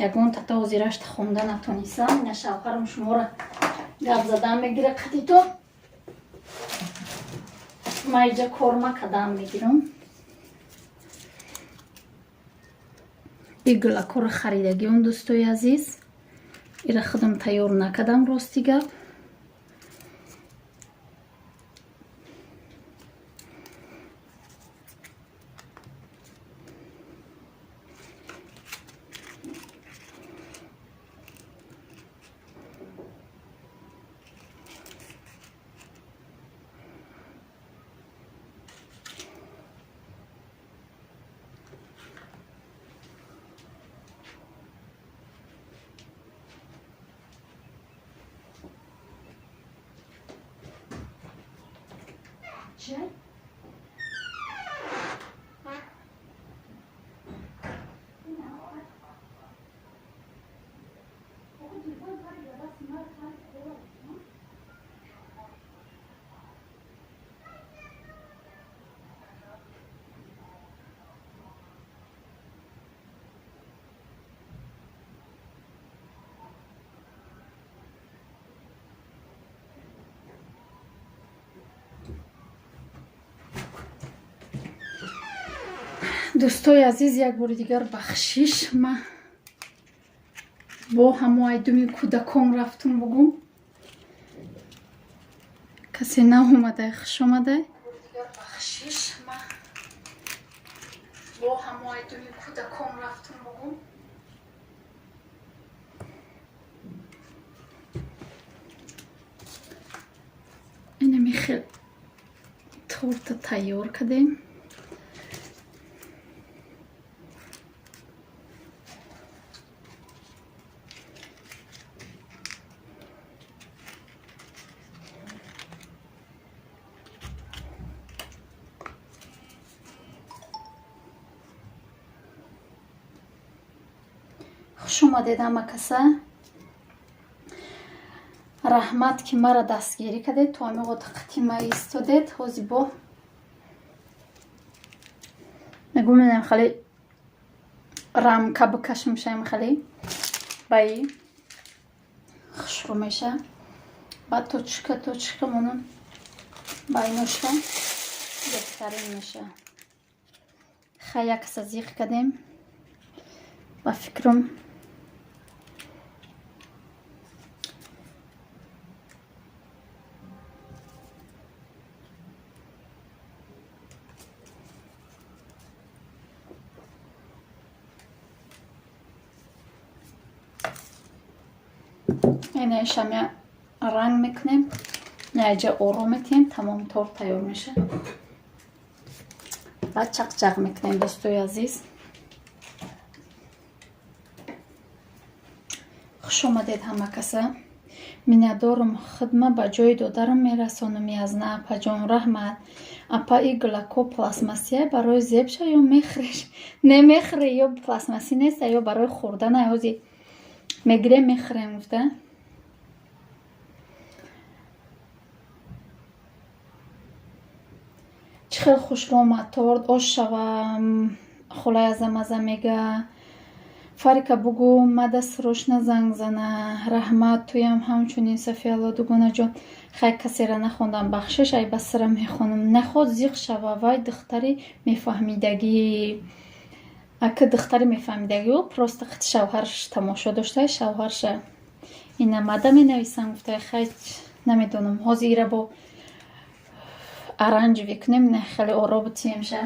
ягон тата ҳозирашта хонда натонистам. Ина шавҳарам шуморо гап задан мегира қатито. Ма иҷа корма кадам мегирам. И гулакора харидагиам, дӯстои азиз, ира худам тайёр накардам, рости гап. Чай? Дӯстои азиз, як бори дигар бахшиш. Ма бо ҳамо айдуми кӯдакон рафтум бугум. Касе наомадай, хуш омадай. Бахшиш, ма бо ҳамо айдуми кӯдакон рафтум бугум. Инами хел торта тайёр кардем. Хуш омадед ҳама каса. Раҳмат, ки маро дастгирӣ кардед, то ҳамин қати ма истодед. Ҳози бо мегӯм, хеле рамка бикашам, шаем хеле баи хушрӯ меша. Баъд точка точка монам, байноша беҳтарин меша. Хай, як каса зиқ кардем, ба фикрам. Инаишамя ранг мекунем, наиҷа ором метиҳем, тамом, торт тайёр меша. Баъд чақчақ мекунем, дӯстои азиз. Хуш омадед ҳама каса. Миннатдорум, хидма ба ҷои додарам мерасонам. Язна апаҷон, раҳмат. Апа, и гулако пластмассия барои зебша ё мехӯреш? Не мехӯре, ё пластмассӣ неста, ё барои хӯрдана. Ҳози мегирем, мехӯрем гуфта. Чӣ хел хушрӯ омад торт, ош шава, холаи азамаза мега. Фарика, бугӯ мада срочно занг зана. Раҳмат, туям ҳамчунин, Сафиялло дугонаҷон. Хай, касера нахондам, бахшиш, ай басра мехонам. Наход зиқ шава, вай духтари мефаҳмидагӣ. Ака, духтари мефаҳмидагӣ, ӯ просто хит шавҳарш тамошо дошта, шавҳарша ина мада менависам гуфта. Хай, намедонам, ҳозир ира бо оранжевый кунем, не хеле оро бутиемша.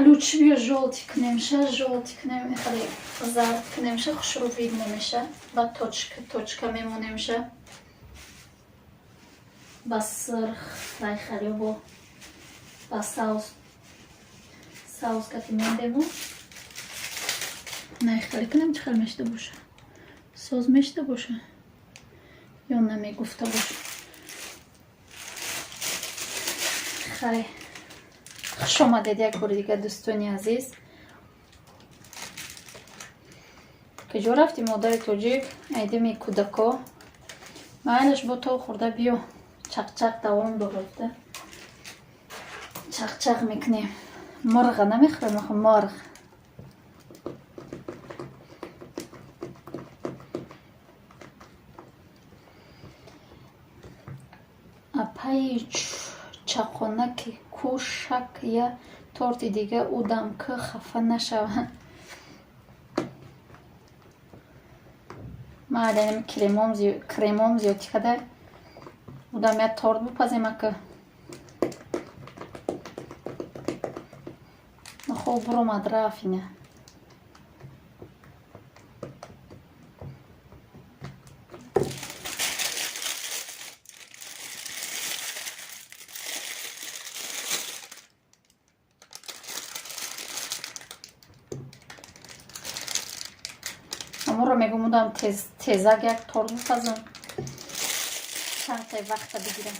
Лучше биё жёлтый кунемша, жёлтый кунем, хеле зард кунемша, хушрӯ видно меша. Баъд точка точка мемонемша. Ба сирх вай хеле бо ба савз савз кати мондему. Най, хеле кунем, чӣ хел мешида боша. Соз мешида боша ё намегуфта боша. Хай, хуш омадед як бори дигар, дӯстони азиз. Куҷо рафтӣ, модари тоҷик? Айдими кӯдако. Майлаш, бо то хӯрда биё, чақчақ давом дорад. Чақчақ мекунем. Мурға намехӯрем охо, мурғ. Апаи чақонаки ку шак я торти дига удам ки хафа нашава. Ма алянами кремом зиёдтӣ када удам я торт бипазем ака. Хоб буромад, рафт ина. Аморо мегум, удам тезак як торт бипазам. Чанд тай вақта бигирам.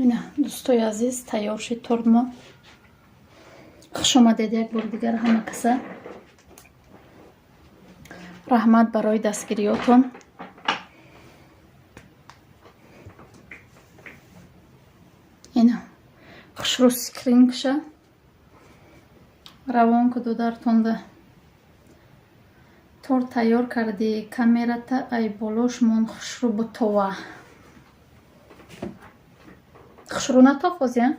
Ина, дӯстои азиз, тайёр шид торт мо. Хуш омадед як бори дигар ҳама каса. Раҳмат барои дастгириётон. Ина, хушрӯ скрин куша, равон ку додартонда. Торт тайёр кардӣ, камерата ай болош мон, хушрӯ бутова. Хушрӯ натоф озия?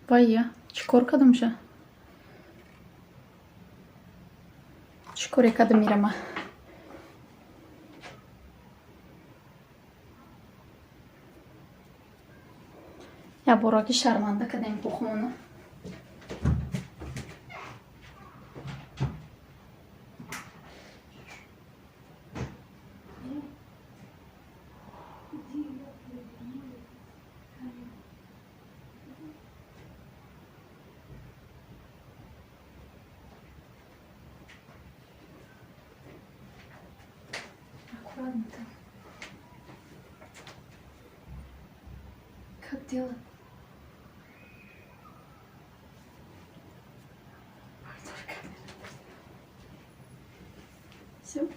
Вайя, чӣ кор кардамша? Чӣ коре кардам ирама? Як бораки шарманда кардем пухмона. Аккуратно там. Как делать? Все.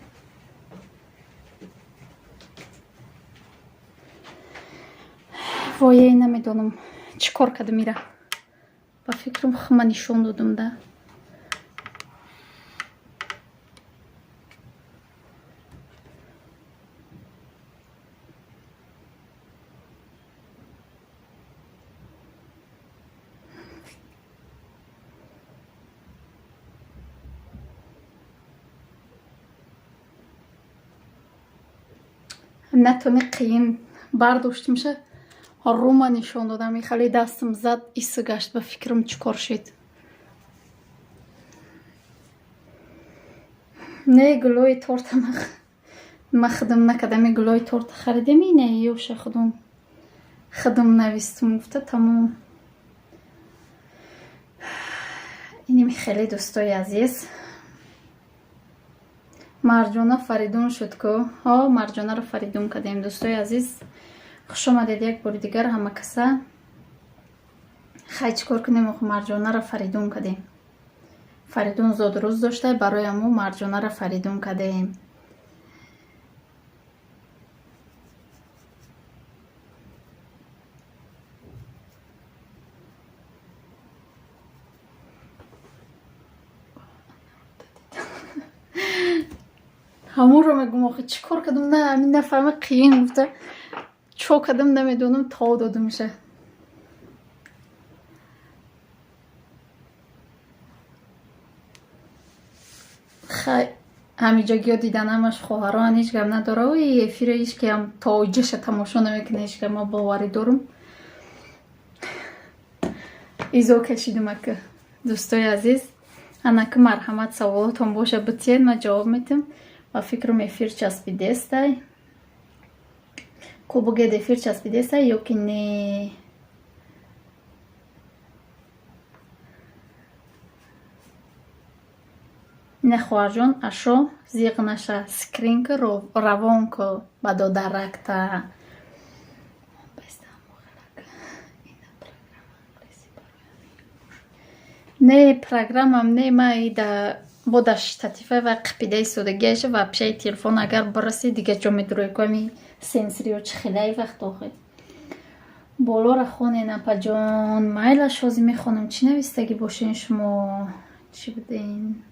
Воей, намедонам, чӣ кор кардам ира. Ба фикрам, хума нишон додам да. Натони қиин бардоштимша, рума нишон додам, хеле дастам зад, иса гашт. Ба фикрам, чӣ кор шид? Не, гулои торта ма худам накардам. Гулои торта харидем, ине ёша худам навистум, гуфта, тамом. Иними хеле, дӯстои азиз. Марҷона Фаридун шуд ку. Ҳо, Марҷонаро Фаридун кардем. Дӯстои азиз, хуш омадед як бори дигар ҳама каса. Хай, чӣ кор кунем охо, Марҷонаро Фаридун кардем. Фаридун зодрӯз дошта, барои ҳамо Марҷонаро Фаридун кардем. Ҳамонро мегум охи, чӣ кор кардам? На, ҳамин нафаҳма, қиин гуфта, чо кардам, намедонам, то додумша. Хай, ҳамиҷогиё дидан, ҳамаш хоҳароан, ҳеҷ гап надора. Ой, эфира ҳеҷ киам то оҷаша тамошо намекунад, ҳеҷ гап. Ма боварӣ дорум. Изо кашидум ака. Дӯстои азиз, анака, марҳамат, саволотон боша, битиед, ман ҷавоб метам. Ба фикрам, эфир часпидестай ку. Бугед, эфир часпидестай ё ки не? Не, хоҳарҷон, ашо зиқ наша, скринка равон ку ба додаракта. Не, программам не, ма ида бо дар штатива ва қипида истодагиаша. Вообще телефон агар бираси, дига ҷо медурӯй ку, ами сенсориё чӣ хелаи вақт охи. Болора хонен, апаҷон. Майлаш, ҳозир мехонам. Чӣ навистагӣ бошен шумо? Чӣ буден?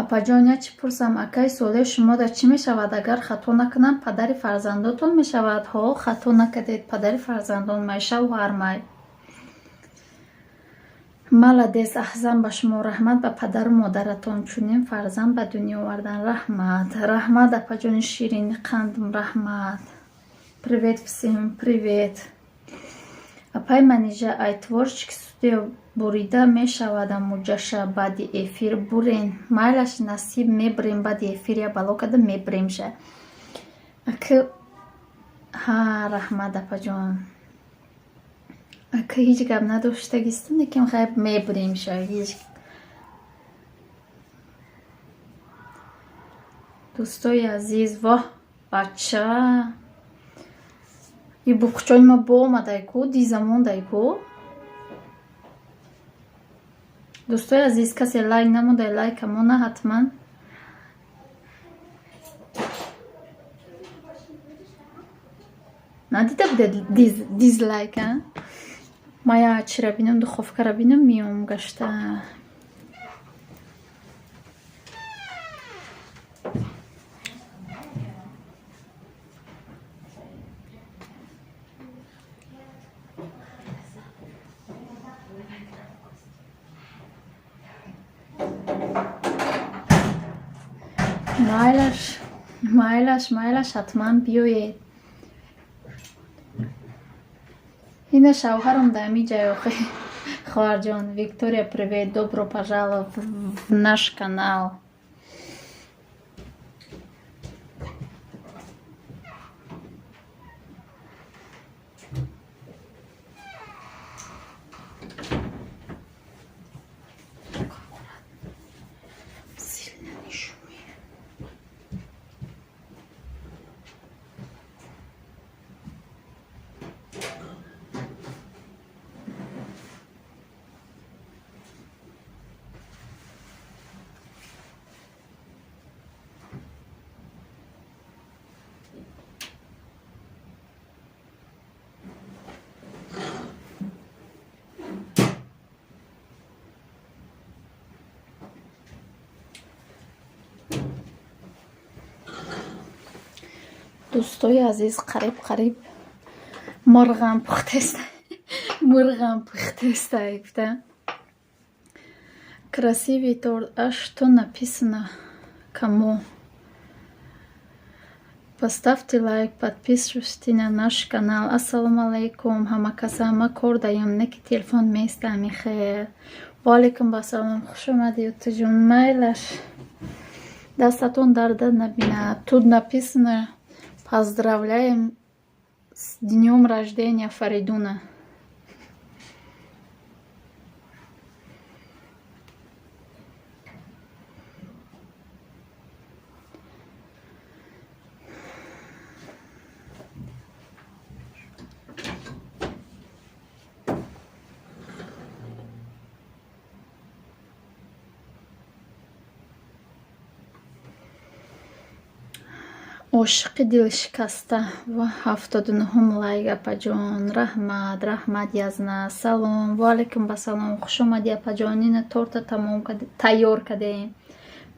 Апаҷон, як чӣ пурсам, акаи Солеҳ шумо дар чӣ мешавад? Агар хато накунам, падари фарзандотон мешавад. Ҳо, хато накардед, падари фарзандон май, шавҳармай. Молодец, аҳзан ба шумо, раҳмат ба падару модаратон, чунин фарзанд ба дунё овардан. Раҳмат, раҳмат, апаҷони ширини қандум, раҳмат. Привет всем, привет. Апай Манижа, ай творческий студия бурида мешавада муҷаша, баъди эфир бурен. Майлаш, насиб, мебурем баъди эфир, я бало када мебуремша. Ака, ҳа, раҳмат, апаҷон. Ака, ҳеҷ гап надоштагистам, лекин хайр, мебуремша, ҳеҷ. Дӯстои азиз, воҳ, бача, и буқчони ма боомадай ку, дизамондай ку. Дӯстои азиз, касе лайк намондай, лайка мона ҳатман. Надида буде дизлайк, а? Ма я чира бинам, духовкара бинам, миём гашта. Майлаш, майлаш, майлаш, ҳатман биёед. Ина шавҳарам дар ҳамин ҷай охи. Хоҳарҷон Виктория, привет, добро пожаловать в наш канал. Сильно не шуми. Дӯстои азиз, қариб қариб мурғам пухтеста, мурғам пухтеста, гуфта. Красивый торт. А что написано? Кому? Поставьте лайк, подписывайтесь на наш канал. Ассалому алайкум, ҳама каса. Ма кор даям, не ки телефон места михел. Ва алайкум ассалом, хуш омадӣ, Утуҷон. Майлаш. Дастатон дарда набинад. Тут написано: поздравляем с днем рождения Фаридуна. Ошиқи дилшикаста ва 79-ум лайк, апаҷон. Раҳмат, раҳмат, Язна. Салом, ва алайкум басалом. Хуш омадӣ, апаҷон. Ина торта тамом тайёр кардем.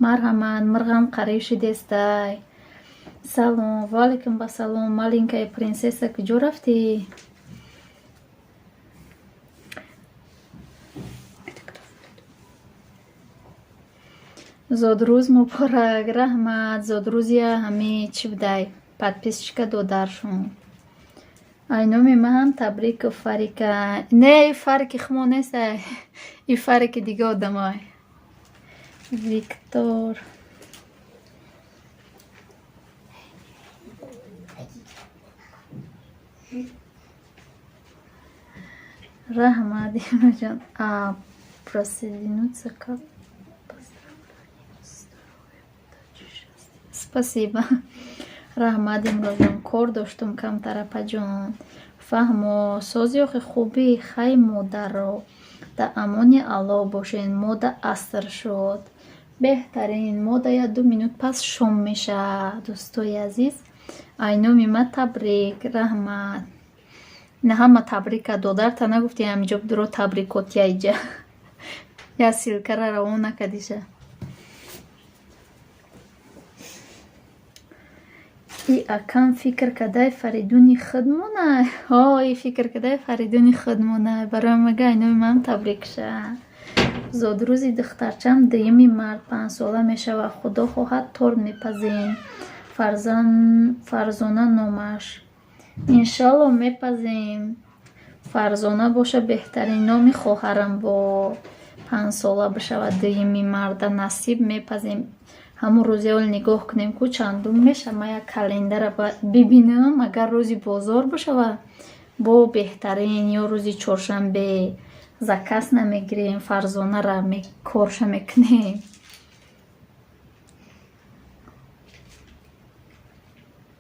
Марҳамат, мирғам қариб шидестай. Салом, ва алайкум басалом. Маленькая принцесса, куҷо рафтӣ? Зодрӯз муборак, раҳмат. Зодрӯзия ҳами чӣ будай? Подписчика додаршон. Ай номи ман табрику, Фарика. Не, и Фарики хумо нестай. И Фарики дига одамай. Виктор. Раҳмат, Имроҷон. А присоединиться как? Спасибо. Раҳмат, Имроҷон. Кор доштум камтар, апаҷон. Фаҳмо, сози охи хубӣ, хай модаро. Да амони Аллоҳ бошен, мода аср шуд. Беҳтарин, мода як 2 минут пас шом мешавад, дӯстои азиз. Ай номи ма табрик, раҳмат. На ҳама табрика додарта нагуфти ҳамиҷо дуро табрикотия иҷа. Я ссылкара равон накардиша. И акам фикр кадай Фаридуни худмонай. Ҳо, и фикр кадай Фаридуни худмонай. Барои мага ай номи ман табрик ша. Зодрӯзи духтарчам 2-юми март, 5-сола мешавад. Худо хоҳад, торт мепазем. Фарзона номаш. Иншалло мепазем. Фарзона боша беҳтарин номи хоҳарам бо 5-сола бишавад 2-юми марта насиб мепазем. Ҳамун рӯзи оли нигоҳ кунем ку чандум мешавад. Ман як календара бибинам, агар рӯзи бозор бошавад, бо беҳтарин ё рӯзи чоршанбе заказ намегирем, Фарзонара корша мекунем.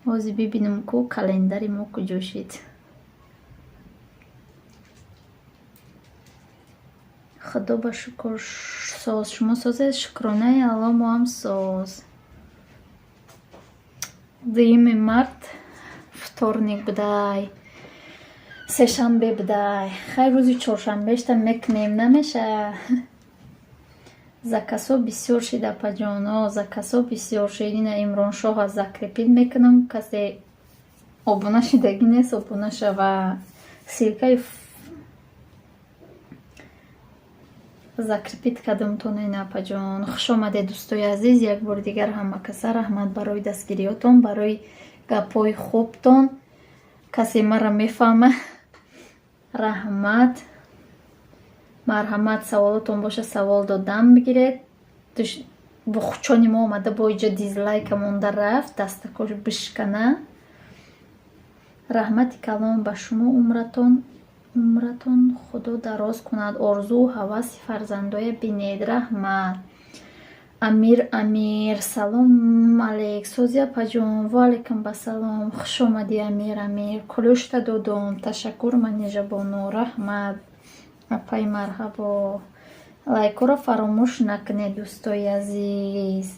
Ҳозир бибинам ку календари мо куҷо шид. Худо ба шукр соз. Шумо созед, шукронаи Алло, мо ҳам соз. 2-юми март вторник будай. Сешанбе будай. Хай рӯзи чоршанбешта мекунем, намеша? Заказҳо бисёр шид, апаҷон. О, заказҳо бисёр шид. Ина Имроншоҳа закрепить мекунам. Касе обуна шидагӣ нест, обуна шава. Ссылкаи закрепить кардамтон ина, апаҷон. Хуш омадед, дӯстои азиз. Як бори дигар ҳама каса раҳмат барои дастгириётон, барои гапҳои хубтон. Касе мара мефаҳма. Раҳмат. Марҳамат, саволотон боша, савол додан бигиред. Бухчони мо омада бо иҷо дизлайка монда рафт, дастакош бишкана. Раҳмати калон ба шумо, умратон Худо дароз кунад. Орзуу ҳаваси фарзандоя бинед. Раҳмат. Амир Амир, салом алейк. Сози, апаҷон, ва алайкум басалом. Хуш омадӣ, Амир Амир. Кулӯшта додум. Ташаккур, Манижабону. Раҳмат. Апаи марҳабо. Лайкҳоро фаромӯш накунед, дӯстои азиз.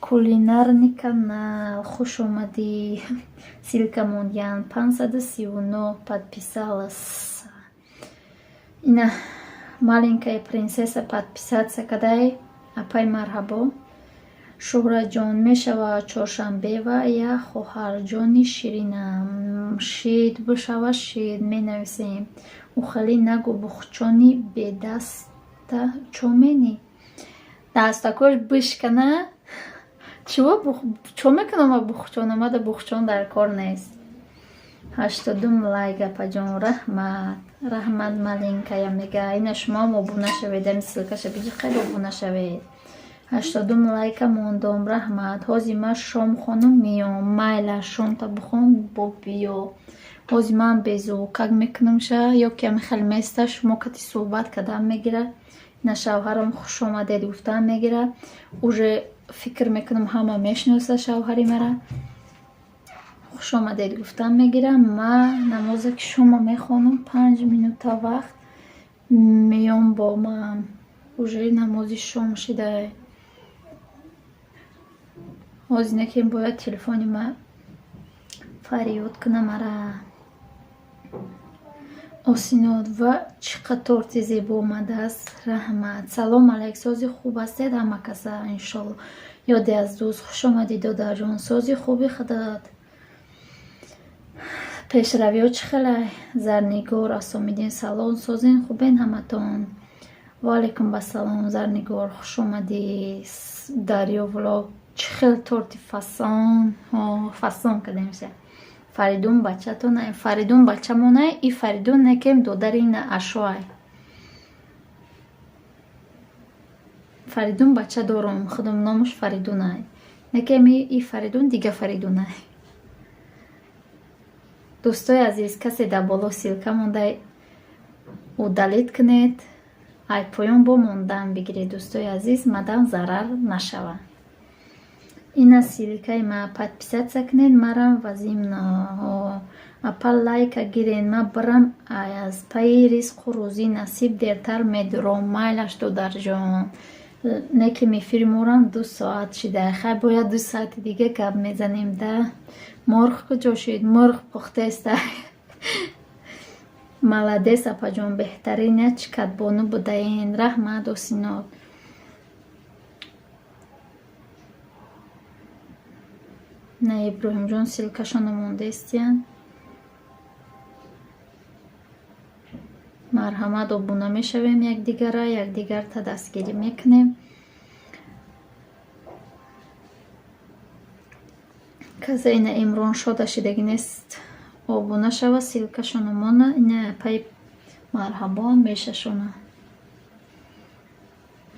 Кулинарный канал, хуш омадӣ. Ссылка мондиян. 539 подписалась. Ина маленькая принцесса подписаться кадай. Апай марҳабо. Шуҳратҷон, мешавад чоршанбева я хоҳарҷони ширинам. Шид бишава, шид менависем. Ухелӣ нагӯ, бухчони бедаста чо менӣ? Дастакош бишкана. Чиво чо мекунам ма бухчона? Мада бухчон дар кор нест. 82-м лайк, апаҷон, раҳмат. Раҳмат, маленькая мега. Ина шумоам обуна шавед, ами ссылкаша биҷиқед, обуна шавед. 82-м лайка мондом, раҳмат. Ҳози ман шом хонум меём. Майла, шомта бихон, бо биё. Ҳози ман безувукак мекунамша, ё ки ами хеле места, шумо кати суҳбат кардан мегира. Ина шавҳарам хуш омадед гуфтан мегира. Уже фикр мекунам, ҳама мешиноса шавҳари мара. Хуш омадед гуфтан мегирам. Ма намозе ки шома мехонам, 5 минута вақт меём, бо ман уже намози шом шидай. Ҳозир не ки бояд телефони ма фарёд куна мара. Осинод ва чӣ қад торти зебо омадааст, раҳмат. Салом алайк, сози хуб ҳастед ҳама каса, иншолло. Ёде аз дӯст, хуш омадӣ, додарҷон, сози хуби худат. Пешравиҳо чӣ хелай? Зарнигор Асомиддин, салом, созин хубен ҳаматон? Ваалайкум басалом, Зарнигор, хуш омадӣ. Дарё влог, чӣ хел торти фасон, фасон кардемша. Фаридун бачатон, Фаридун бачамонай, и Фаридун некем додари ина ашоай. Фаридун бача дорум, худам номаш Фаридунай. Некем и Фаридун дига Фаридунай. Дӯстои азиз, касе дар боло ссылка мондай, удалить кунед, ай поён бо мондан бигиред, дӯстои азиз, мадам зарар нашава. Ина ссылкаи ма, подписаться кунед марам вазимно. Апа, лайка гирен, ма бирам аз пайи ризқу рӯзӣ, насиб дертар медуром. Майлаш, додарҷон. Неким эфири морам 2 соат шида. Хай, бояд 2 соати дига гап мезанем да. Мурғ куҷо шид? Мурғ пухтеста. Молодец, апаҷон, беҳтарин чӣ кадбону будаен. Раҳмат, Осинод. На, Иброҳимҷон ссылкашона мондаистиян. Марҳамат, обуна мешавем якдигара, якдигарта дастгирӣ мекунем. Касе ина Имрон шода шидагӣ нест, обуна шава, ссылкашона мона. Ина апаи марҳабон мешашона.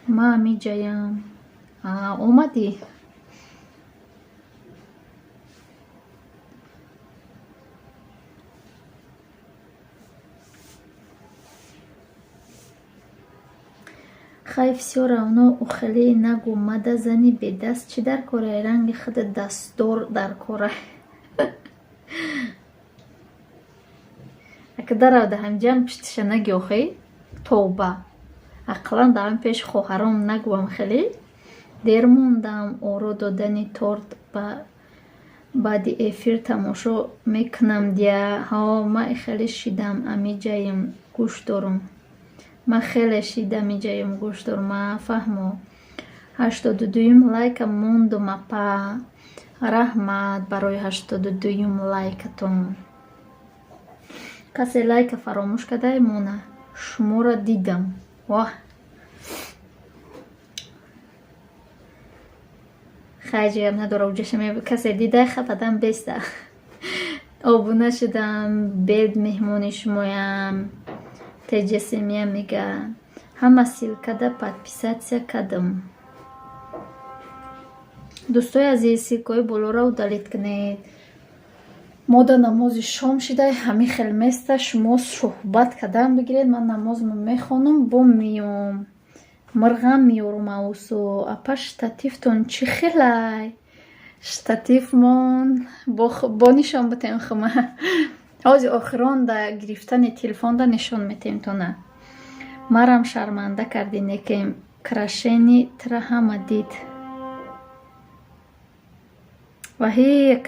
Ма амиҷаям. Омадӣ? Хай, всё равно ухелӣ нагӯ, мада зани бедаст чӣ дар корай, ранги худ дастдор дар корай. Ака даравда ҳамҷам пиштиша наги охи, тавба. Ақаллан дар пеши хоҳаром нагӯам хеле. Дер мондам оро додани торт, ба баъди эфир тамошо мекунам дия. Ҳо, ма хеле шидам амиҷаем, гӯш дорум. Ман хеле шидам иҷаем, гӯш дорум. Ма фаҳмо. 82-юм лайка мондум, апа. Раҳмат барои 82-юм лайкатон. Касе лайка фаромӯш кардай, мона. Шуморо дидам. Воҳ. Хай, ҷигам надора, уҷаша касе дидай, хападан беста. Обуна шудам, бед меҳмони шумоям. Теҷасемия мега. Ҳама ссылкада подписаться кардам. Дӯстои азиз, ссылкаҳои болоро удалить кунед. Мода намози шом шидай, ҳамин хел места, шумо суҳбат кардан бигиред, ман намозмо мехонам, бо меём. Мирғам меёрум аусу. Апа, штативтон чӣ хелай? Штативмон бо нишон битем хума. Ҳози охирон да гирифтани телефонда нишон метем тона. Марам шарманда кардӣ, некем крашени тра ҳама дид. Ваҳик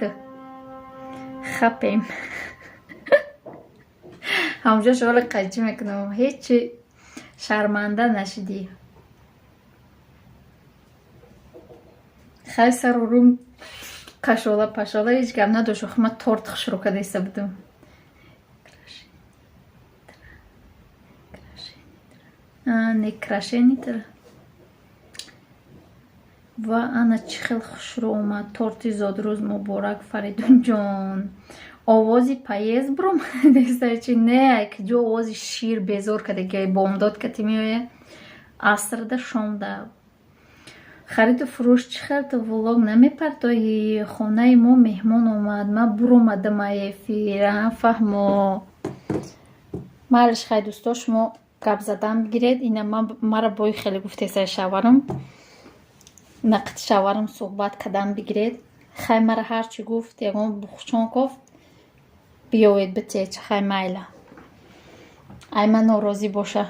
хапем. Ҳамҷо шоли қайчӣ мекунам. Ҳечи шарманда нашидӣ. Хай, сару рум кашола пашола, ҳеҷ гап надошт. Охи ман торт хушрӯ кадаиста будам. Не крашенитра. Ва ана чӣ хел хушрӯ омад торти. Зодрӯз муборак, Фаридунҷон. Овози поезд бромадестачи? Не, киҷо овози шир безор кадаги, бомдод кати меояд, асрда, шомда. Хариду фурӯш чӣ хел? Ту влог намепартоӣ? Хонаи мо меҳмон омад, ман буромадам эфир. Фаҳмо, майлиш. Хай, дӯсто, шумо гап задан бигиред. Ина мара бои хеле гуфтесай шаварам, нақди шаварам суҳбат кардан бигиред. Хай, мара ҳарчи гуфт, ягон бухчон кофт, биёвед, битеч. Хай, майла, ай ман норозӣ боша.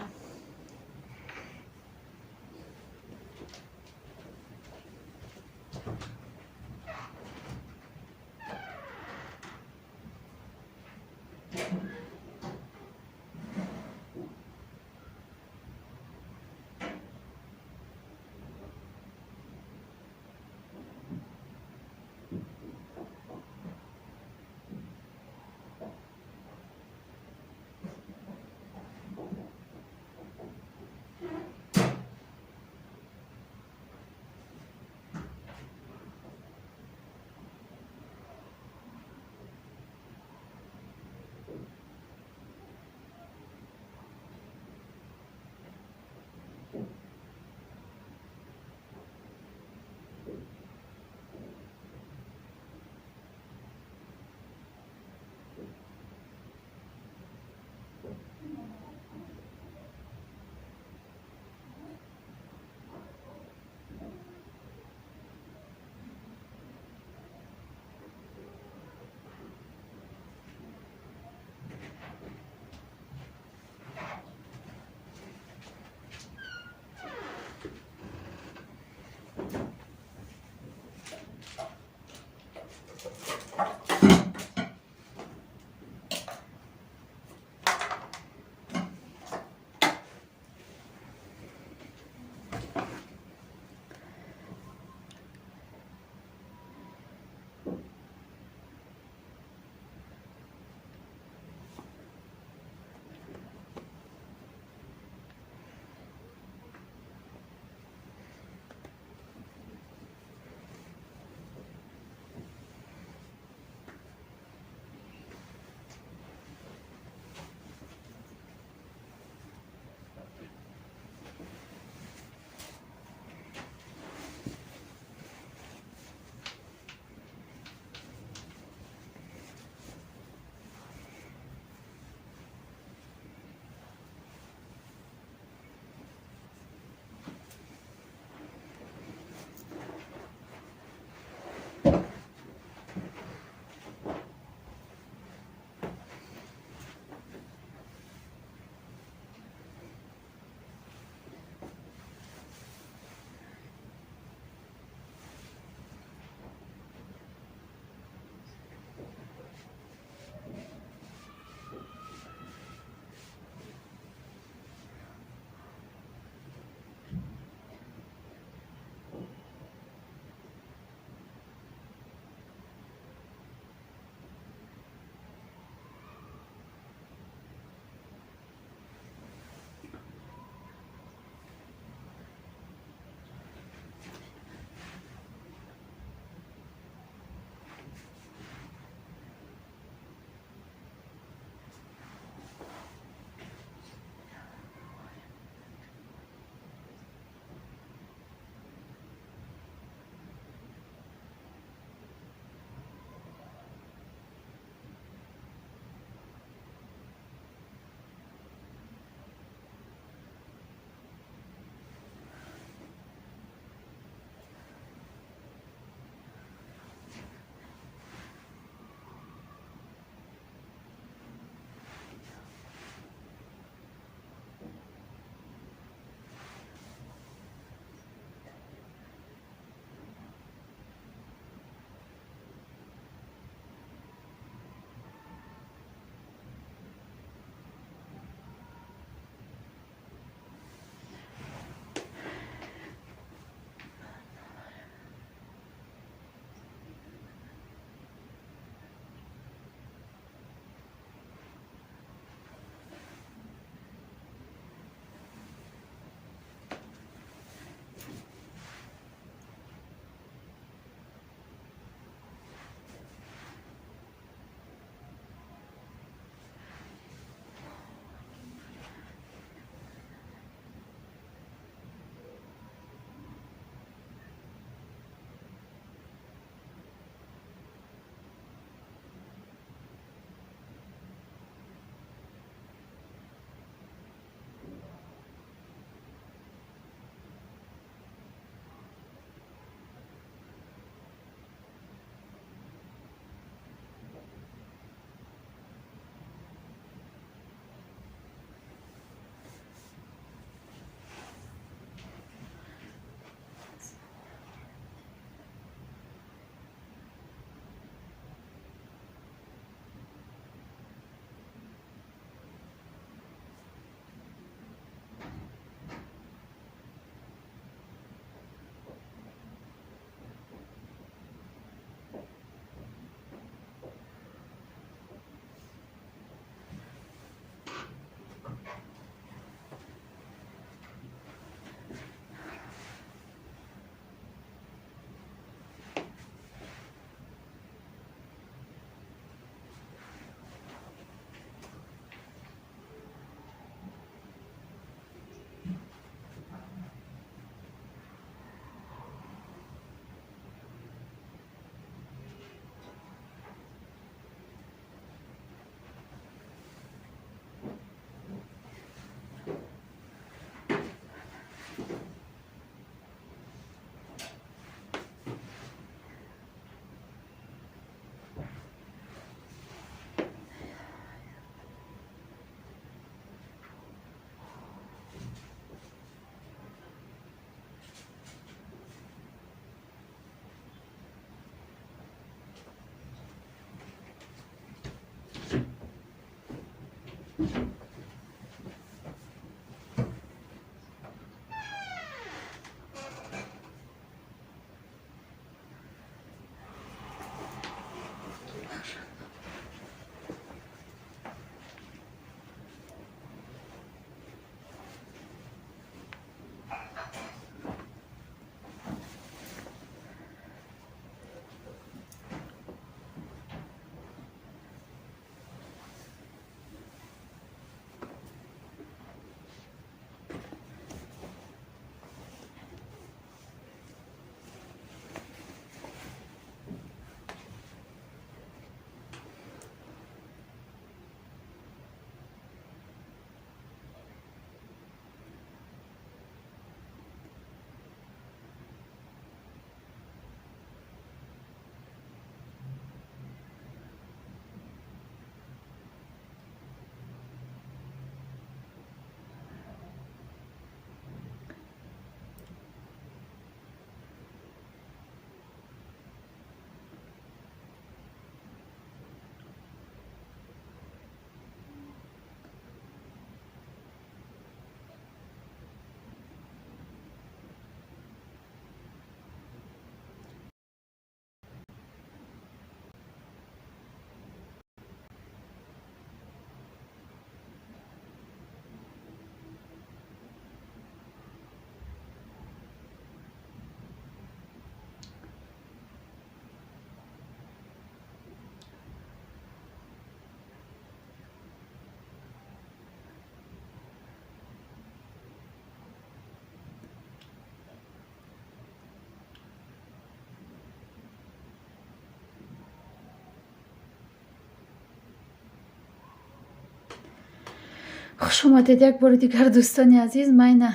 Хуш омадед як бори дигар, дӯстони азиз. Майна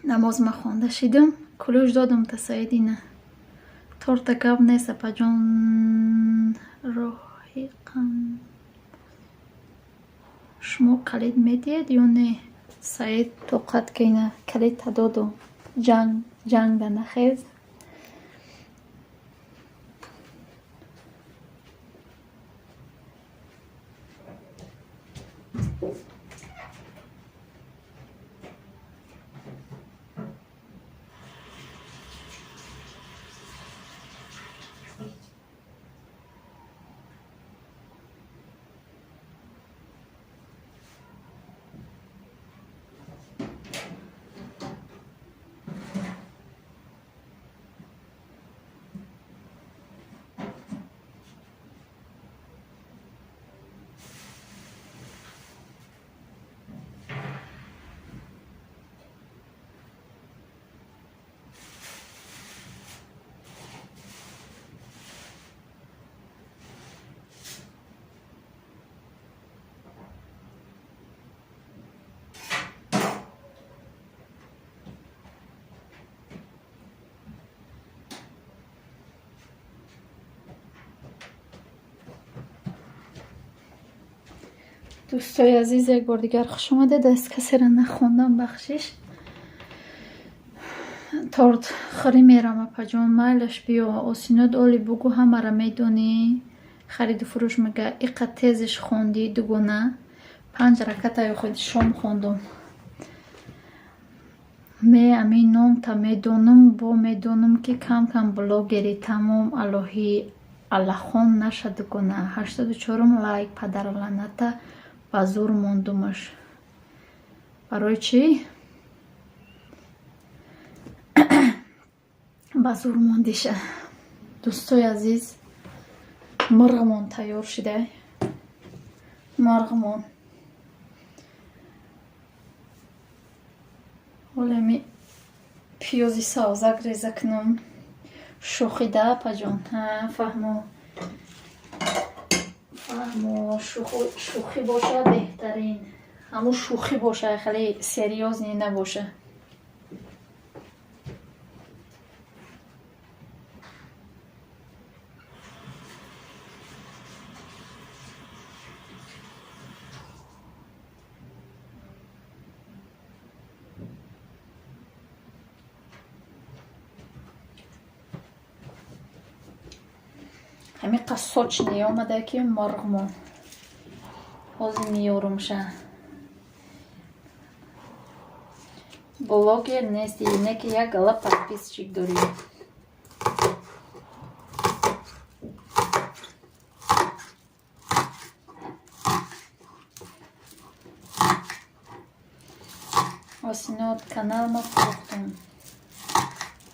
намоз ма хонда шидам, ключ додам та Саидина. Торта гап нест, апаҷон, роҳиқам. Шумо калид медиҳед ё не? Саид, тоқат кина, калидта доду, ҷанг ҷангда нахез. Дӯстои азиз, як бор дигар хуш омадед. Аз касеро нахондам, бахшиш. Торт хӯрӣ мерам, апаҷон, майлаш, биё. Осинот оли бугӯ, ҳамаро медонӣ, хариду фурӯш мега. Иқа тезиш хондӣ, дугона. Панҷ раката шом хондум. Ме ами номта медонам, бо медонам, ки кам кам блогери тамом алоҳи аллахон наша, дугона. 84-ум лайк, падарланата, ба зур мондумаш. Барои чӣ ба зур мондиша? Дӯстои азиз, мирғмон тайёр шидай, мирғмон. Ҳолеми пиёзи савзак реза кунам. Шӯхида, апаҷон, фаҳмо, фаҳмо. Шӯхӣ боша, беҳтарин. Ҳамун шӯхӣ боша, хеле серьёзный набоша. Ҳамиқа сочный омада, ки мурғмон. Ҳозир меёрумша. Блогер нести, не ки як гала подписчик дорӣ. Осинот канал ма фурӯхтам.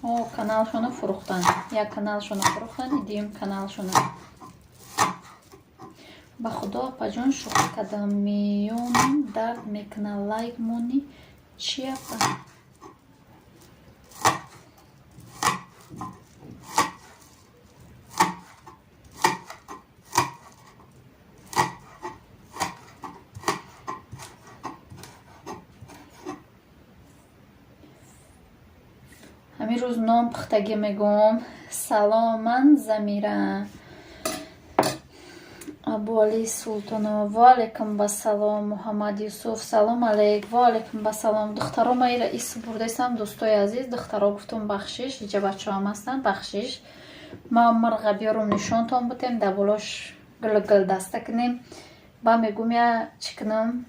О, каналшона фурӯхтанд. Як каналшона фурӯхтанд, дуюм каналшона. Ба худо, апаҷон, шӯхӣ кардам. Миёнам дард мекунад. Лайк монӣ чӣ, апа? Ҳамин рӯз нон пухтагӣ мегӯм. Салом, ман Замира. Абуали Султонова. Ваалайкум басалом, Муҳаммад Юсуф. Салом алейк. Ваалайкум басалом. Духтаро, ма ира ис бурдесам, дӯстои азиз. Духтаро гуфтум, бахшиш, иҷа бачаҳам ҳастанд, бахшиш. Ма мирға биёрум нишонтон бутем, дар болош гулгул даста кунем. Ба мегӯм, я чӣ кунам?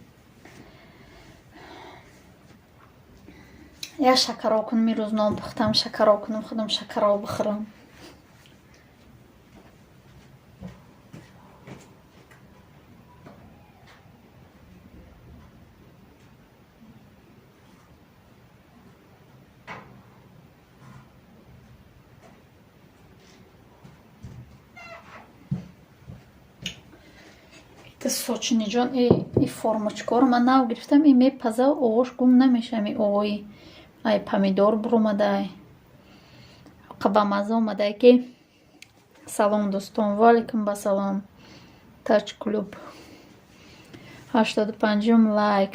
Я шакаро кунам, ирӯз нон пухтам, шакаро кунам, худам шакаро бихӯрам. Сочиниҷон, и формочкаро ман нав гирифтам, и мепаза, овош гум намешавам. И овои ай помидор буромадай, ба мазза омадай ки. Салом, дӯстон, ваалайкум басалом. Тач клуб, 85-ум лайк.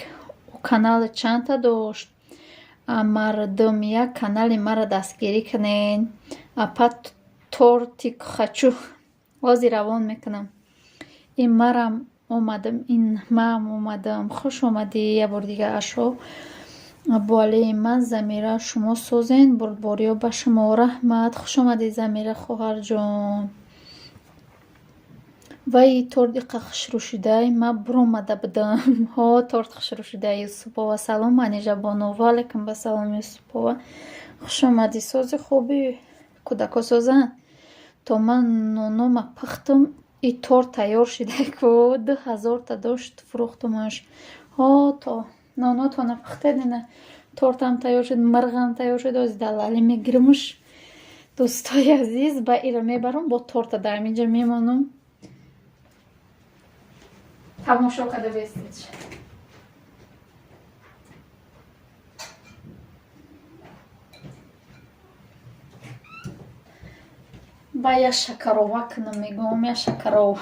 Канали чандта дошт? Мардум, як канали маро дастгирӣ кунед. Апа, тортик хочу. Ҳозир равон мекунам. Ин марам омадам, ин маам омадам. Хуш омадӣ як бори дига, Ашо. Абуалии ман Замира, шумо созен, бурдбориё ба шумо, раҳмат. Хуш омадӣ, Замира хоҳарҷон. Вай торт иқа хушрӯ шудай, ман буромада будам. Ҳо, торт хушрӯ шудай. Юсупова, салом, Манижабону. Ваалайкум басалом, Юсупова. Хуш омадӣ. Сози хуби, кӯдако созанд? То ман нонома пухтум, и торт тайёр шидай ку, 2000-та дошт, фурӯхтумаш. Ҳо, то нонотона пухтед, ина тортам тайёр шуд, мирғам тайёр шуд. Ози далалӣ мегиримуш, дӯстои азиз, ба ира мебарам, бо торта дар ҳаминҷа мемонам. Тамошо карда бестед. Ба я шакарова кунам, мегӯям, я шакаров.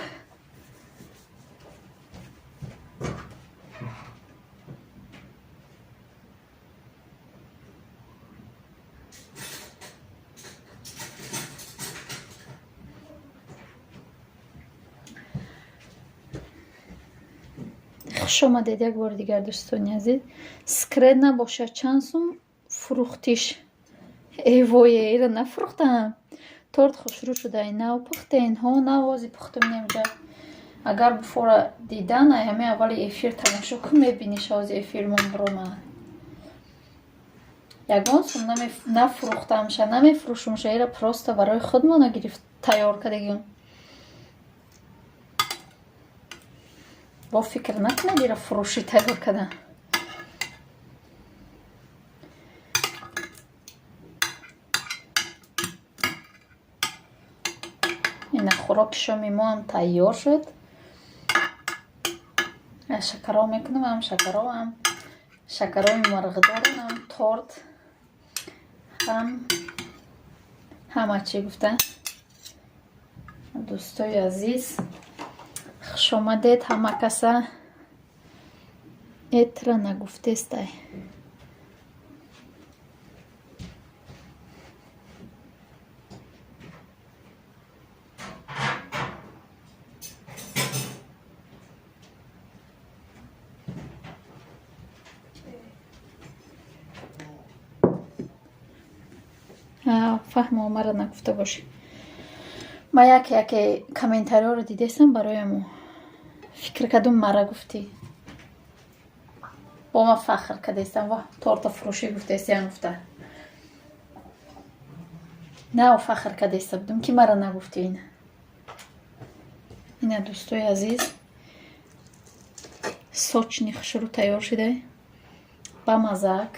Хуш омадед як бори дигар, дӯстони азиз. Секрет набошад, чанд сум фурӯхтиш? Э вое, ира нафурӯхтам. Торт хушрӯ шудай, нав пухтен? Ҳо, нав ози пухтум немҷа. Агар буфора дидан, ай ҳамин аввали эфир тамошо кун, мебиниш, ози эфирмон биромад. Ягон сум нафурӯхтамша, намефурӯшумша, ира просто барои худмона гирифт, тайёр кардагим. Бо фикр накунед, ира фурӯшӣ тайёр кардан. Ина хӯроки шоми моам тайёр шуд. Шакаро мекунам, ҳам шакаро, ҳам шакарои мирғдорам, ҳам торт, ҳам ҳама чӣ гуфта. Дӯстои азиз, хуш омадед ҳама каса. Этра нагуфтестай. Фаҳмо, маро нагуфта бошӣ. Ман яке яке комментариҳоро дидестам, барои ҳамо Фикр кардум, мара гуфтӣ, бо ман фахр кардестам. Ва торта фурӯшӣ гуфтестиям, гуфта нав фахр кардеста будум, ки мара нагуфтӣ. Ина, ина, дӯстои азиз, сочный, хушрӯ тайёр шуда, бамазак.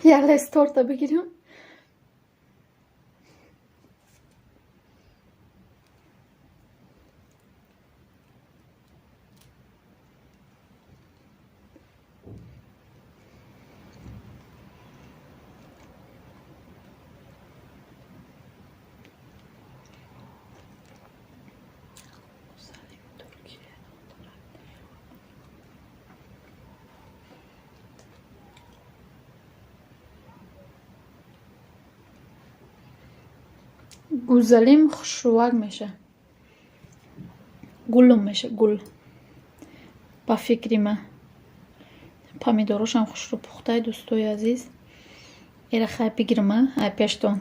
Як торта бигирам. Гузалим хушрӯвак меша, гулум меша, гул. Ба фикри ман, помидорошам хушрӯ пухтай, дӯстои азиз. Эра хай бигирма ай пештон.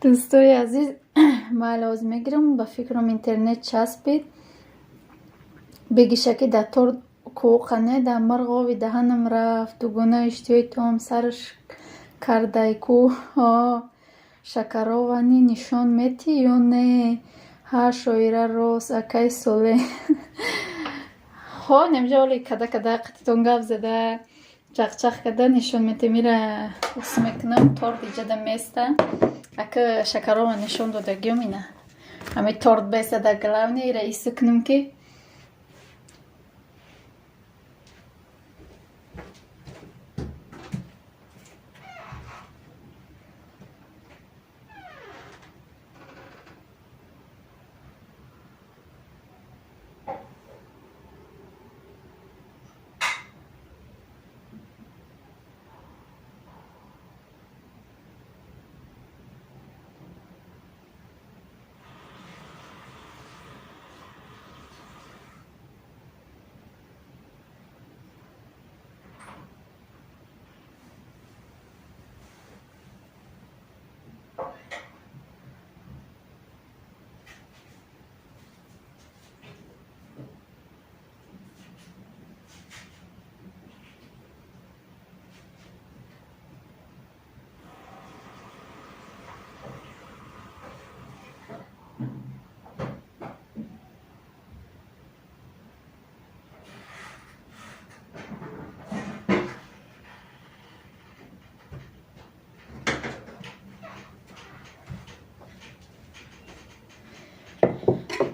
Дӯстои азиз, ман лозим мегирам, ба фикрам, интернет часпид. Бегиша, ки дар торт кӯқане, дар мурғови даҳанам рафт. Дугона, иштиҳои том сарш кардай ку. Шакаровани нишон метӣ ё не? Ҳа, шоира, рост, акай Соле. Ҳо, немҷа оли када када қатитон гап зада, чақчақ када нишон метем. Ира ус мекунам, торт иҷада места. Ака, шакарова нишон додагиём, ина ҳами торт бесада. Главное, ира ису кунам, ки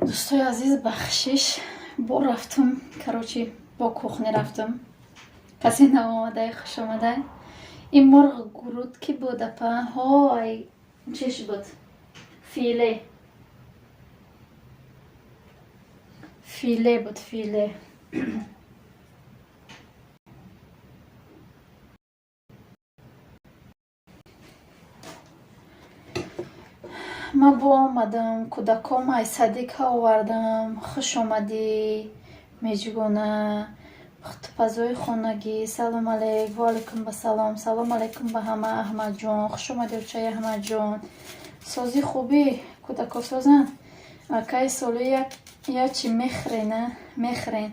дӯстои азиз, бахшиш, бо рафтум, короче, бо кухня рафтум. Касе наомадай, хушомадай. Ин мурғ грудки буд, апа? Ҳо, ай чиш буд, филе, филе буд, филе. Ман бо омадам, кӯдаком ай садика овардам. Хуш омадӣ, меҷгона. Пухтупазои хонагӣ, салом алейк. Ва алайкум басалом, салом алайкум ба ҳама. Аҳмадҷон, хуш омадӣ. Очаи Аҳмадҷон, созӣ, хубӣ? Кӯдако созанд? Акаи Соли, як чи мехӯрен, а мехӯрен?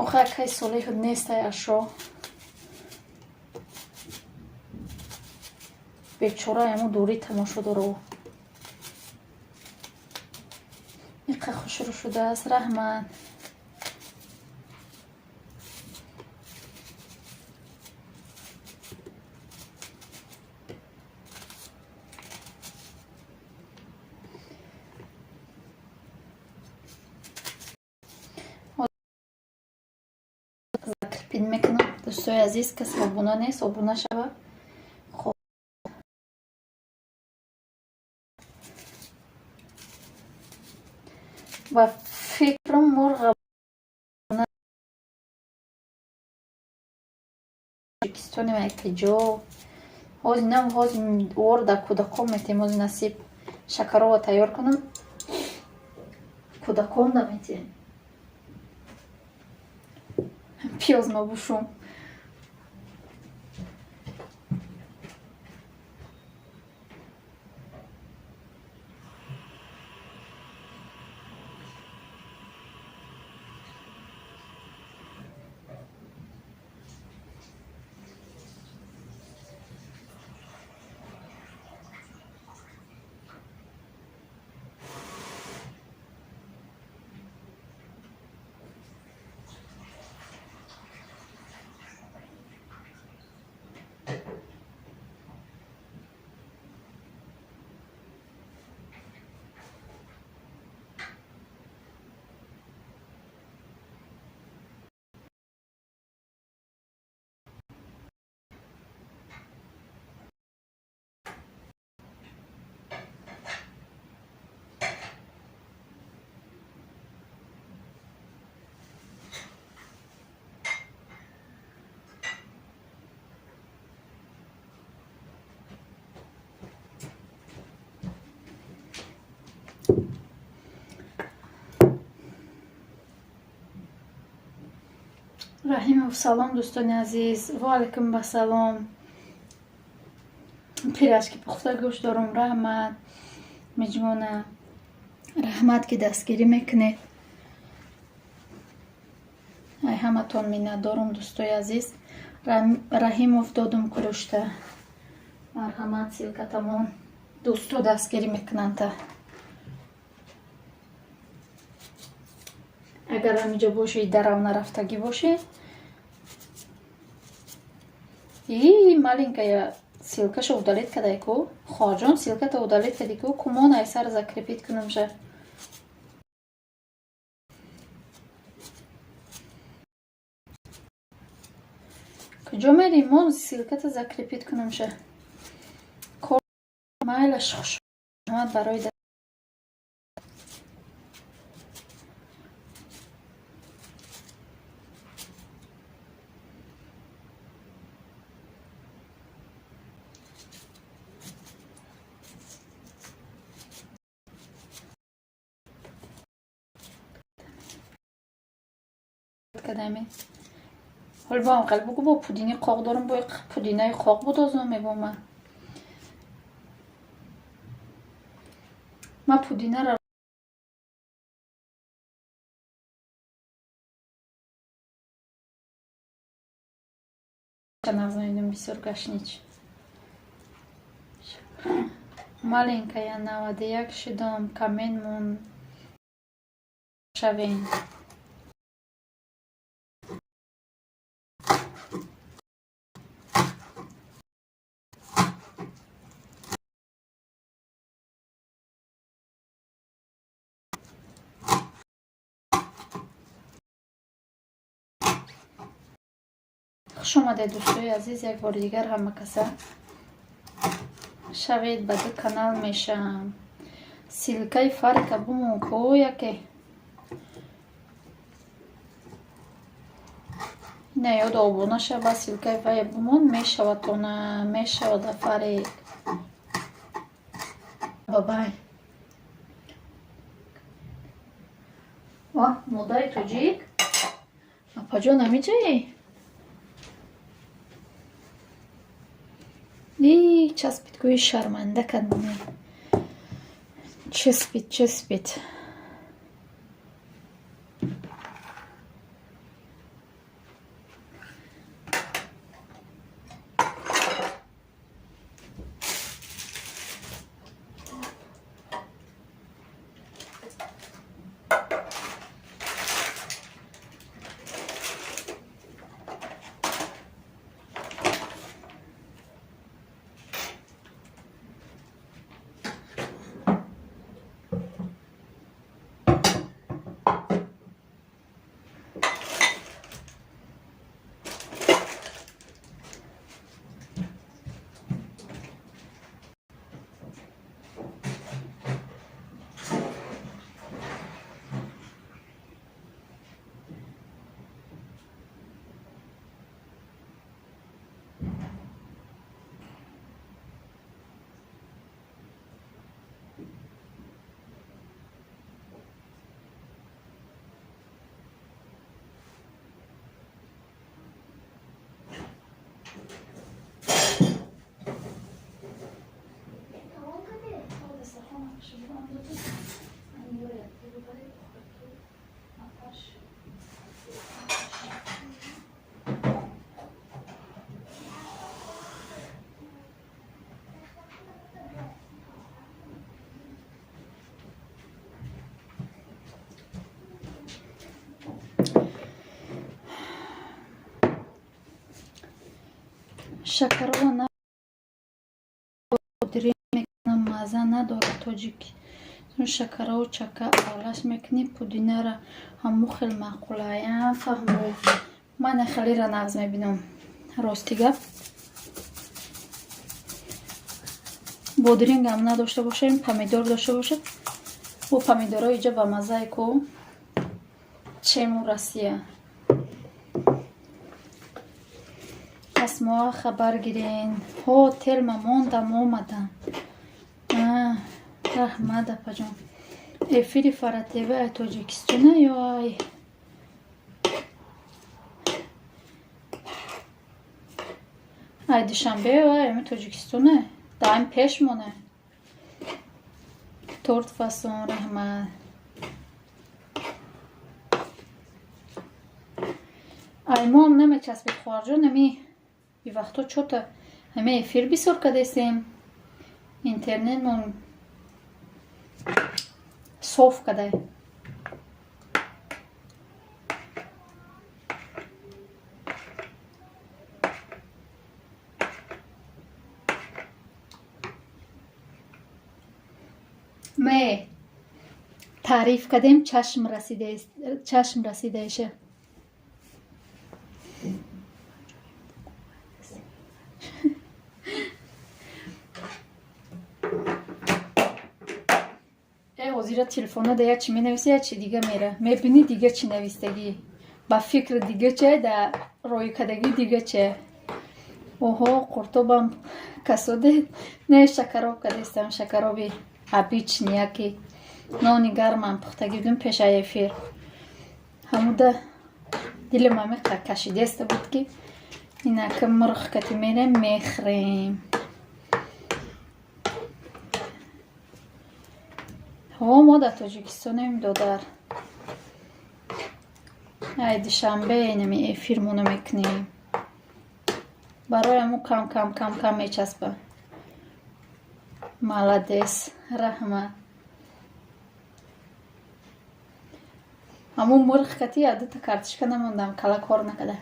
Охи, акай Солеҳ нестай, ашо бечора аму дурӣ тамошо дору. Иқа хушрӯ шудааст, раҳмат. Закрепить мекунам. Дӯстои азиз, касе обуна нест, обуна шава. Хоб, ба фикрам, мурға Тоҷикистони якиҷо ҳозир нам, ҳозир ор да кӯдакон метем. Ҳозир насиб шакарова тайёр кунам, кӯдакон да метем. Пиёз мабушум. Раҳимов, салом, дӯстони азиз, ва алайкум басалом. Пирашки пухта гӯшт дорум, раҳмат, миҷмона, раҳмат, ки дастгирӣ мекунед. Ай ҳаматон миннатдорум, дӯстои азиз. Раҳимов, додум кулушта, марҳамат, ссылкатамон, дӯсто дастгирӣ мекунанда. Агар ҳаминҷо бошед, дарав нарафтагӣ бошед, и маленькая ссылкаша удалить кадай ку. Хоҳарҷон, ссылката удалить кади ку. Кумон ай сар закрепить кунамша. Куҷо мерӣ? Мон, ссылката закрепить кунамша. Майлаш, хушомад барои. Кадами ҳол бо ҳам бугу, бо пудини қоқ дорум, бо пудинаи қоқ будозум, мегӯм ман. Ман пудинаро нағз бисёр гашнич. Маленькая, 91 шудам, камен мон шавем. Хуш омадед, дӯстои азиз, як бори дигар ҳама каса шавед. Ба ду канал мешавам. Ссылкаи Фарика бумон ко яке. Ина ёд обуна шава, ссылкаи вая бумон, мешавад тона, мешавада, Фарик. Бабай. Ва модари тоҷик, апаҷон, ҳамиҷае. Часпид, гӯи шарманда кад. Часпид, часпид. Шакарова на мекунам, мазза надорад. Тоҷик шакарову чака аралаш мекунӣ, пудинара ҳаму хел маъқулая. Фаҳмо, ман хелира нағз мебинам, рости гап. Бодирингам надошта бошем, помидор дошта бошад. Бо помидорҳо иҷа ба маззае ку, чем у Россия. Асмоа, хабар гирен. Ҳо, телма мондам, омадам. Раҳмат, апаҷон. Эфири Фара ТВ ай Тоҷикистона ё ай Душанбе, ай ами Тоҷикистона даим пеш моне. Торт фасон, раҳмат. Ай моам намечаспед, хоҳарҷон. Ами и вақто чота ҳами эфир бисёр кадесем, интернетмон соф кадай. Ме таъриф кардем, чашм расидаиша. Э, ҳозира телефона да як чи менависа, як чи дига мера мебинӣ, дига чӣ навистагӣ, ба фикри дига че, да роикадагӣ дига че. Оҳо, қуртобам касоде не, шакароб кадестам, шакароби обычный, яки нони гармам пухтагӣ будем пешаи эфир. Ҳамуда дилам амиқа кашидеста буд, ки инака мурғ кати мерем, мехӯрем. Ҳо, мо дар Тоҷикистонем, додар. Ай Душанбе инами эфирмоно мекунем. Барои ҳамун кам кам кам кам мечаспа. Молодец, раҳмат. Ҳамун мурғ кати я дута картошка намондам, кала кор накарда.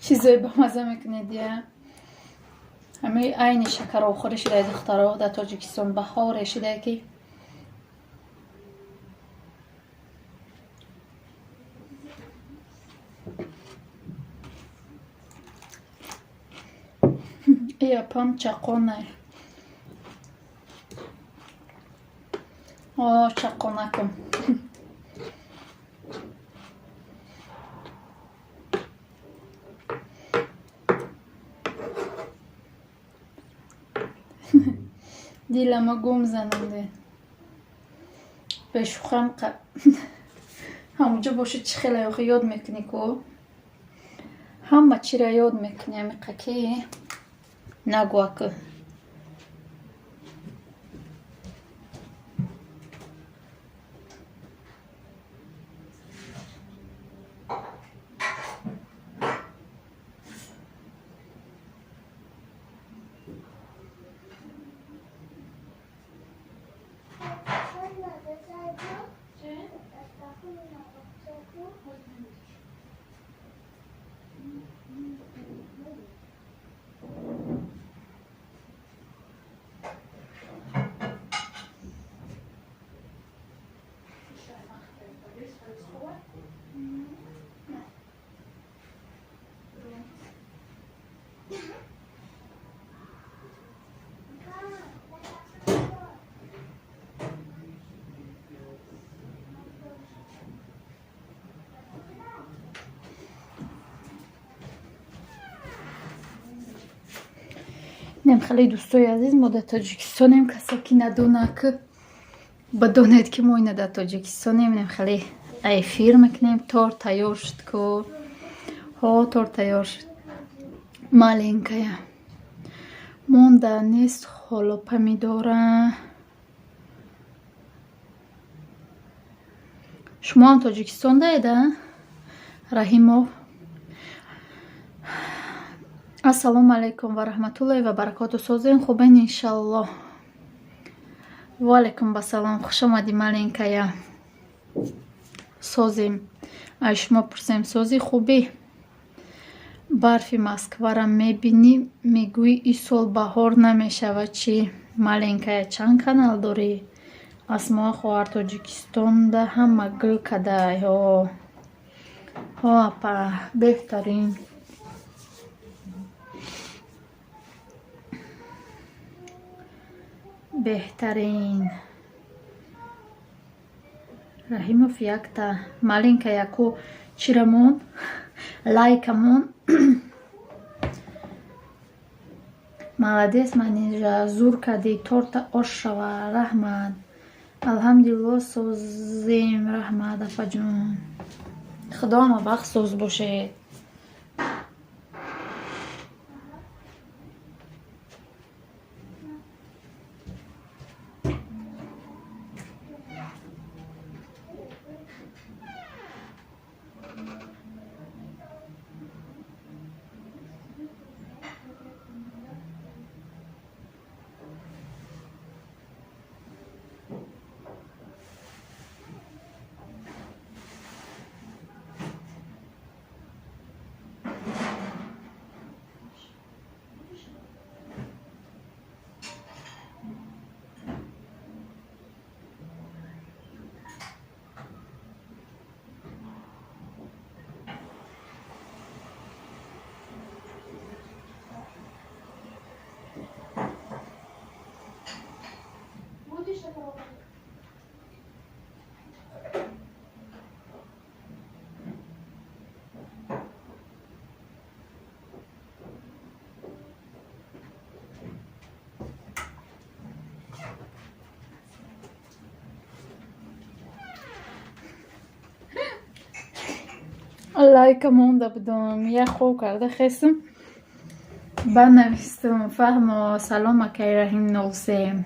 Чизое бамаза мекунед я. Ҳами айни шакаробхӯрӣ шудаи, духтаро, дар Тоҷикистон баҳоре шудае, ки и апам чақонай. О, чақонакам. Дилама гум занонде. Бешӯхам, ҳамуҷо бошад, чӣ хеле охи ёд мекунӣ ку. Ҳама чиро ёд мекунӣ, амиқа ки нагӯ акы. Инам хеле, дӯстои азиз, мо дар Тоҷикистонем. Касе ки надонад, ки бидонед, ки мо ина дар Тоҷикистонем. Инам хеле эфир мекунем. Торт тайёр шуд ку. Ҳо, торт тайёр шуд. Маленькая монда нест ҳоло помидора. Шумоам Тоҷикистон даеда, Раҳимов? Ассалому алайкум ва раҳматуллоҳи ва баракоту. Созем, хубен, иншаллоҳ. Ваалайкум басалом, хуш омадӣ, маленькая. Созем, ай шумо пурсем, сози, хубӣ? Барфи Москвара мебинӣ, мегӯӣ, ин сол баҳор намешавад. Чӣ, маленькая, чанд канал дорӣ? Асмоа хоҳар, Тоҷикистонда ҳама гул кадай. Ҳо, ҳо, апа, беҳтарин, беҳтарин. Раҳимов якта маленькая ку чирамон, лайкамон. Молодец, Манижа, зур кардӣ, торта ош шава. Раҳмат, алҳамдулилло, созем. Раҳмат, апаҷон, худо ҳама вақт соз бошед. Будешь попробовать? Лайка монда будам, як хоб карда хестам, банавистам. Фаҳмо, салом, акай Раҳим 03.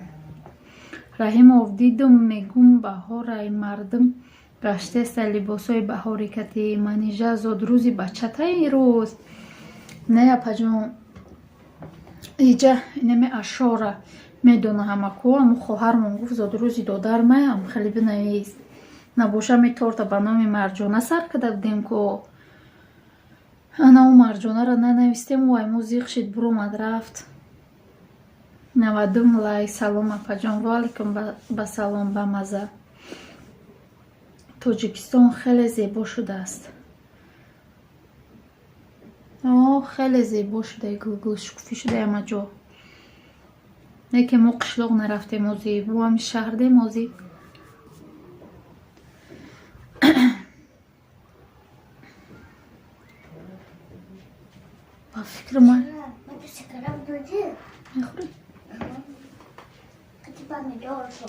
Раҳимов, дидум, мегум, баҳорай, мардум гаштеста либосҳои баҳорӣ кати. Манижа, зодрӯзи бачатаи рӯз? Не, апаҷон, иҷа инаме ашора медона ҳамаку. Аму хоҳармон гуфт, зодрӯзи додармаям, хеле бинавис. Набоша, ми торта ба номи Марҷона сар карда будем ку, ана ӯ Марҷонаро нанавистем, ӯ айму зиқ шид, буромад, рафт. 90 лайк. Салом, апаҷон. Ваалайкум ба салом. Ба маза. Тоҷикистон хеле зебо шудааст. О, хеле зебо шуда, гулгул шукуфӣ шуда ҳама ҷо. Не ки мо қишлоқ нарафтем озӣ, мо ҳами шаҳрдем озӣ. Ба фикри ман Ман шакарам додӣ? Мехӯрӣ? Қати помидоршо.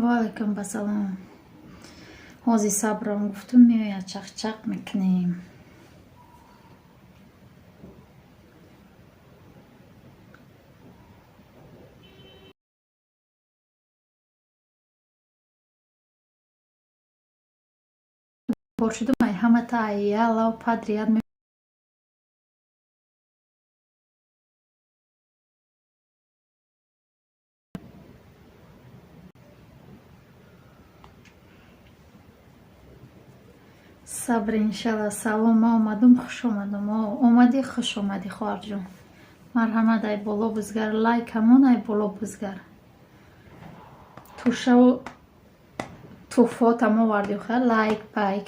Ваалайкум басалом. Ҳозир сабрам гуфтум, меояд, чақчақ мекунем. Бор шудум, ай ҳамата ай ялав подряд. Сабр, иншалла. Салом, ма омадум, хуш омадум. Омадӣ, хуш омадӣ, хоҳарҷон, марҳамат. Ай боло бузгар, лайкамон, ай боло бузгар. Тушаву. Туҳфотам оварди, ха, лайк пайк.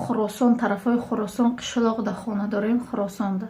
Хуросон, тарафҳои Хуросон қишлоқда хона дорем, Хуросонда.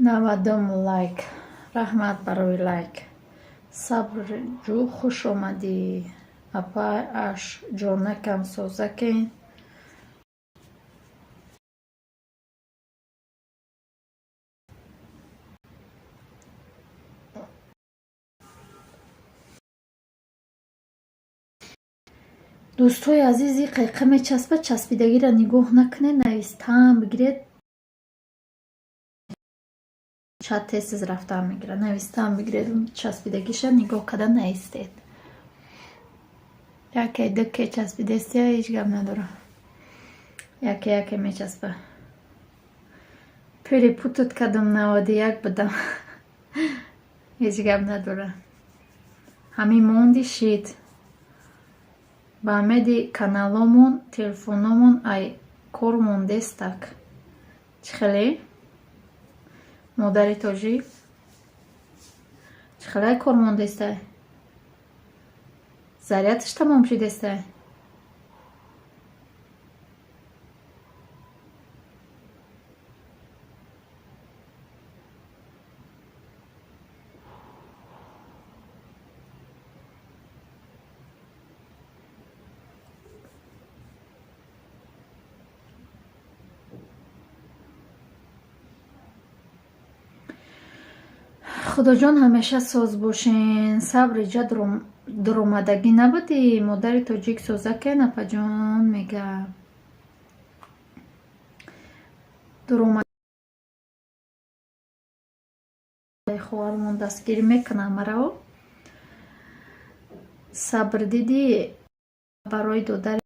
90-ум лайк. Раҳмат барои лайк. Сабрҷӯ, хуш омадӣ. Апа, ашҷонакам, созакен? Дӯстҳои азизи, қайқа мечаспад, часпидагиро нигоҳ накунед, навистаам бигиред. Чат тез-тез рафтан мегирад. Навистаам бигиред, часпидагиша нигоҳ карда наистед. Яке дуке часпидестия, ҳеҷ гап надорам. Яке яке мечаспа. Перепутать кардам, 91 будам. Ҳеҷ гап надора. Ҳамин монди шид. Ба умеди каналомон, телефономон ай кор мондестак. Чӣ хеле? Модари тоҷик? Чӣ хеле ай кор мондестай? Зарядаш тамом шидестай? Худоҷон, ҳамеша соз бошен. Сабри ҷа дуромадагӣ набудӣ? Модари тоҷик, созакен, апаҷон, мега. Дуромад хоҳармон дастгирӣ мекунам марао. Сабр дидӣ барои додари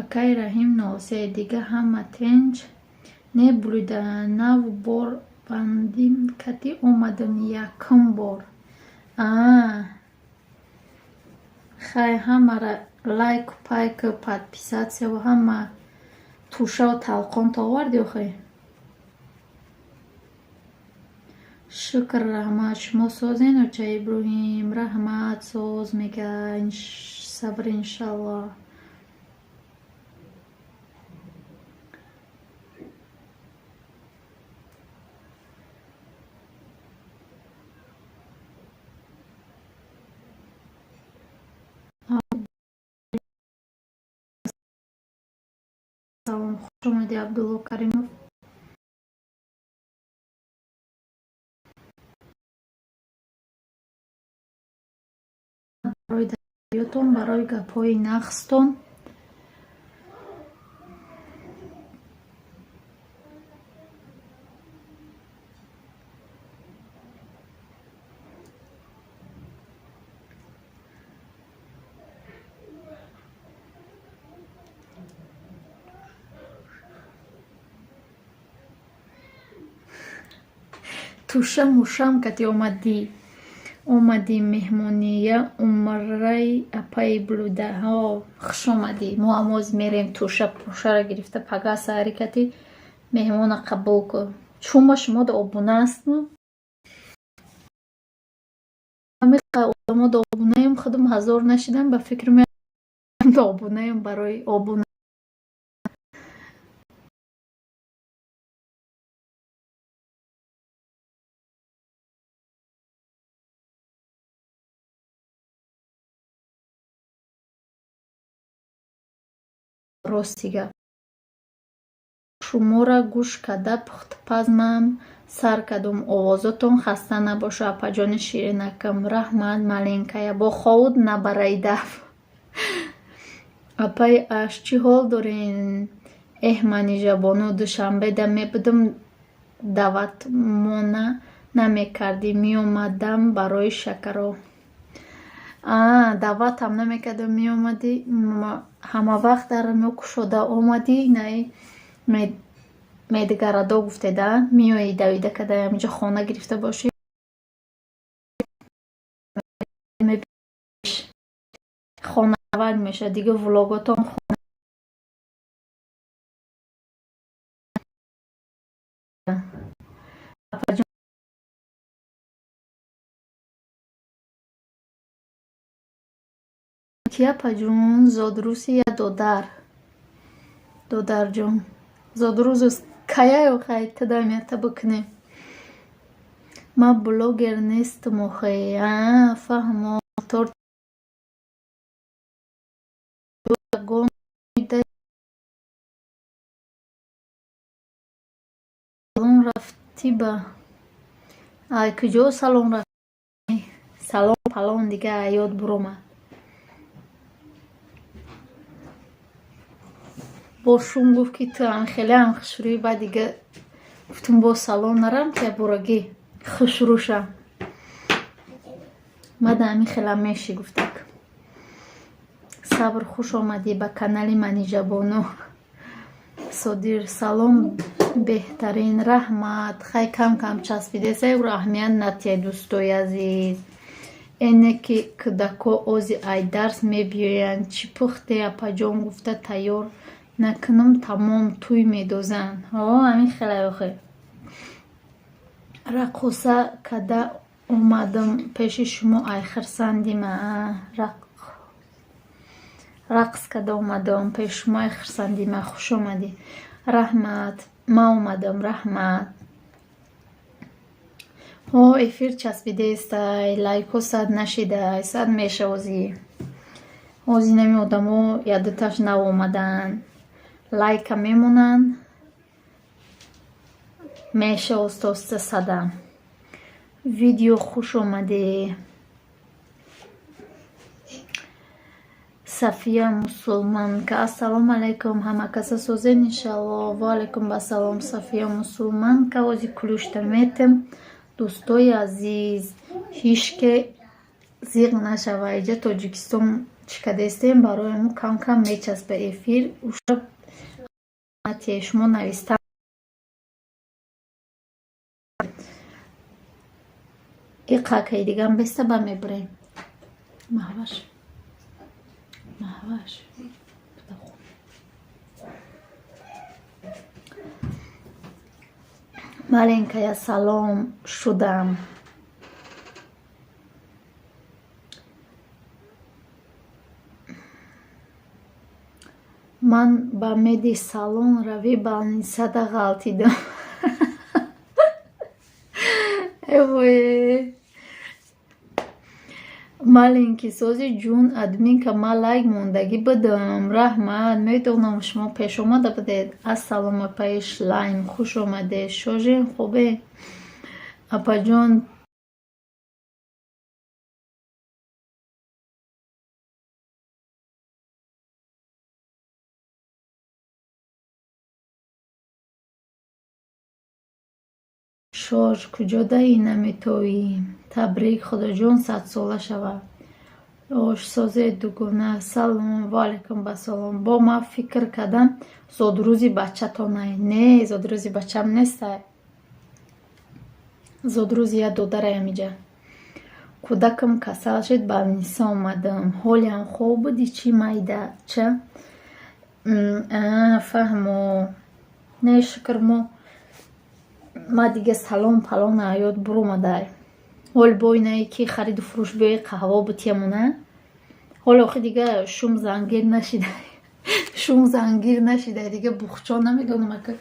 акаи Раҳим 03, дига ҳама тенҷ не булида, нав бор бандим кати омадам якум бор. Аа хай, ҳамара лайку пайку подписатсияву ҳама тӯшаву талқонто оварди охи. Шукр, раҳмат, шумо созен, оча Иброҳим? Раҳмат, соз, мега Сабр, иншаллоҳ. Салом, хуш омадӣ, Абдулло Каримов. Барои дастгириётон, барои гапҳои нағзтон. Туша мушам кати омадӣ. Омадӣ меҳмония умраи апаи Блуда. Ҳо, хуш омадӣ. Мо ҳам мерем туша пушаро гирифта, пага саҳари кати меҳмона қабул кун. Чун ма шумода обуна ҳастм. Одамода обунаем, худам ҳазор нашидам, ба фикр меоям обунаем барои обуна. Рости гап. Шуморо гӯш карда пухтупазмам сар кардум. Овозотон хаста набоша, апаҷони ширинакам. Раҳмат, маленькая. Бо ховуд набараидаф. Апаи аш, чӣ ҳол дорен? Эҳ, Манижабону, Душанбеда мебудум, даъватмона намекардӣ, меомадам барои шакаро. Даъватам намекардам, меомадӣ, ҳамавақт дарро кушода омадӣ, наи медгарадо гуфтеда, меоӣ давида када ҳаминҷо хона гирифта бошӣ. Хонавак мешавад, дига влоготон. Ки апаҷун, зодрӯзи я додар. Додарҷон. Зодрӯзу каяю хай тадамията бикунем. Ман блогер нестам охе. А, фаҳмо. Торт салон рафтӣ ба? Ай, куҷо салон рафтӣ? Салон палон дига ёд буромад. Бо шум гуфт, ки ту ам хелеам хушрӯӣ, баъд дига гуфтум, боз салон нарам, ки бурагӣ хушрӯшам. Баъд ҳамин хелам меши гуфтак. Сабр, хуш омадӣ ба канали Манижабону. Содир, салом, беҳтарин, раҳмат. Хай, кам кам часпидеса, ӯро аҳамият натиҳед, дӯстои азиз. Эне ки кӯдако ози ай дарс мебиёянд, чӣ пухте, апаҷон, гуфта тайёр накунам, тамом тӯй медозанд. О, ҳамин хеле охе. Раққоса када омадам пеши шумо, ай хурсандима. Рақс када омадам пеши шумо, ай хурсандима. Хуш омадӣ. Раҳмат. Ман омадам, раҳмат. О, эфир часпидестай, лайкҳо 100 нашидай, 100 меша озӣ. Ози нами одамо ядуташ нав омаданд. Лайка мемонанд. Меша оста оста садам. Видео, хуш омадӣ. Сафия Мусулманка. Ассалому алайкум, ҳама каса созен, иншалло. Ва алайкум ассалом, Сафия Мусулманка. Ози кулюшта метем. Дӯстои азиз, ҳичке зиқ нашава. Иҷа Тоҷикистон чӣ кадестем, барои мо кам кам мечаспа эфир. Уша шумо нависта иқакаи дигам беста ба мебурем. Маҳваш. Маҳваш. Маленькая, салом шудам. Ман ба меди салон равӣ, больницада ғалтидам. Эвое. Маленький, сози ҷун, админка, ман лайк мондагӣ будам. Раҳмат, медонам, шумо пеш омада будед. Ассалом, апаи Шлайм, хуш омадед. Шожен, хубе? Апаҷон, шош куҷо даи наметовӣ? Табрик, Худоҷон 100-сола шавад. Ошсозе дугона, салом, ва алайкум ассалом. Бо ман фикр кардам, зодрӯзи бачатонай. Не, зодрӯзи бачам нестай. Зодрӯзи як додараям иҷа. Кӯдакам касал шуд, больница омадам. Ҳолиам хоб буди чӣ, майда ча? Фаҳмо. Не, шукр, мо ма дига салон палон ёд буромадай. Ҳол бо инае ки хариду фурӯш биёи, қаҳво бутиямона. Ҳоло охи дига шум зангир нашидай. Шум зангир нашидай. Дига бухчо намедонам, ака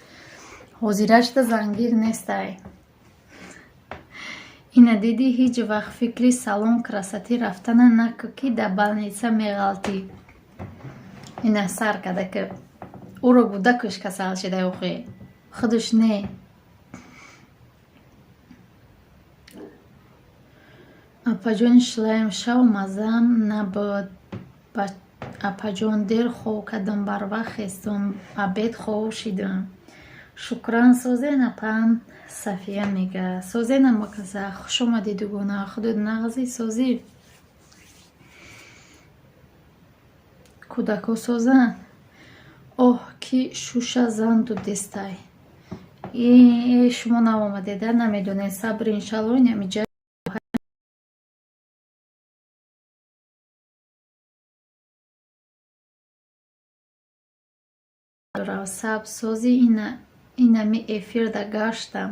ҳозирашта зангир нестай. Ина дидӣ, ҳеҷ вақт фикри салон красоты рафтана накун, ки дар больница меғалтӣ. Ина сар карда ки Ӯро гудакаш касал шида, охи худаш не. Апаҷони шилаем, шав маззаам набуд. Апаҷон, дер хов кардам, барвақт хестум, обед хов шидам. Шукран, созен, апам Сафия мега. Созен, амаказа, хуш омадӣ, дугона, худот нағзи, созӣ? Кӯдако созанд? Оҳ, ки шуша зан дудестай. Э, шумо наомадеда, намедонед. Сабр, иншалло, инамиҷа сабр, созӣ, инами эфирда гаштам.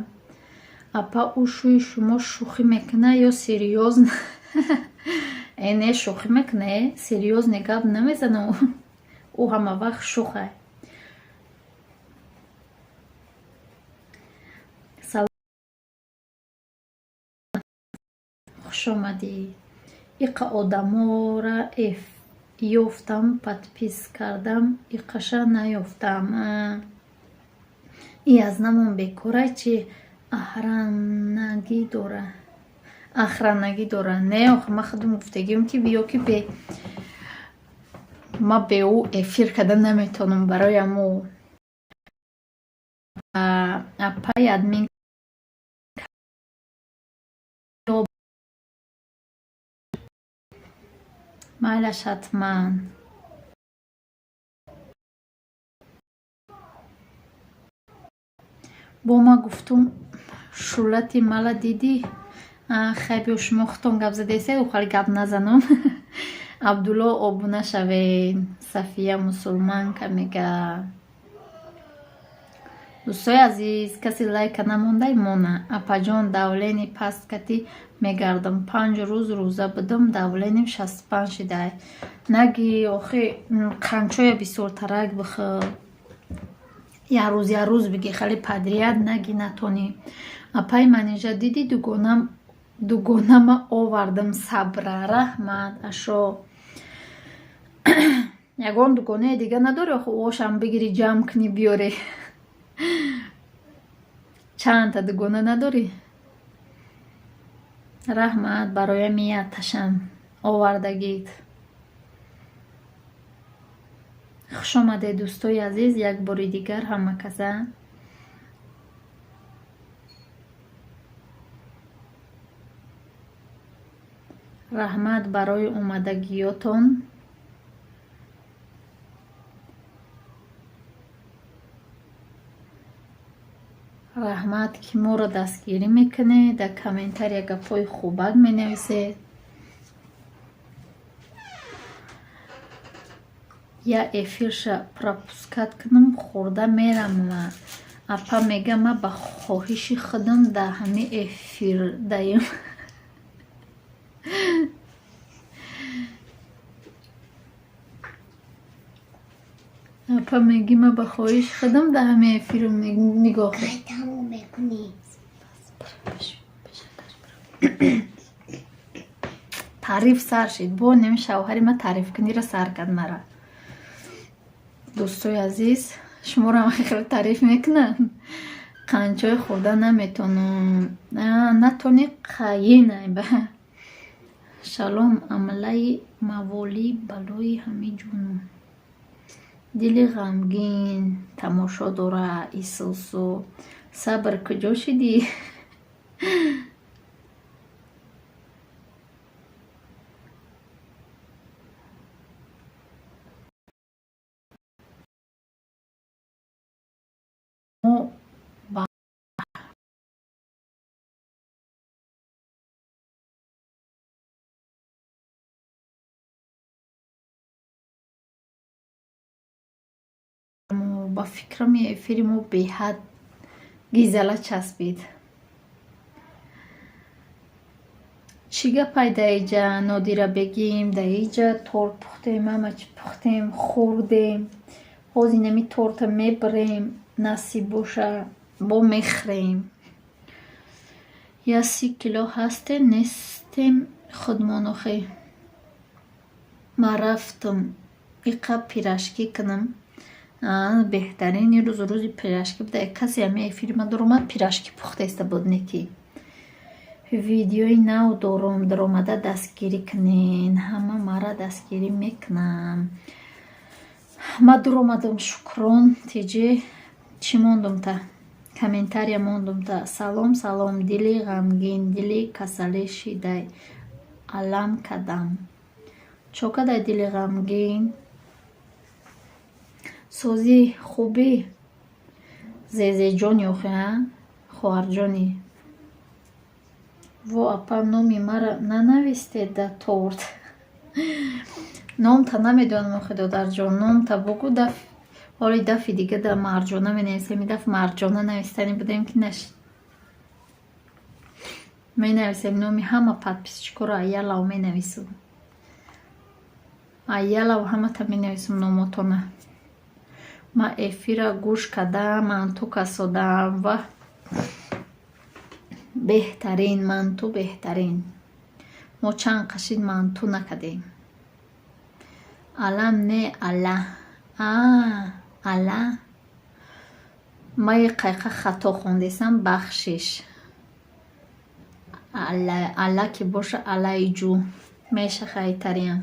Апа, ӯ шӯи шумо шӯхӣ мекунад ё серьёзно? Э, не, шӯхӣ мекуна, э, серьёзный гап намезана, ӯ ҳама вақт шӯхай. Салом, хушомадӣ. Иқа одамора ёфтам, подпись кардам, иқаша наёфтам. И аз намон бекорай чи охранагӣ дора? Не, охи, ман худам гуфтагиам, ки биё, ки бе ма бе ӯ эфир карда наметавонам. Барои ҳамо апаи админ. Майлаш, ҳатман. Бо ма гуфтум, шӯлати мала дидӣ? Хай, биё, шумо худтон гап задесед, охали гап назанам. Абдулло, обуна шавед. Сафия мусулманка мега. Дӯстои азиз, касе лайка намондай, мона. Апаҷон, давление паст кати мегардам, 5 рӯз рӯза будам, давлением 65 шидай. Наги, охи, қанчоя бисёртарак бихӯр, як рӯз, як рӯз биги, хеле подряд наги, натонӣ. Апаи Манижа, диди, дугонама овардам, сабра, раҳмат, ашо. Ягон дугонаи дига надорӣ, охи, ошам бигирӣ, ҷамъ кунӣ, биёрӣ? Чандта дугона надорӣ? Раҳмат барои мияташам овардагит. Хушомадед, дӯстои азиз, як бори дигар ҳама каса. Раҳмат барои омадагиётон. Раҳмат, ки моро дастгирӣ мекунед, дар комментария гапҳои хубак менависед. Я эфирша пропускать кунам, хӯрда мерам. Апа мега, ма ба хоҳиши худам дар ҳамин эфир даем. Апа, меги, ма ба хоҳиши худам дар ҳамин эфиру нигоҳ. Кай тамом мекунӣ? Таъриф сар шид бо неми шавҳари ма, таърифкунира сар кард мара. Дӯстои азиз, шуморо хеле таъриф мекунанд. Қанчои хӯрда наметонам, натони қайин. Шалом, амлаи маволӣ, балои ҳами ҷунун. Дили ғамгин тамошо дора исусу. Сабр, куҷо шидӣ? Мо ба фикрам, эфири мо беҳад гизала часпид. Чӣ гапай дар иҷа, Нодира бегим? Дар иҷа торт пухтем, ҳама чӣ пухтем, хӯрдем. Ҳозир инами торта мебарем, насиб боша, бо мехӯрем. Я 30 кило ҳастем, нестем худмон, охе. Ман рафтам иқа пирожки кунам. Беҳтарин рӯз рӯзи пирожки буда. Касе ҳами эфири ма дуромад, пирожки пухтаиста буд, не ки. Видеои нав дорум, даромада дастгирӣ кунен. Ҳама мара дастгирӣ мекунам. Ма дуромадам, шукрон, теҷе чӣ мондум та? Комментария мондум та. Салом, салом, дили ғамгин, дили касалӣ шидай. Алам кадам. Чо кадай дили ғамгин? Созӣ, хубӣ? Зезеҷони охи, а? Хоҳарҷони. Во, апа, номи мара нанавистед да торт. Номта намедонам охи, додарҷон, номта бугӯ даф ҳоли дафи дига да Марҷона менависем. Ин даф Марҷона навистани будем ки нашид. Менависем номи ҳама подписчикоро, аялав менависум. Аялав ҳамата менависум номотона. Ма эфира гӯш кардам, манту касодам ва беҳтарин манту, беҳтарин. Мо чанд қашид манту накардем. Алам не, ала. А, ала. Ма қайқа хато хондесам, бахшиш. Ала ки боша, алайҷӯ меша хайтариам.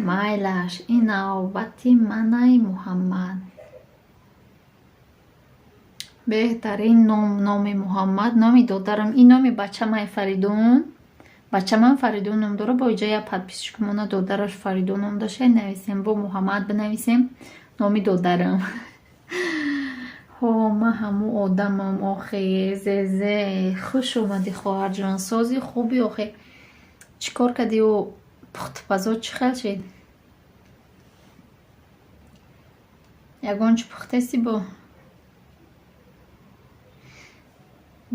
Майлаш, ин навбати манай Муҳаммад. Беҳтарин ном, номи Муҳаммад, номи додарам, ин номи бачамай Фаридун. Бачаман Фаридун ном дора, бо иҷа як подписчикамона додараш Фаридун ном дошта, нависем, бо Муҳаммад бинависем, номи додарам. Ҳо, ман ҳамун одамам охи, Зезе, хуш омадӣ, хоҳарҷон, сози, хуби охи. Чӣ кор кардӣ ӯ пухтупазо чӣ хел шид? Ягон чӣ пухтести бо?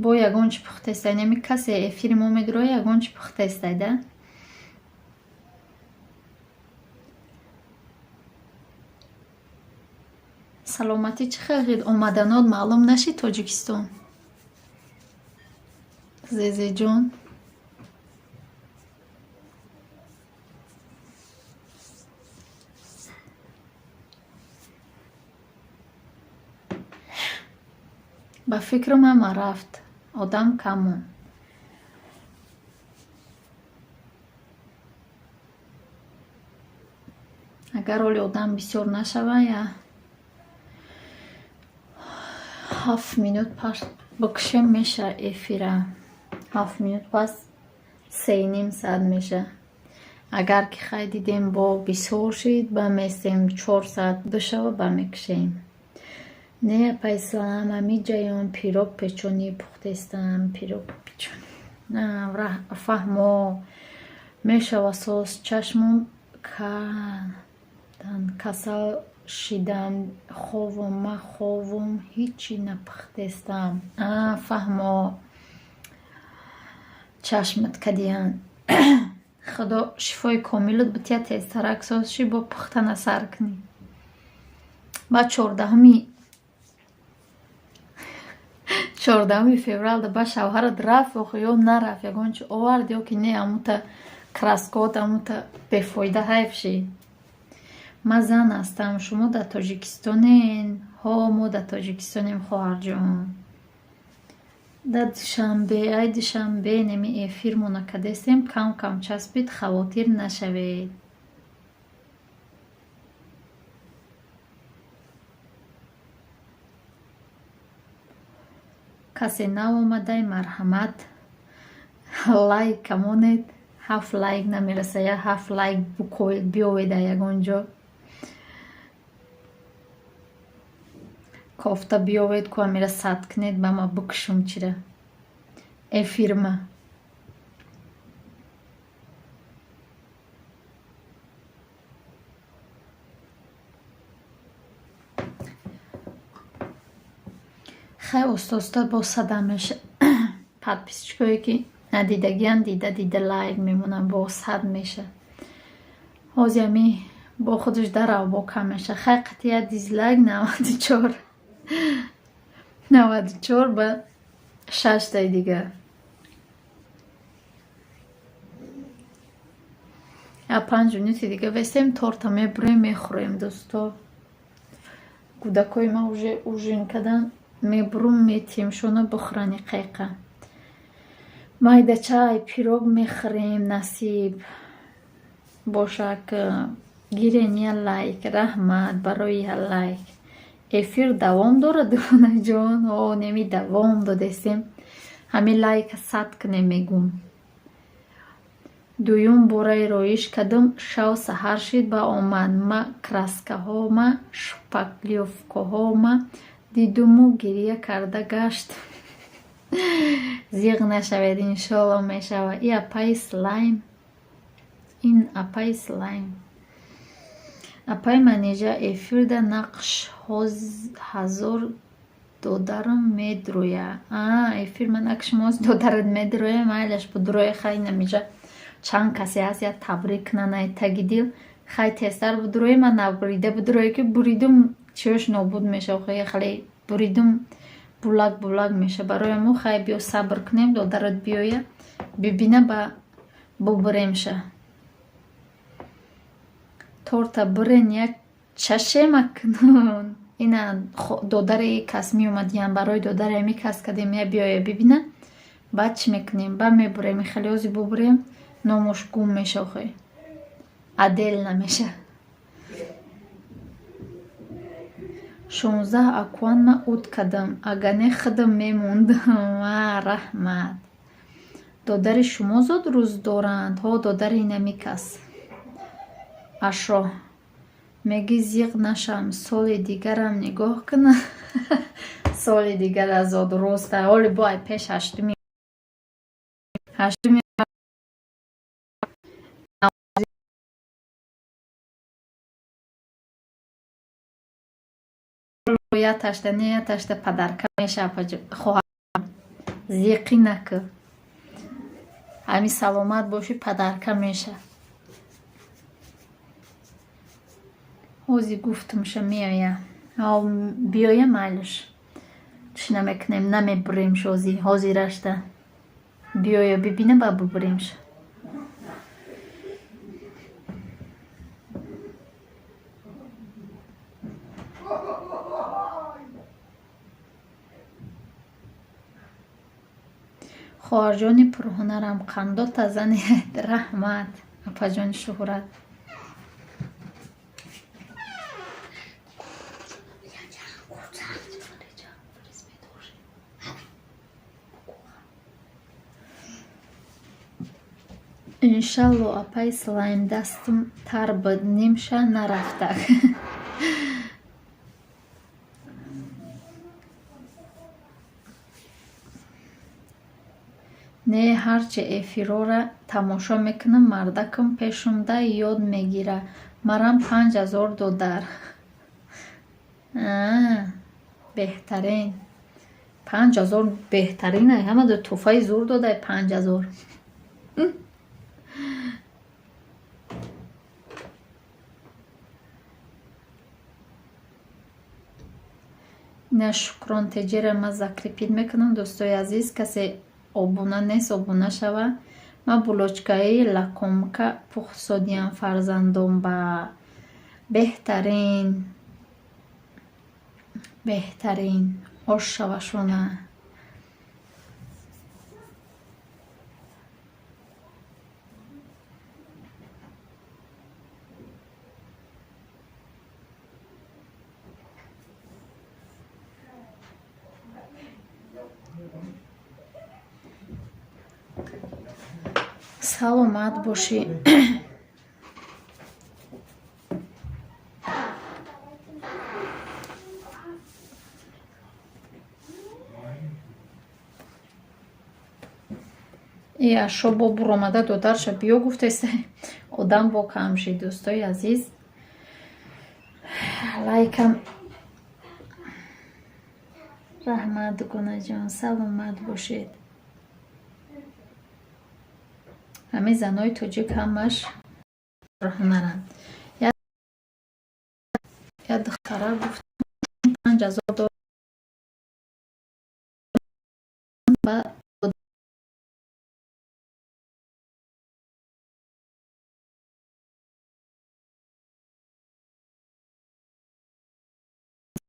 Бо ягон чӣ пухтестай? Неми касе эфири мо медуроя, ягон чӣ пухтестай да? Саломатӣ чӣ хел шид? Омаданот маълум нашид Тоҷикистон? Зезеҷон. Ба фикрам ҳама рафт. Одам кам монд. Агар ҳоли одам бисёр нашава, я 7 минут пас бикушем, меша эфира. 7 минут пас 3,5 саат меша. Агар ки хай дидем, бо бисёр шид, ба местем, 4 саат бишава, ба мекушем. Не, апа Ислам, ами ҷаён пирог печонӣ пухтестам, пирог печонӣ. Фаҳмо, мешава соз, чашмом кардан, касал шидам, ховум, ман ховум, ҳичи напухтестам. А, фаҳмо, чашмат кадиян. Худо шифои комилат битиҳад, тезтарак соз шӣ, бо пухтана сар кунӣ. Баъд 14-уми февралда ба шавҳарат рафт охи ё нарафт, ягон чи овард ё ки не, амута краскот амута бефоида ҳайф шид. Ман зан ҳастам, шумо дар Тоҷикистонен? Ҳо, мо дар Тоҷикистонем, хоҳарҷон. Дар Душанбе, ай Душанбе неми эфирмо накардестем, кам кам часпид, хавотир нашавед. Касе нав омадай, марҳамат, лайк камонед, ҳафт лайк намераса, я ҳафт лайк букоед, биёвед дар ягон ҷо. Кофта биёвед ку амира сад кунед, ба ма бикушум чира эфирма. Хай, оста оста боз садам меша. Подписчикое ки надидагиян, дида дида лайк мемонанд, боз сад меша. Ҳози ами бо худаш дарав бо кам меша. Хай, қатъи як дизлайк 94. 94 ба шаштаи дигар. Я 5 минути дига весем, торта мебурем, мехӯрем, дӯсто. Кӯдакҳои ман уже ужин кардан, мебурум, метиҳемшона бихӯрани қайқа. Майда чай, пирог мехӯрем, насиб бошак. Гирен я лайк, раҳмат барои я лайк. Эфир давом дорад, дугонаҷон? О, неми давом додестем. Ҳамин лайка 100 кунем, мегум. Дуюм бораи роиш кардам, шав саҳар шид ба омад. Ма краскаҳома, шпаклёвкаҳома дидуму гиря карда гашт. Зиғ нашавед, иншоалло мешавад. И апаи слайм, ин апаи слайм. Апаи Манижа, эфирда нақш ҳазор додарам медроя. А эфир ман ак шумост, додарат медроя, майлаш, будроя. Хай, намиҷа чанд касе ҳаст, я табрик кунан ай таги дил. Хай, тезтар будроя, ман набурида будроя, ки буридум, чиёш нобуд мешава, хеле буридум, булак булак меша. Барои мо хай, биё, сабр кунем, додарат биёя, бибина, ба бубуремша. Торта бурен, як чашема кунун. Ина додари кас меомад, ян барои додари ами кас кардем, я биёя, бибина, баъд чӣ мекунем, ба мебурем. Хеле ози бубурем, номуш гум меша, охе адел намеша. 16 акван ма уд кардам, агар не худам мемондам. А раҳмат. Додари шумо зуд рӯз доранд? Ҳо, додари инами кас. Ашо мегӣ, зиқ нашам, соли дигарам нигоҳ кунам. Соли дигар азод роста ҳоли бо ай пеш ҳаштуми яташта не яташта подарка меша. Хоҳарам, зиқӣ накӣ, ҳами саломат бошӣ, подарка меша. Ҳози гуфтумша, меоя, биёя, майлаш, чӣ намекунем, намебуремш. Ҳози ҳозирашта биёя, бибина, ба бубуремш. Хоҳарҷони пурҳунарам, қандота зани, раҳмат, апаҷони Шуҳрат. Иншалло, апаи Слайм, дастам тар буд, нимша нарафтак. Не, ҳарчи эфирора тамошо мекунам, мардакам пешумда ёд мегира. Марам 5000 додар. Беҳтарин. 5000 беҳтарин, ҳамаду тӯҳфаи зур додай 5000. Ина Шукрон Теҷера ма закрепить мекунам, дӯстои азиз. Касе обуна нест, обуна шава. Ма булочкаи лакомка пухтсодиям фарзандом ба. Беҳтарин, беҳтарин ош шавашона. Саломат бошӣ. И ашо бо буромада додарша биё гуфтеста, одам бо кам шид, дӯстои азиз. Лайкам, раҳмат, дугонаҷон, саломат бошед. Ҳамин занои тоҷик ҳамаш ҳунаранд. Як духтара гуфт 5000. Ба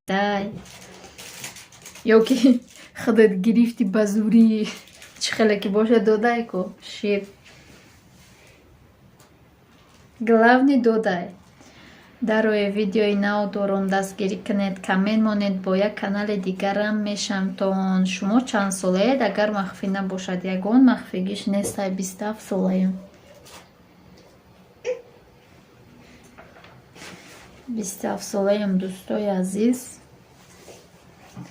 дай ё ки худат гирифти ба зурӣ, чӣ хеле ки бошад, додай ку шир. Главный додай. Дарои видеои нав дорум, дастгирӣ кунед, коммент монед, бо як канали дигарам мешамтон. Шумо чанд солаед, агар махфӣ набошад? Ягон махфигиш нестай, 27 солаем. 27 солаем, дӯстои азиз.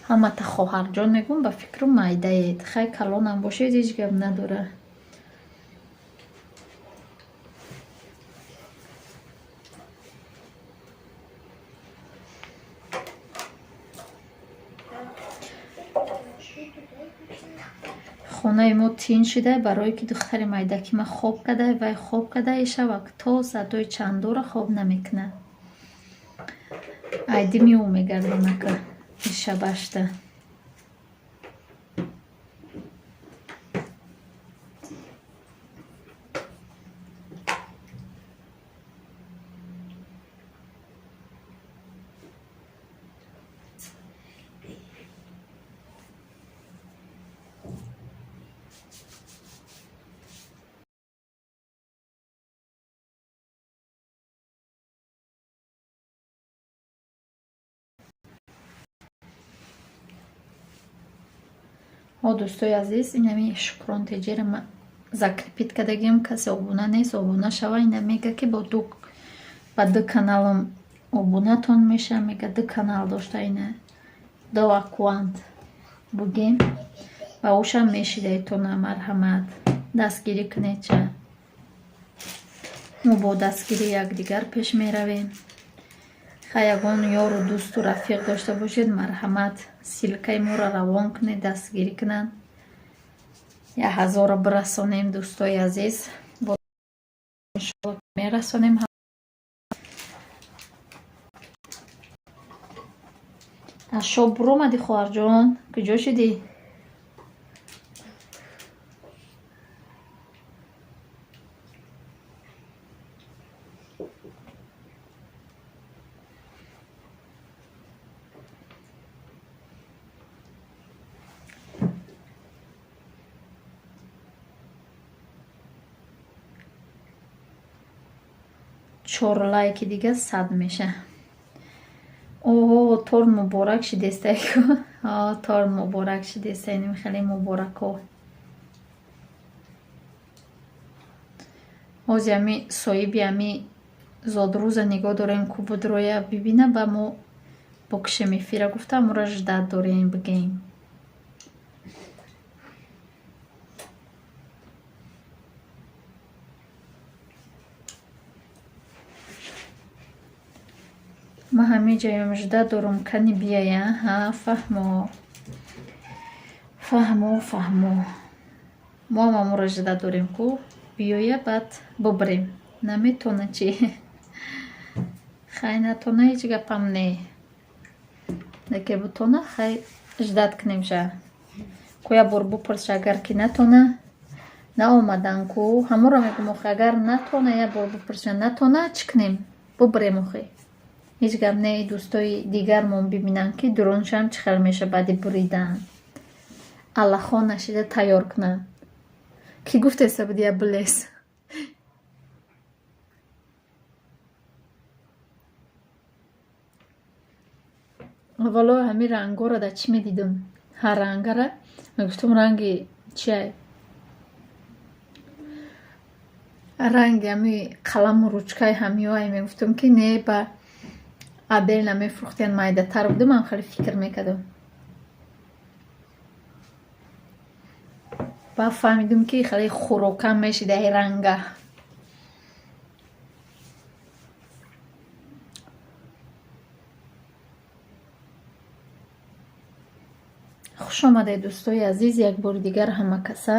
Ҳамата хоҳарҷон мегӯм, ба фикру майдаед. Хай, калонам бошед, ҳеҷ гап надора. Хонаи мо тинч шуда, барое ки духтари майдаки ма хоб кадай, вай хоб кадай шавак то соатҳои чандора хоб намекунад. Айди миу мегардонака ишабашта. О, дӯстои азиз, инами Шукрон Теҷера ма закрепить кардагим, касе обуна нест, обуна шава. Ина мега ки бо ду ба ду каналам обунатон меша, мега ду канал дошта, ина ду аккаунт бугем ва ушам мешидаитона, марҳамат, дастгирӣ кунед ча. Мо бо дастгирии якдигар пеш меравем. Хай, ягон ёру дӯсту рафиқ дошта бошед, марҳамат, ссылкаи моро равон кунед, дастгирӣ кунанд. 1000-ро бирасонем, дӯстои азиз, иншолло мерасонем. Аз шоб буромадӣ, хоҳарҷон, куҷо шудӣ? Чор лайки дига 100 меша. Оҳо, торт муборак шидестайку, торт муборак шидестай, хеле муборако. Ҳози ами соҳиби ами зодрӯза нигоҳ дорем, ку будроя бибина, ба мо бо кишем эфира гуфта, амора ждать дорем, бигем. Ма ҳамин ҷаям ждать дорум, кани бияя. Ҳа, фаҳмо, фаҳмо, фаҳмо. Мо ҳам амора ждать дорем, ку биёя, баъд бубурем. Наметона чи? Хай, натона, ҳеҷ гапам не, лекин бутона, хай, ждать кунем ша. Ку як бор бупурсша, агар ки натона, наомадан ку, ҳамонро мегӯм охи, агар натона, як бор бупурсша, натона, чӣ кунем? Бубурем охи, ҳеҷ гап не. Дӯстои дигармон бибинанд, ки дуроншам чӣ хел меша баъди буридан, аллахон нашида тайёр кунанд. Кӣ гуфтеста буд я булес? Аввало ҳамин рангҳоро дар чӣ медидум? Ҳар рангара мегуфтум, ранги чиай, ранги ҳами қаламу ручкаи ҳамиёай, мегуфтум ки не, ба отдельно мефурӯхтиян. Майдатар будум, ман хеле фикр мекардам. Баъд фаҳмидум, ки хеле хӯрокам мешида ай ранга. Хуш омадед, дӯстои азиз, як бори дигар ҳама каса.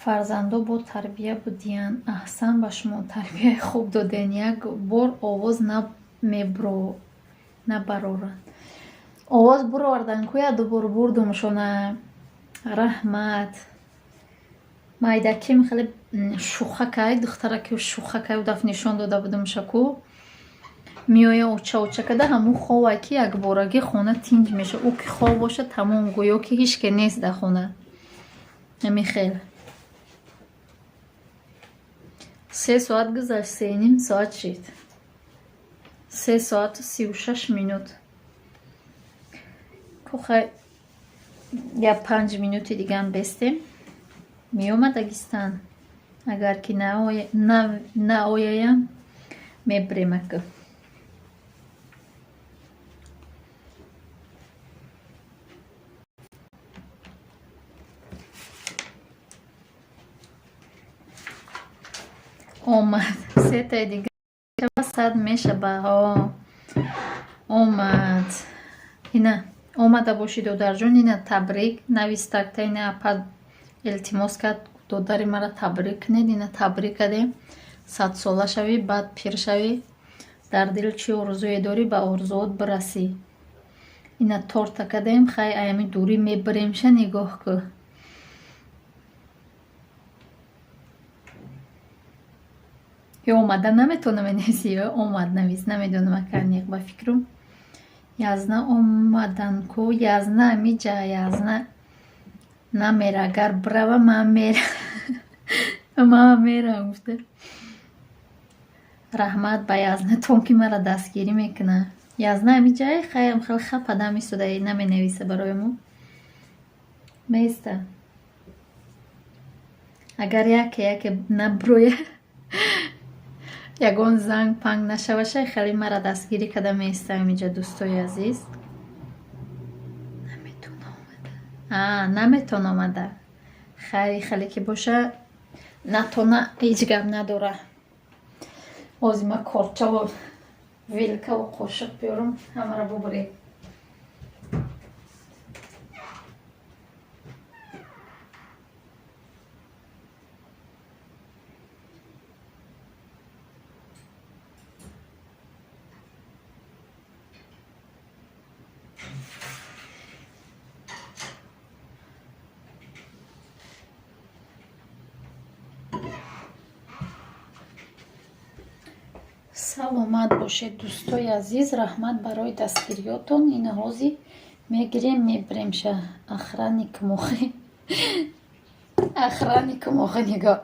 Фарзандо бо тарбия будиянд. Аҳсан ба шумо, тарбияи хуб доден. Як бор овоз набароранд. Овоз буровардан ку, як дубор бурдумшона. Раҳмат. Майдаким хеле шӯхакай, духтараки шӯхакай, ӯ дафъ нишон дода будумша ку. Меоя, оча оча када, ҳамун ховай ки якборагӣ хона тинҷ мешавад. Ӯ ки хов бошад, тамом, гӯё ки ҳеҷ ке нест дар хона. Ҳамин хел. 3 соат гузашт, 3:30 соат шид. 3 соату 36 минут. Кухай, як 5 минути дигаам бестем. Меомад Дагистан. Агар ки наояям, мебирем ака. Омад. Сетаи дига 100 мешава. Ҳо. Омад. Ина омада бошӣ, додарҷон, ина табрик навистакта, ина апа илтимос кард, додари мара табрик кунед, ина табрик кардем. 100-сола шавӣ, баъд пир шавӣ, дар дил чӣ орзуе дорӣ, ба орзуот бирасӣ. Ина торта кардем, хай аями дурӣ мебиремша, нигоҳ кӯ. Ё омада наметавонам нависӣ, ё омад навис, намедонам ака аниқ ба фикрум. Язна омадан ку, язна амиҷа, язна намера, агар бирава, ман мера. Ман мерам гуфта. Раҳмат ба язнатон ки мара дастгирӣ мекунад. Язна амиҷа хайрам хеле хапада истода, наменависа барои мо. Места. Агар яке яке наброя, ягон занг панг нашаваша, хеле мара дастгирӣ карда меиста амиҷа, дӯстои азиз. Наметон омада. А, наметон омада. Хайри хеле ки боша, натона ҳеҷ гап надора. Ози ма корчаву вилкаву қошиқ биёрам, ҳамаро бубуред. Саломат бошед, дӯстои азиз, раҳмат барои дастгириётон. Ина ҳозир мегирем, мебиремша. Охранник мохи. Охранник мохи нигоҳ.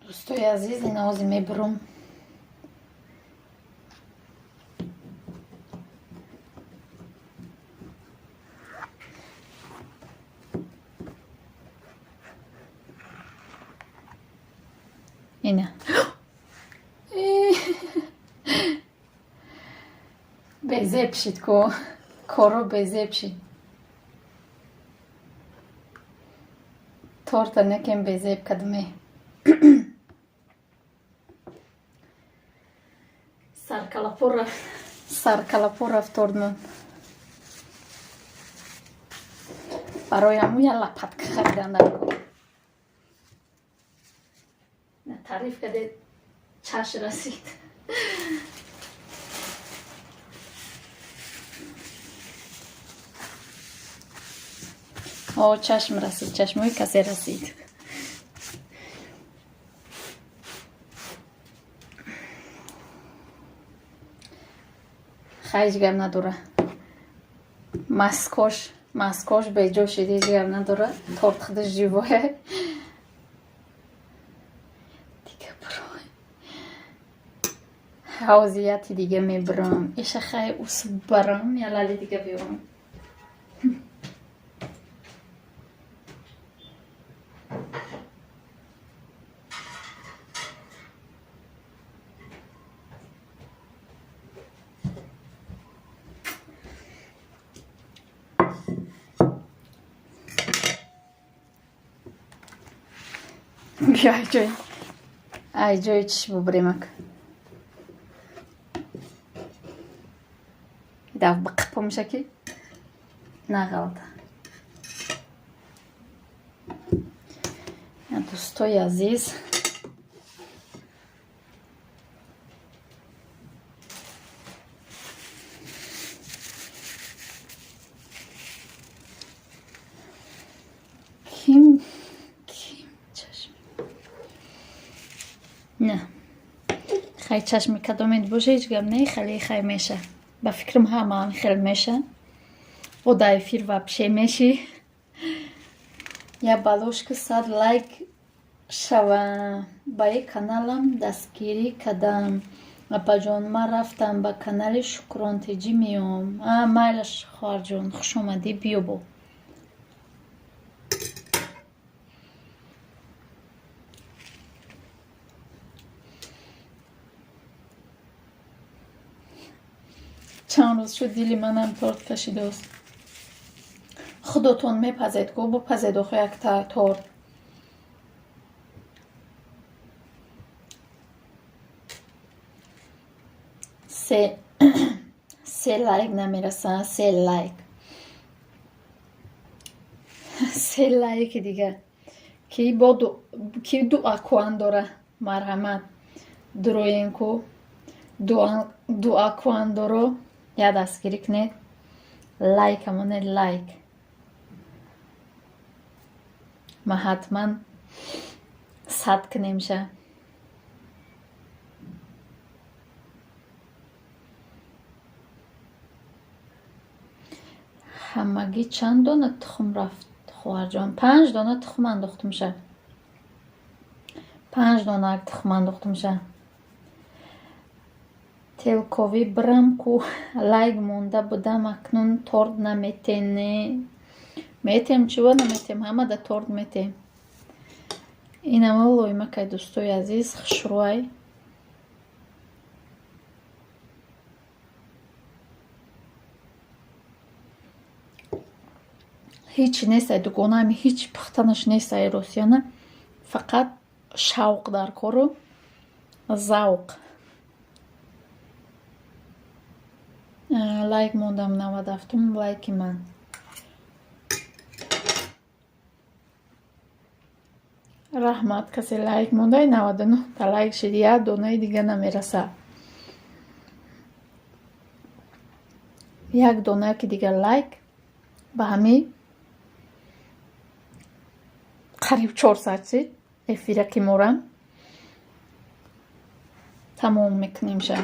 Дӯстои азиз, ина ҳозир мебурам. Ина. Безеб шид ку. Коро безеб шид. Торта некем безеб кадме. Саркалапур рафт. Саркалапур рафт тортмон. Барои ҳамун як лопатка харидан дар кор. Таъриф кардед, чаш расид. О, чашм расид, чашмои касе расид. Хай, ҳеҷ гап надора. Маскош, маскош беҷо шид, ҳеҷ гап надора. Торт худаш живое. Дига бурой. Ҳозияти дига мебурам. Иша хай усуб барам, ялали дига биёрам. Биё, ай ҷои. Ай ҷои чиш бубуремак. Дав биқипумша ки нағалта. Дӯстои азиз, ким ким чашм на хай, чашми кадомед боша, ҳеҷ гап не, хеле хай меша. Ба фикрам, ҳамаам хел меша. Бо дар эфир вообще меши. Я балошки 100 лайк шава, ба и каналам дастгирӣ кардам. Апаҷон, ман рафтам, ба канали Шукронтиҷӣ меом. Майлаш, хоҳарҷон, хушомадӣ, биё бо. Чанд рӯз шуд, дили манам торт кашидааст. Худотон мепазед ку, бипазед охо якта торт. Се лайк намераса, се лайк, се лайки дига. Ки бо ки дуакуан дора, марҳамат, дуроен ку. Дуакуандоро я дастгирӣ кунед, лайка монед, лайк. Ма ҳатман 100 кунемша. Ҳамагӣ чанд дона тухм рафт, хоҳарҷон? Панҷ дона тухм андохтумша, панҷ дона тухм андохтумша. Телковӣ бирам ку, лайк монда будам, акнун торт наметене? Метем, чиво наметем, ҳамада торт метем. Инама лоймакай, дӯстои азиз, хушрӯай. Ҳичи нестай, дугонаами, ҳичи пухтанаш нестай, росияна, фақат шавқ дар кору завқ. Лайк мондам, 97-ум лайки ман. Раҳмат, касе лайк мондай, 99-та лайк шид, як донаи дига намераса. Як донаки дигар лайк, ба ҳамин қариб 400 шид. Эфираки мора тамом мекунемша.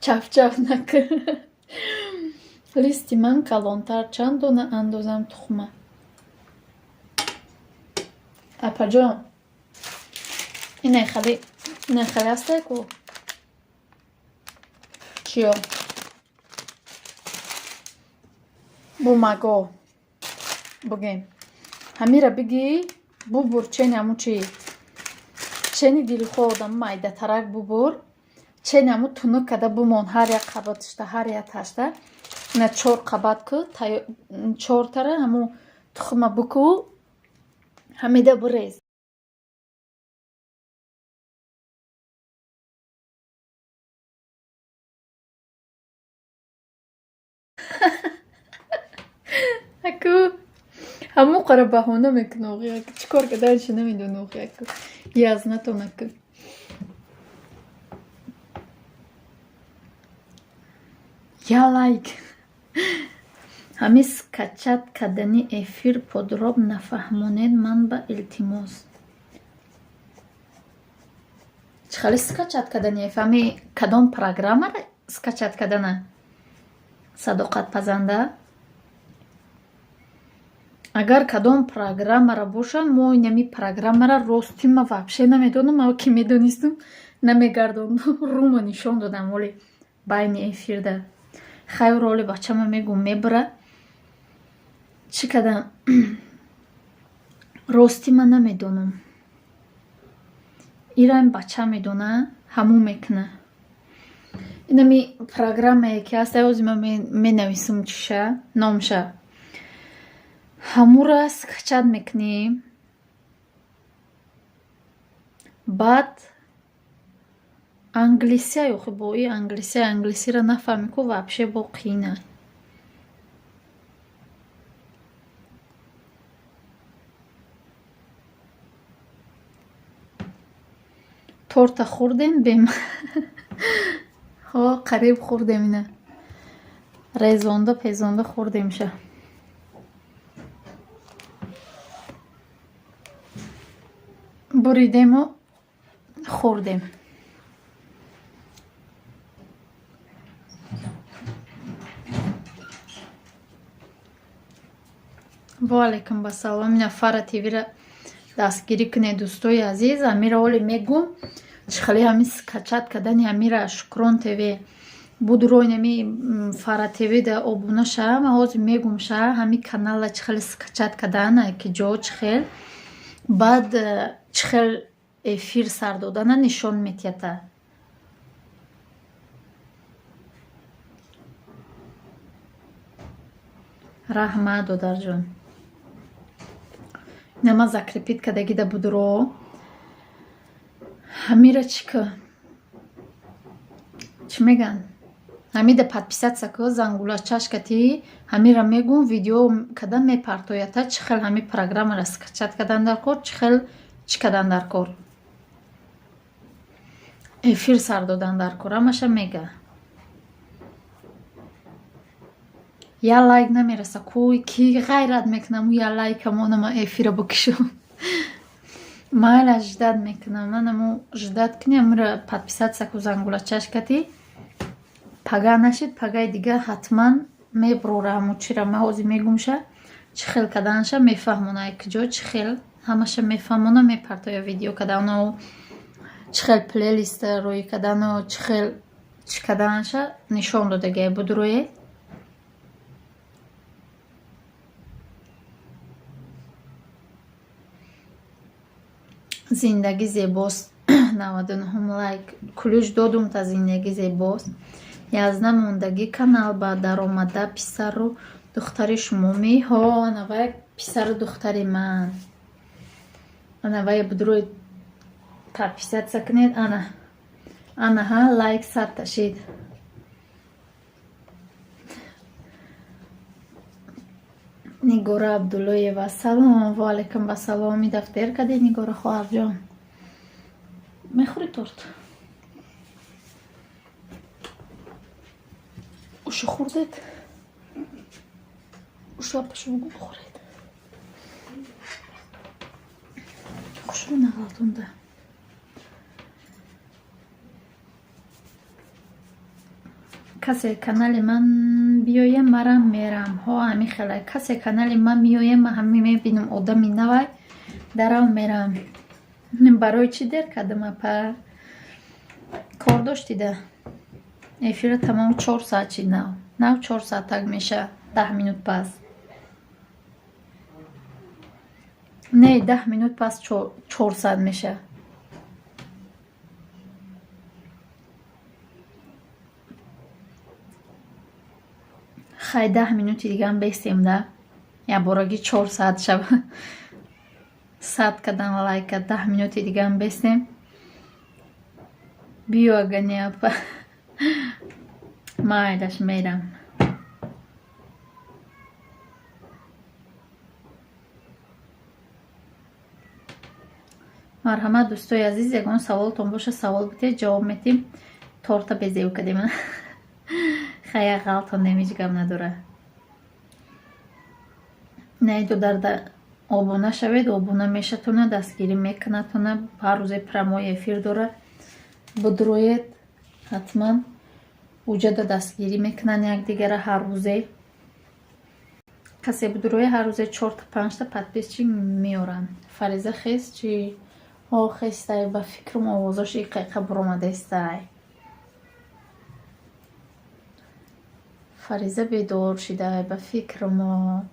Чафчаф накун, листи ман калонтар. Чанд дона андозам тухма, апаҷон? Инай хали, инай хали ҳастай ку, чиё, бумаго бугем, ҳамира бигӣ, бубур, чени ҳамун чи, чени дилхоҳ одам, майдатарак бубур, чени ҳамун тунук када бумон, ҳар як қабатишта, ҳар як ташта. Ина чор қабат ку, чортара ҳамун тухма буку, ҳамида бурез. Аку ҳамун қара баҳона мекуна, охи чӣ кор карданашо намедона, охи аку язнатон аку. Я лайк. Ҳамин скачать кардани эфир подробно нафаҳмонед ман ба, илтимос. Чӣ хеле скачать кардани эфир? Ҳами кадом программаро скачать кардана, Садоқатпазанда? Агар кадом программара боша, мо инами программара рости ма вообще намедонам. Ма ки медонистам, намегардондам, рума нишон додам. Оли байни эфирда хайр, оли бачама мегум, мебара. Чӣ кардам, рости ман намедонам. Ира бача медона, ҳамун мекуна. Инами программае ки ҳаст, ози ман менависам чиша, номша. Ҳамура скачать мекунӣ. Баъд англисия, охи бо и англисия, англисиро нафаҳмӣ ку, вообще бо қиина. Торта хӯрдем бем? Ҳо, қариб хӯрдем, ина резонда пезонда хӯрдемша. Буридему хӯрдем. Ва алайкум басалом. Ина Фара ТВ-ра дастгирӣ кунед, дӯстои азиз. Амира оле мегум, чӣ хеле ҳамин скачать кардани амира Шукрон ТВ буд, рой нами Фара ТВ да обуна ша. Ма ҳозир мегум ша, ҳамин каналла чӣ хеле скачать кардана, ки ҷо чӣ хел, баъд чӣ хел эфир сар додана нишон метиҳата. Раҳмат, додарҷон. Ина закрепить кардагида будро. Ҳамира чӣ ка, чӣ меган, ҳамида подписаться ку, зангулачаш кати. Ҳамира мегум, видео када мепартоята, чӣ хел ҳами программаро скачать кардан дар кор, чӣ хел чӣ кардан дар кор, эфир сар додан дар кор, ҳамаша мега. Я лайк намераса ку, ки ғайрат мекунам, я лайкамонама эфира бикушам. Майла, ждать мекунам. Манаму ждать кунӣ, амира подписаться ку, зангулачаш кати. Пага нашид, пагаи дига ҳатман меброра. Ҳаму чира ма ҳозир мегумша, чӣ хел каданша мефаҳмона, куҷо чӣ хел, ҳамаша мефаҳмона, мепартоя видео кадану, чӣ хел плейлиста рӯй кадану, чӣ хел чӣ каданша нишон додагиай буд рӯе. Зиндагӣ зебост, 99-ум лайк ключ додум та. Зиндагӣ зебост. Язна мондагӣ канал ба даромада, писару духтари шумо ми? Ҳо, анавай писару духтари ман. Анавай будрӯи подписаться кунед. Ана, анаҳа, лайк 100-та шид. Нигора Абдуллоева, салом. Ва алайкум вассалом. И дафтер кади, Нигора хоҳарҷон? Мехӯри торт? Ушу хӯрдед? Ушу апашу бугу, бихӯред. Хушрӯ нағалтонда. Касе канали ман биёя, марам мерам. Ҳо, ҳамин хела, касе канали ман меоя, ман ҳами мебинам, одами навай, дарав мерам. Барои чӣ дер кардам, апа? Кор доштида. Эфира тамом 4 соат чи, нав нав 4 соат так меша, 10 минут пас, не, 10 минут пас 4 соат меша. Хай, 10 минути дигаам бестем да, якбораги 4 соат шава. 100 кадан лайка, 10 минути дигаам бестем. Биё, ага не, апа, майлаш, мерам. Марҳамат, дӯстои азиз, ягон саволтон боша, савол битед, ҷавоб метим. Торта безеб кардем. Хая, ғалтондем, ҳеҷ гап надора. Найду дарда обуна шавед, обуна мешатона, дастгирӣ мекунатона. Ҳар рӯзе прямой эфир дора, будроед ҳатман, уҷада дастгирӣ мекунанд якдигара. Ҳар рӯзе касе будроя, ҳар рӯзе чорта, панҷта подписчик меоранд. Фариза хес чи? О, хестай, ба фикрам, овозош иқайқа буромадаистай. Фариза бедор шидай, ба фикрамо.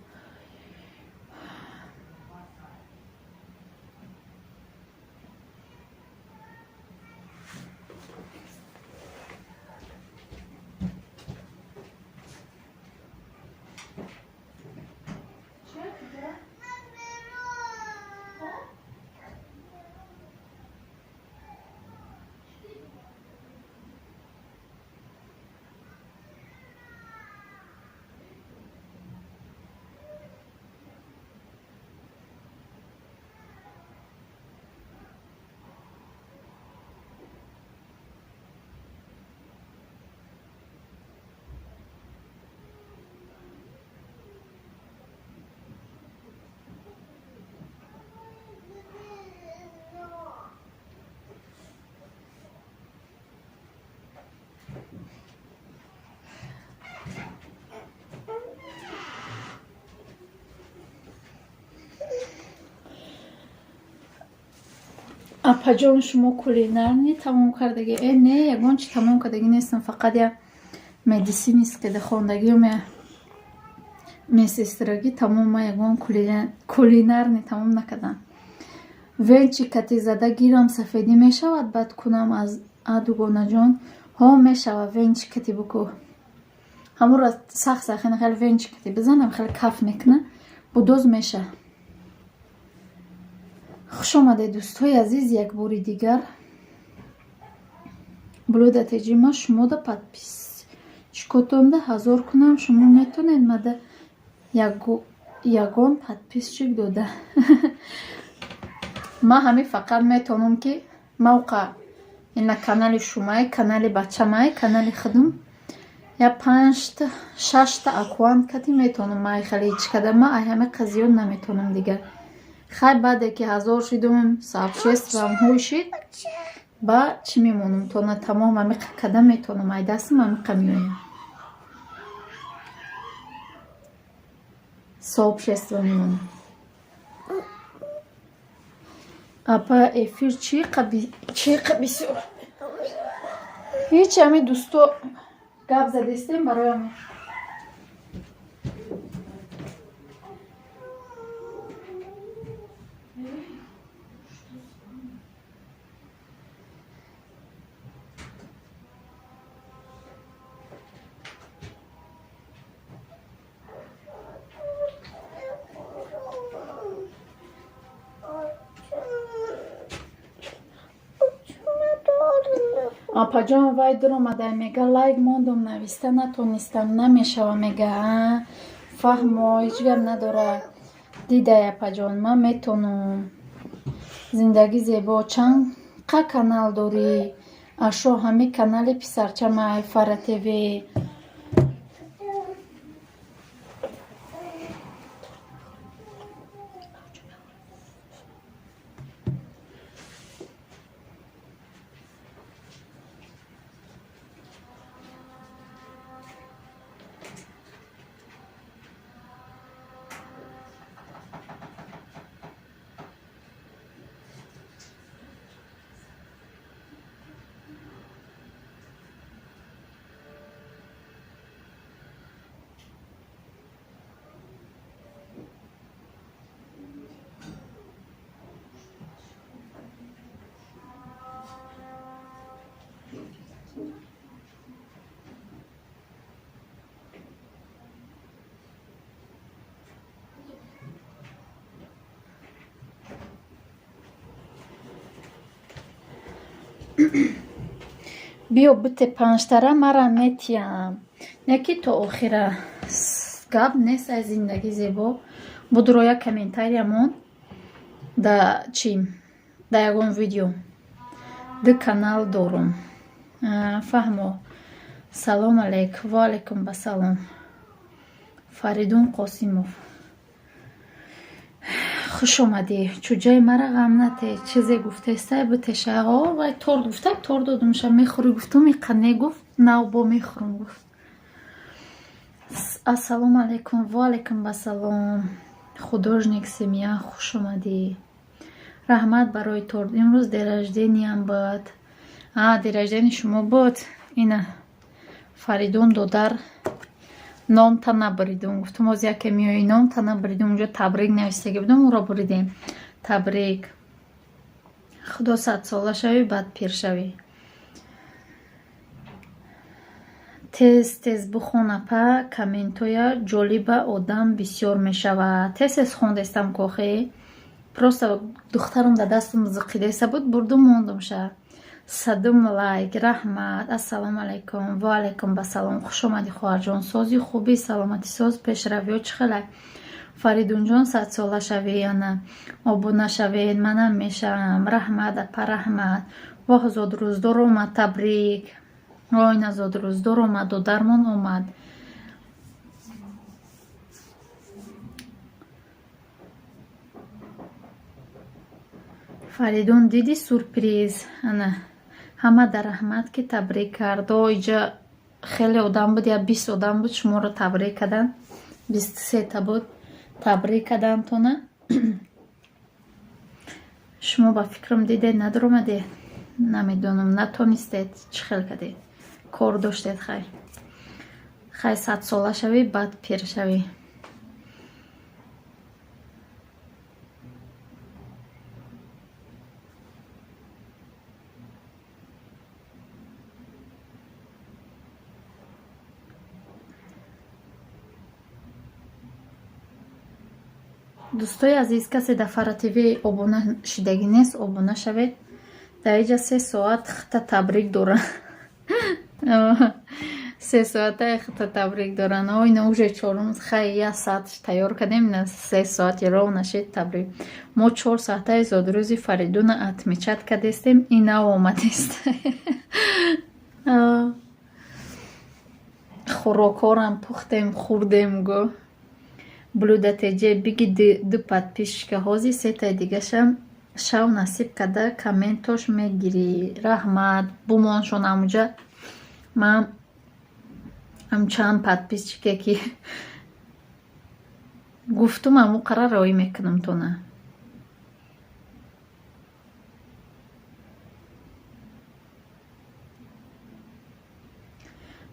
Апаҷон, шумо кулинарный тамом кардагӣ? Э, не, ягон чи тамом кардагӣ нестам, фақат я медицинский хондагиам, я медсестрагӣ тамом. Ма ягон кулинарный тамом накардам. Венчик кати зада гирам, сафедӣ мешавад, баъд кунам аз а дугонаҷон. Ҳо, мешавад, венчик кати буку. Ҳамонро сахт сахт хеле венчик кати бизанам, хеле каф мекуна, будоз меша. Хуш омадед, дӯстҳои азиз, як бори дигар. Блюда теҷи ма шумода подписчикотонда 1000 кунам, шумо метонед мада ягон подписчик дода. Ман ҳамин фақат метавонам, ки мавқа ина канали шумай, канали бачамай, канали худум, я панҷта, шашта аккаунт кати метавонам. Май хеле ҳеҷ када ма ай ҳама зиёд наметавонам дигар. Хай, баъде ки 1000 шидум, сообществам ҳуй шид, ба чӣ мемонам, то на тамом ҳамиқа када метавонам, ай дастам ҳамиқа меоям. Сообщество мемонам. Апа, эфир чӣ қа бисёр? Ҳеч, ҳами дӯсто гап задестем барои ҳамин. Апаҷон, вай дуромада, мега, лайк мондум, нависта натонистам, намешава, мега. Фаҳмо, ҳеҷ гап надорад. Дидай, апаҷон, ман метонам. Зиндагӣ зебо, чанд қа канал дорӣ? Ашо, ҳами канали писарчамай, Фара ТВ. Биё, бите панҷтара мара метиям, не ки то охира гап нест. Ай зиндагӣ зебо будро, як комментария мон да чи да ягон видео. Ду канал дорум. Фаҳмо. Салом алейк, ва алайкум басалом. Фаридун Қосимов, хуш омадӣ. Чӯҷаи мара ғам нате, чизе гуфтестай, битеша. О, вай торт гуфта, торт додумша, мехӯрӣ гуфтум, иқа не гуфт, нав бо мехӯрам гуфт. Ассалому алайкум, ва алайкум басалом. Художник семья, хуш омадӣ. Раҳмат барои торт, имрӯз день рождениям буд. А, день рождения шумо буд? Ина Фаридун додар, номта набуридум, гуфтум оз яке меои, номта набуридум. Унҷо табрик навистагӣ будум, ӯро буридем. Табрик, худо 100сола шавӣ, баъд пир шавӣ. Тез тез бихон, апа, комментоя ҷолиба, одам бисёр мешавад. Тез тез хондестам кохе, просто духтарам дар дастам зиқидаиста буд, бурдум, мондумша. Садум лайк, раҳмат. Ассалому алайкум, ва алайкум басалом. Хуш омадӣ, хоҳарҷон. Сози, хуби, саломатӣ, соз, пешравиҳо чӣ хелай? Фаридунҷон, 100сола шавӣ. Ана обуна шавед, манам мешавам. Раҳмат, апа, раҳмат. Воҳ, зодрӯздор омад, табрик. Ой, на зодрӯздор омад, додармон омад. Фаридун, диди сюрприз? Ана ҳама дар раҳмат, ки табрик кард. О, иҷа хеле одам буд, я 20 одам буд, шуморо табрик карданд, 23-та буд, табрик кардандтона. Шумо ба фикрам дидед, надуромадед, намедонам, натонистед, чӣ хел кардед, кор доштед. Хай, хай, 100-сола шавӣ, баъд пир шавӣ. Дӯстои азиз, касе дар Фара ТВ обуна шидагӣ нест, обуна шавед. Дар иҷа 3 соат хита табрик доранд, 3 соатаи хита табрик доранд. О, ина уже чорум. Хай, як соат тайёр кардем, ина 3 соати ровно шид табрик. Мо 4 соатаи зодрӯзи Фаридуна отмечать кардестем, ина омадест. Хӯрокҳорам пухтем, хӯрдем. Го блюда теҷе биги, ду подписчика ҳози, сетаи дигашам шав насиб карда, комментош мегирӣ. Раҳмат, бумоншон амуҷа. Ман ам чанд подписчике ки гуфтум, аму қара роӣ мекунам тона.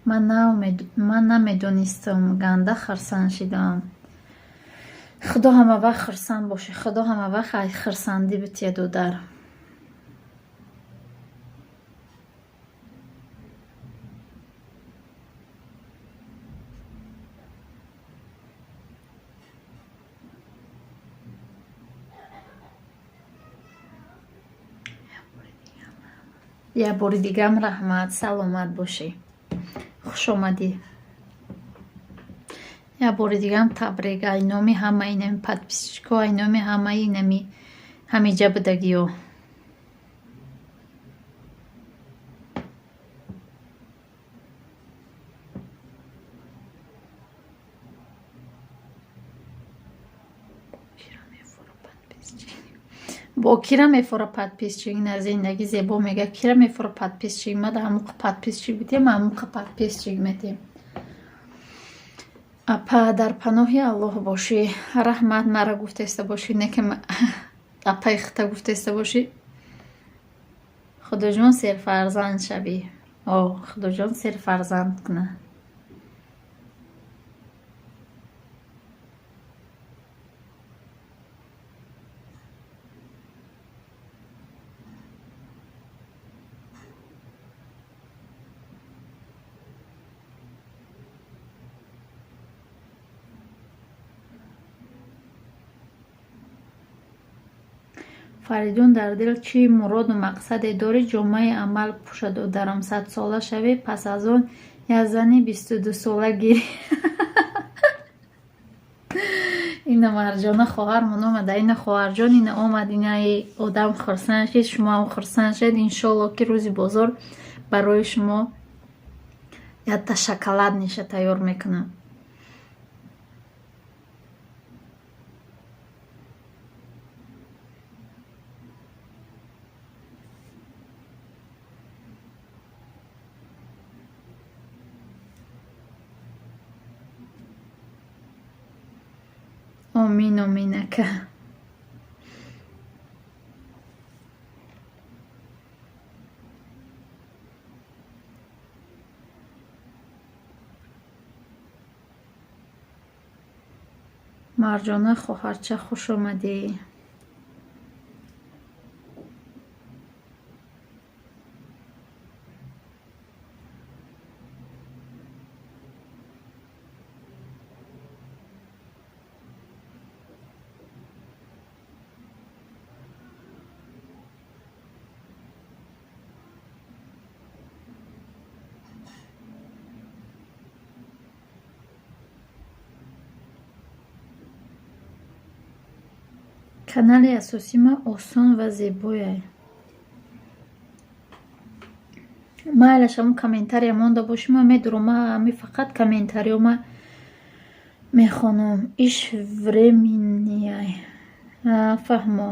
Ман намедонистам, ганда хурсанд шидам. Худо ҳама вақт хурсанд бошӣ, Худо ҳама вақт хурсандӣ бития, додар. Як бори дигам раҳмат, саломат бошӣ, хушомадӣ. Як бори дигам табрик ай номи ҳамаи инами подписчикҳо, ай номи ҳамаи инами ҳамиҷа будагиё. Бо кира мефора подписчик? На, зиндагӣ зебо мега, кира мефора подписчик? Ма да ҳамуқа подписчик битем, ҳамуқа подписчик метем. Апа, дар паноҳи Аллоҳ бошӣ. Раҳмат, мара гуфтеста бошӣ, не ки апаи хита гуфтеста бошӣ. Худоҷон, серфарзанд шавӣ. О, Худоҷон серфарзанд куна. Фаридун, дар дил чӣ муроду мақсаде дорӣ, ҷомаи амал пӯша, додарам. 100-сола шавӣ, пас аз он як зани 22-сола гирӣ. Ина Марҷона хоҳармон омада, ина хоҳарҷон, ина омад, инаи одам хурсанд шид, шумоам хурсанд шед. Иншолло, ки рӯзи бозор барои шумо якта шоколад ниша тайёр мекунам. Омин, омин, ака. Марҷона хоҳарча, хуш омадӣ. Канали асосии ма осон ва зебояй. Майлаш, ҳамун комментария монда бошӣ, ман медурам. Ма ҳами фақат комментариё ма мехонам. Иш временныйай, фаҳмо.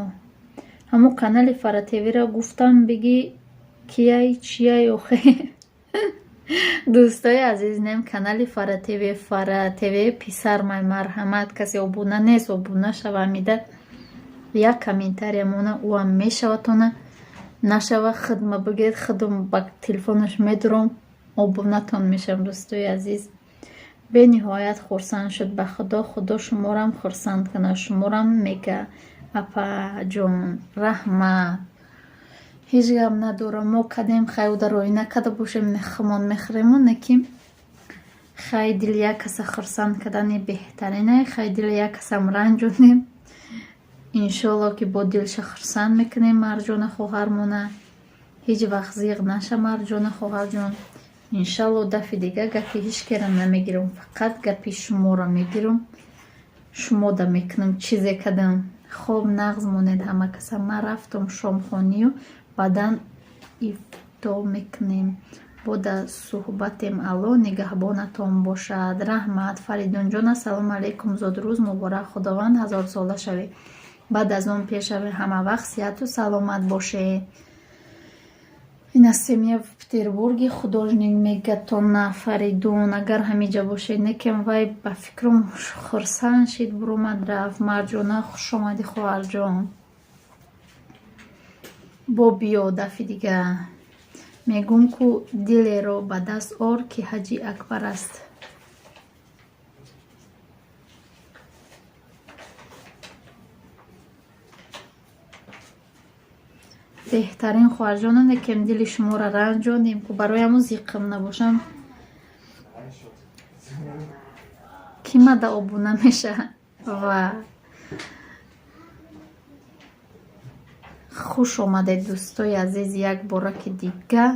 Ҳамун канали Фара ТВро гуфтам, биги, кияй, чияй охе? Дӯстои азиз, нем канали Фара ТВ, Фара ТВ писармай. Марҳамат, касе обуна нест, обуна шава. Амида Як комментария мона, ӯам мешаватона, нашава, хидма бигиред, худам ба телефонаш медурам, обунатон мешавам, дӯстои азиз. Бениҳоят хурсанд шуд, ба Худо, Худо шуморам хурсанд кунад, шуморам мега, апаҷон, раҳмат. Ҳеҷ гап надорам, мо кадем, хай, уда роӣ накарда бошем, хумон мехӯрему, не ки хай, дили як каса хурсанд кардани беҳтаринай, хай, дили як касам ранҷонем. Иншоалло, ки бо дилша хурсанд мекунем Марҷона хоҳармона. Ҳеҷ вақт зиғ наша, Марҷона хоҳарҷон. Иншалло, дафъи дига гапи ҳеҷ намегирам, фақат гапи шуморо мегирам, шумода мекунам чизе кардам. Хоб, нағз монед ҳама каса. Ман рафтам шомхонию, баъдан ифто мекунем. Бо дар суҳбатем, Аллоҳ нигаҳбонатон бошад. Раҳмат, Фаридунҷон. Ассалому алайкум, зодрӯз муборак, Худованд ҳазорсола шавед, баъд аз он пир шавед, ҳамавақт сиҳату саломат бошед. Ина семья в Петербурге, художник мегатона Фаридун, агар ҳамиҷа бошед, некем вай ба фикрам хурсанд шид, буромад, рафт. Марҷона, хушомадӣ, хоҳарҷон, бо биё дафъи дига. Мегӯм, ку дилеро ба даст ор, ки ҳаҷи акбар аст. Беҳтарин, хоҳарҷонам, некем дили шуморо ранҷонем ку, барои ҳамун зиққам набошам, ки мада обуна мешавад. Ва хуш омадед, дӯстои азиз, як бораки дига.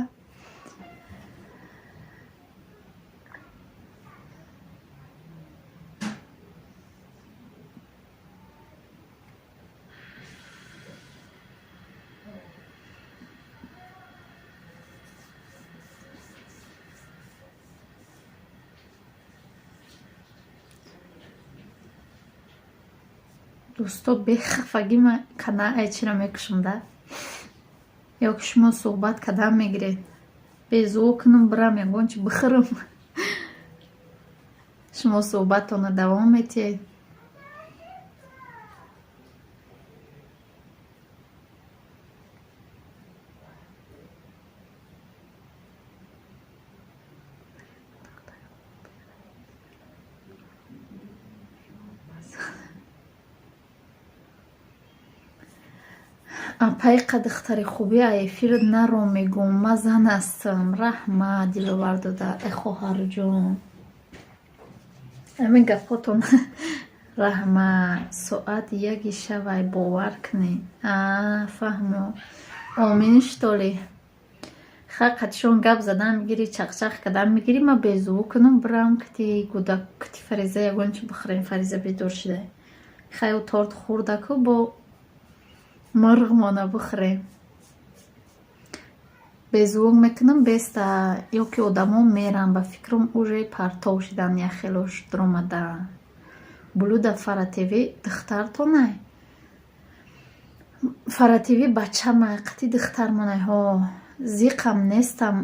Дӯсто, бехафагӣ ма кана айчиро мекушам да, ё ки шумо суҳбат кардан мегиред, безуо кунам, бирам ягон чи бихӯрам, шумо суҳбаттонро давом метиҳед. Апаи духтари хубӣ, эфир наро, мегӯм, ман зан ҳастам. Раҳмат, Диловар дода, э хоҳарҷон, ҳамин гапҳотон, раҳмат. Соат 1-и шавай, бовар кунед. Фаҳмо, омин, что ли. Ха, қатишон гап задан мегирӣ, чақчақ кардан мегирӣ, ман безуву кунам, бирам кити гудак, кити Фариза ягон чи бихӯрем. Фариза бедор шуда, хай, ӯ торт хӯрдаку, бо мурғмона бихӯрем. Безувук мекунам беста, ё ки одамо меран, ба фикрам, уже партов шидан, яхелош дуромадан. Блюда Фара ТВ духтартонай, Фара ТВ бачамай, қати духтармонай. Ҳо, зиқам нестам,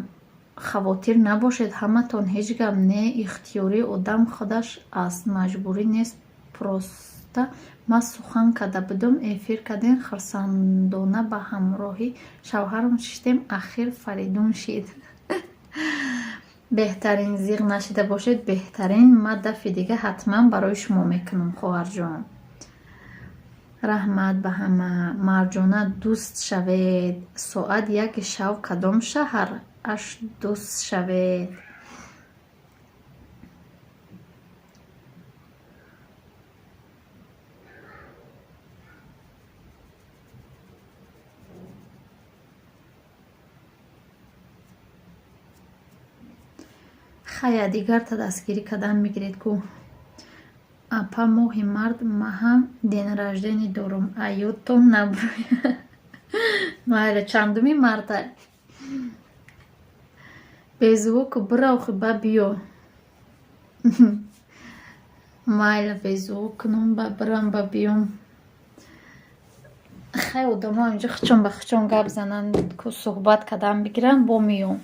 хавотир набошед ҳаматон, ҳеҷ гап не, ихтиёрии одам худаш аст, маҷбурӣ нест. Просто ман сухан карда будум, эфир кардем, хурсандона ба ҳамроҳи шавҳарам шиштем, ахир Фаридун шид. Беҳтарин, зиғ нашида бошед, беҳтарин. Ман дафъи дига ҳатман барои шумо мекунам, хоҳарҷон. Раҳмат ба ҳама. Марҷона, дӯст шавед. Соат 1-и шав кадом шаҳр аш, дӯст шавед. Хая, дигарта дастгирӣ кардан мегиред ку. Апа, моҳи март маҳам день рождения дорум, аёдтон набурӯяд. Майли, чандуми марта? Беззвук бирохи, ба биё. Майли, беззвук кунам, ба бирам, ба биём. Хай, одамо инҷо хучон ба хучон гап зананд ку, суҳбат кардан бигиранд, бо меём.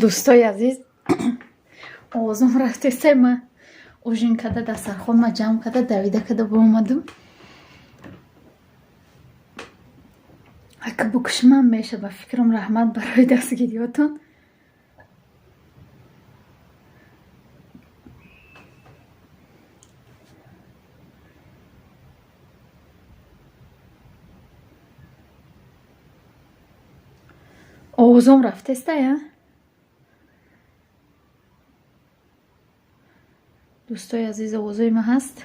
Дӯстои азиз, овозам рафтеста. Ма ужин када, дастархонма ҷамъ када, давида када боомадам. Ака, букушимам меша, ба фикрам. Раҳмат барои дастгириётон. Овозом рафтестая, дӯстои азиз? Овозои ма ҳаст?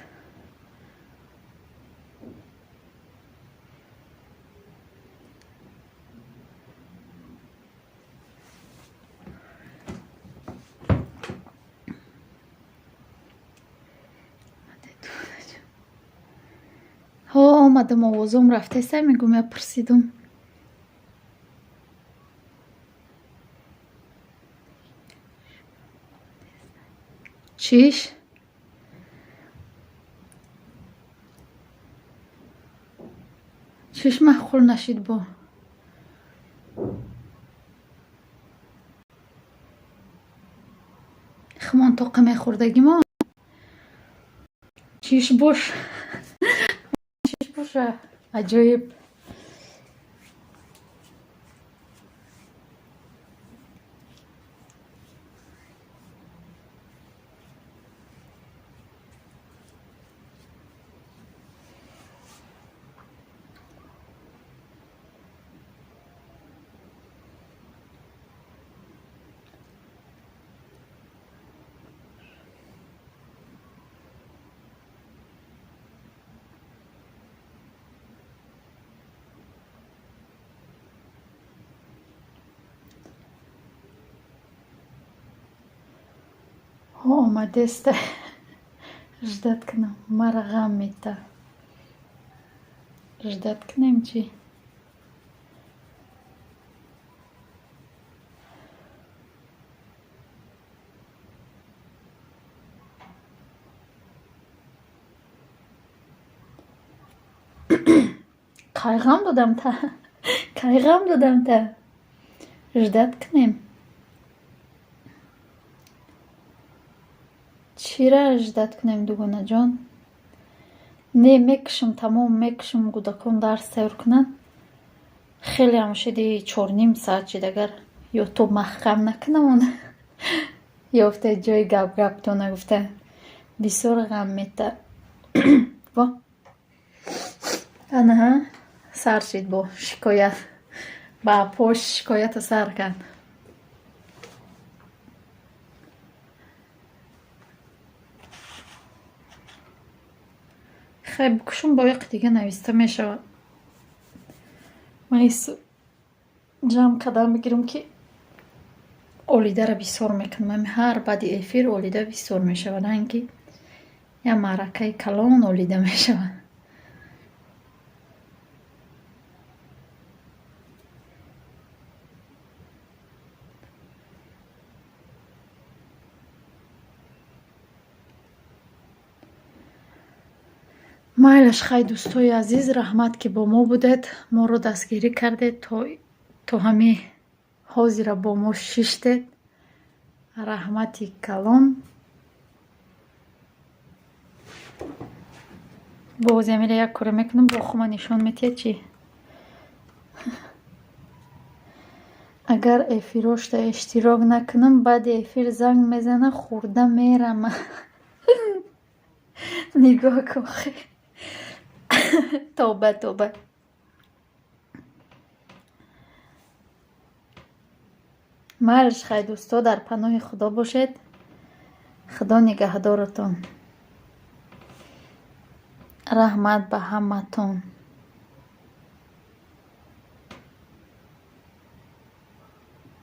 Ҳо, омадам. Овозом рафтеста, мегӯм, я пурсидум. Чиш чиш маъқул нашид бо? Химон тоқа мехӯрдагимо. Чиш бош, чиш боша, аҷоиб. Ҳо, омадеста, ждать кунам? Мара ғам мета. Ждать кунем чӣ? Кай ғам додам та? Кай ғам додам та? Ждать кунем чира? Ждать кунем, дугонаҷон? Не, мекушам, тамом мекушам. Кӯдакон дарс тайёр кунанд. Хелеам шиди, 4:30 соат шид. Агар ютуб маҳкам накунам, он ёфта ҷои гап гаптона гуфта, бисёр ғам мета. Во, анаҳа, сар шид бо шикоят. Ба пош шикоята сар кард. Хай, букушум, бо яқи дига нависта мешавад. Ман ҷамъ кардан бигирам, ки олидара бисёр мекунам. Ами ҳар баъди эфир олида бисёр мешавад, ки як маъракаи калон олида мешавад. Майлаш, хай, дӯстои азиз, раҳмат, ки бо мо будед, моро дастгирӣ кардед, то ҳами ҳозира бо мо шиштед. Раҳмати калон. Боз амира як коре мекунам, бо хума нишон метиҳад чӣ. Агар эфирошта иштирок накунам, баъди эфир занг мезана, хӯрда мерама. Нигоҳ кун, тоба, тоба. Майлаш, хай, дӯсто, дар паноҳи Худо бошед. Худо нигаҳдоротон. Раҳмат ба ҳаматон.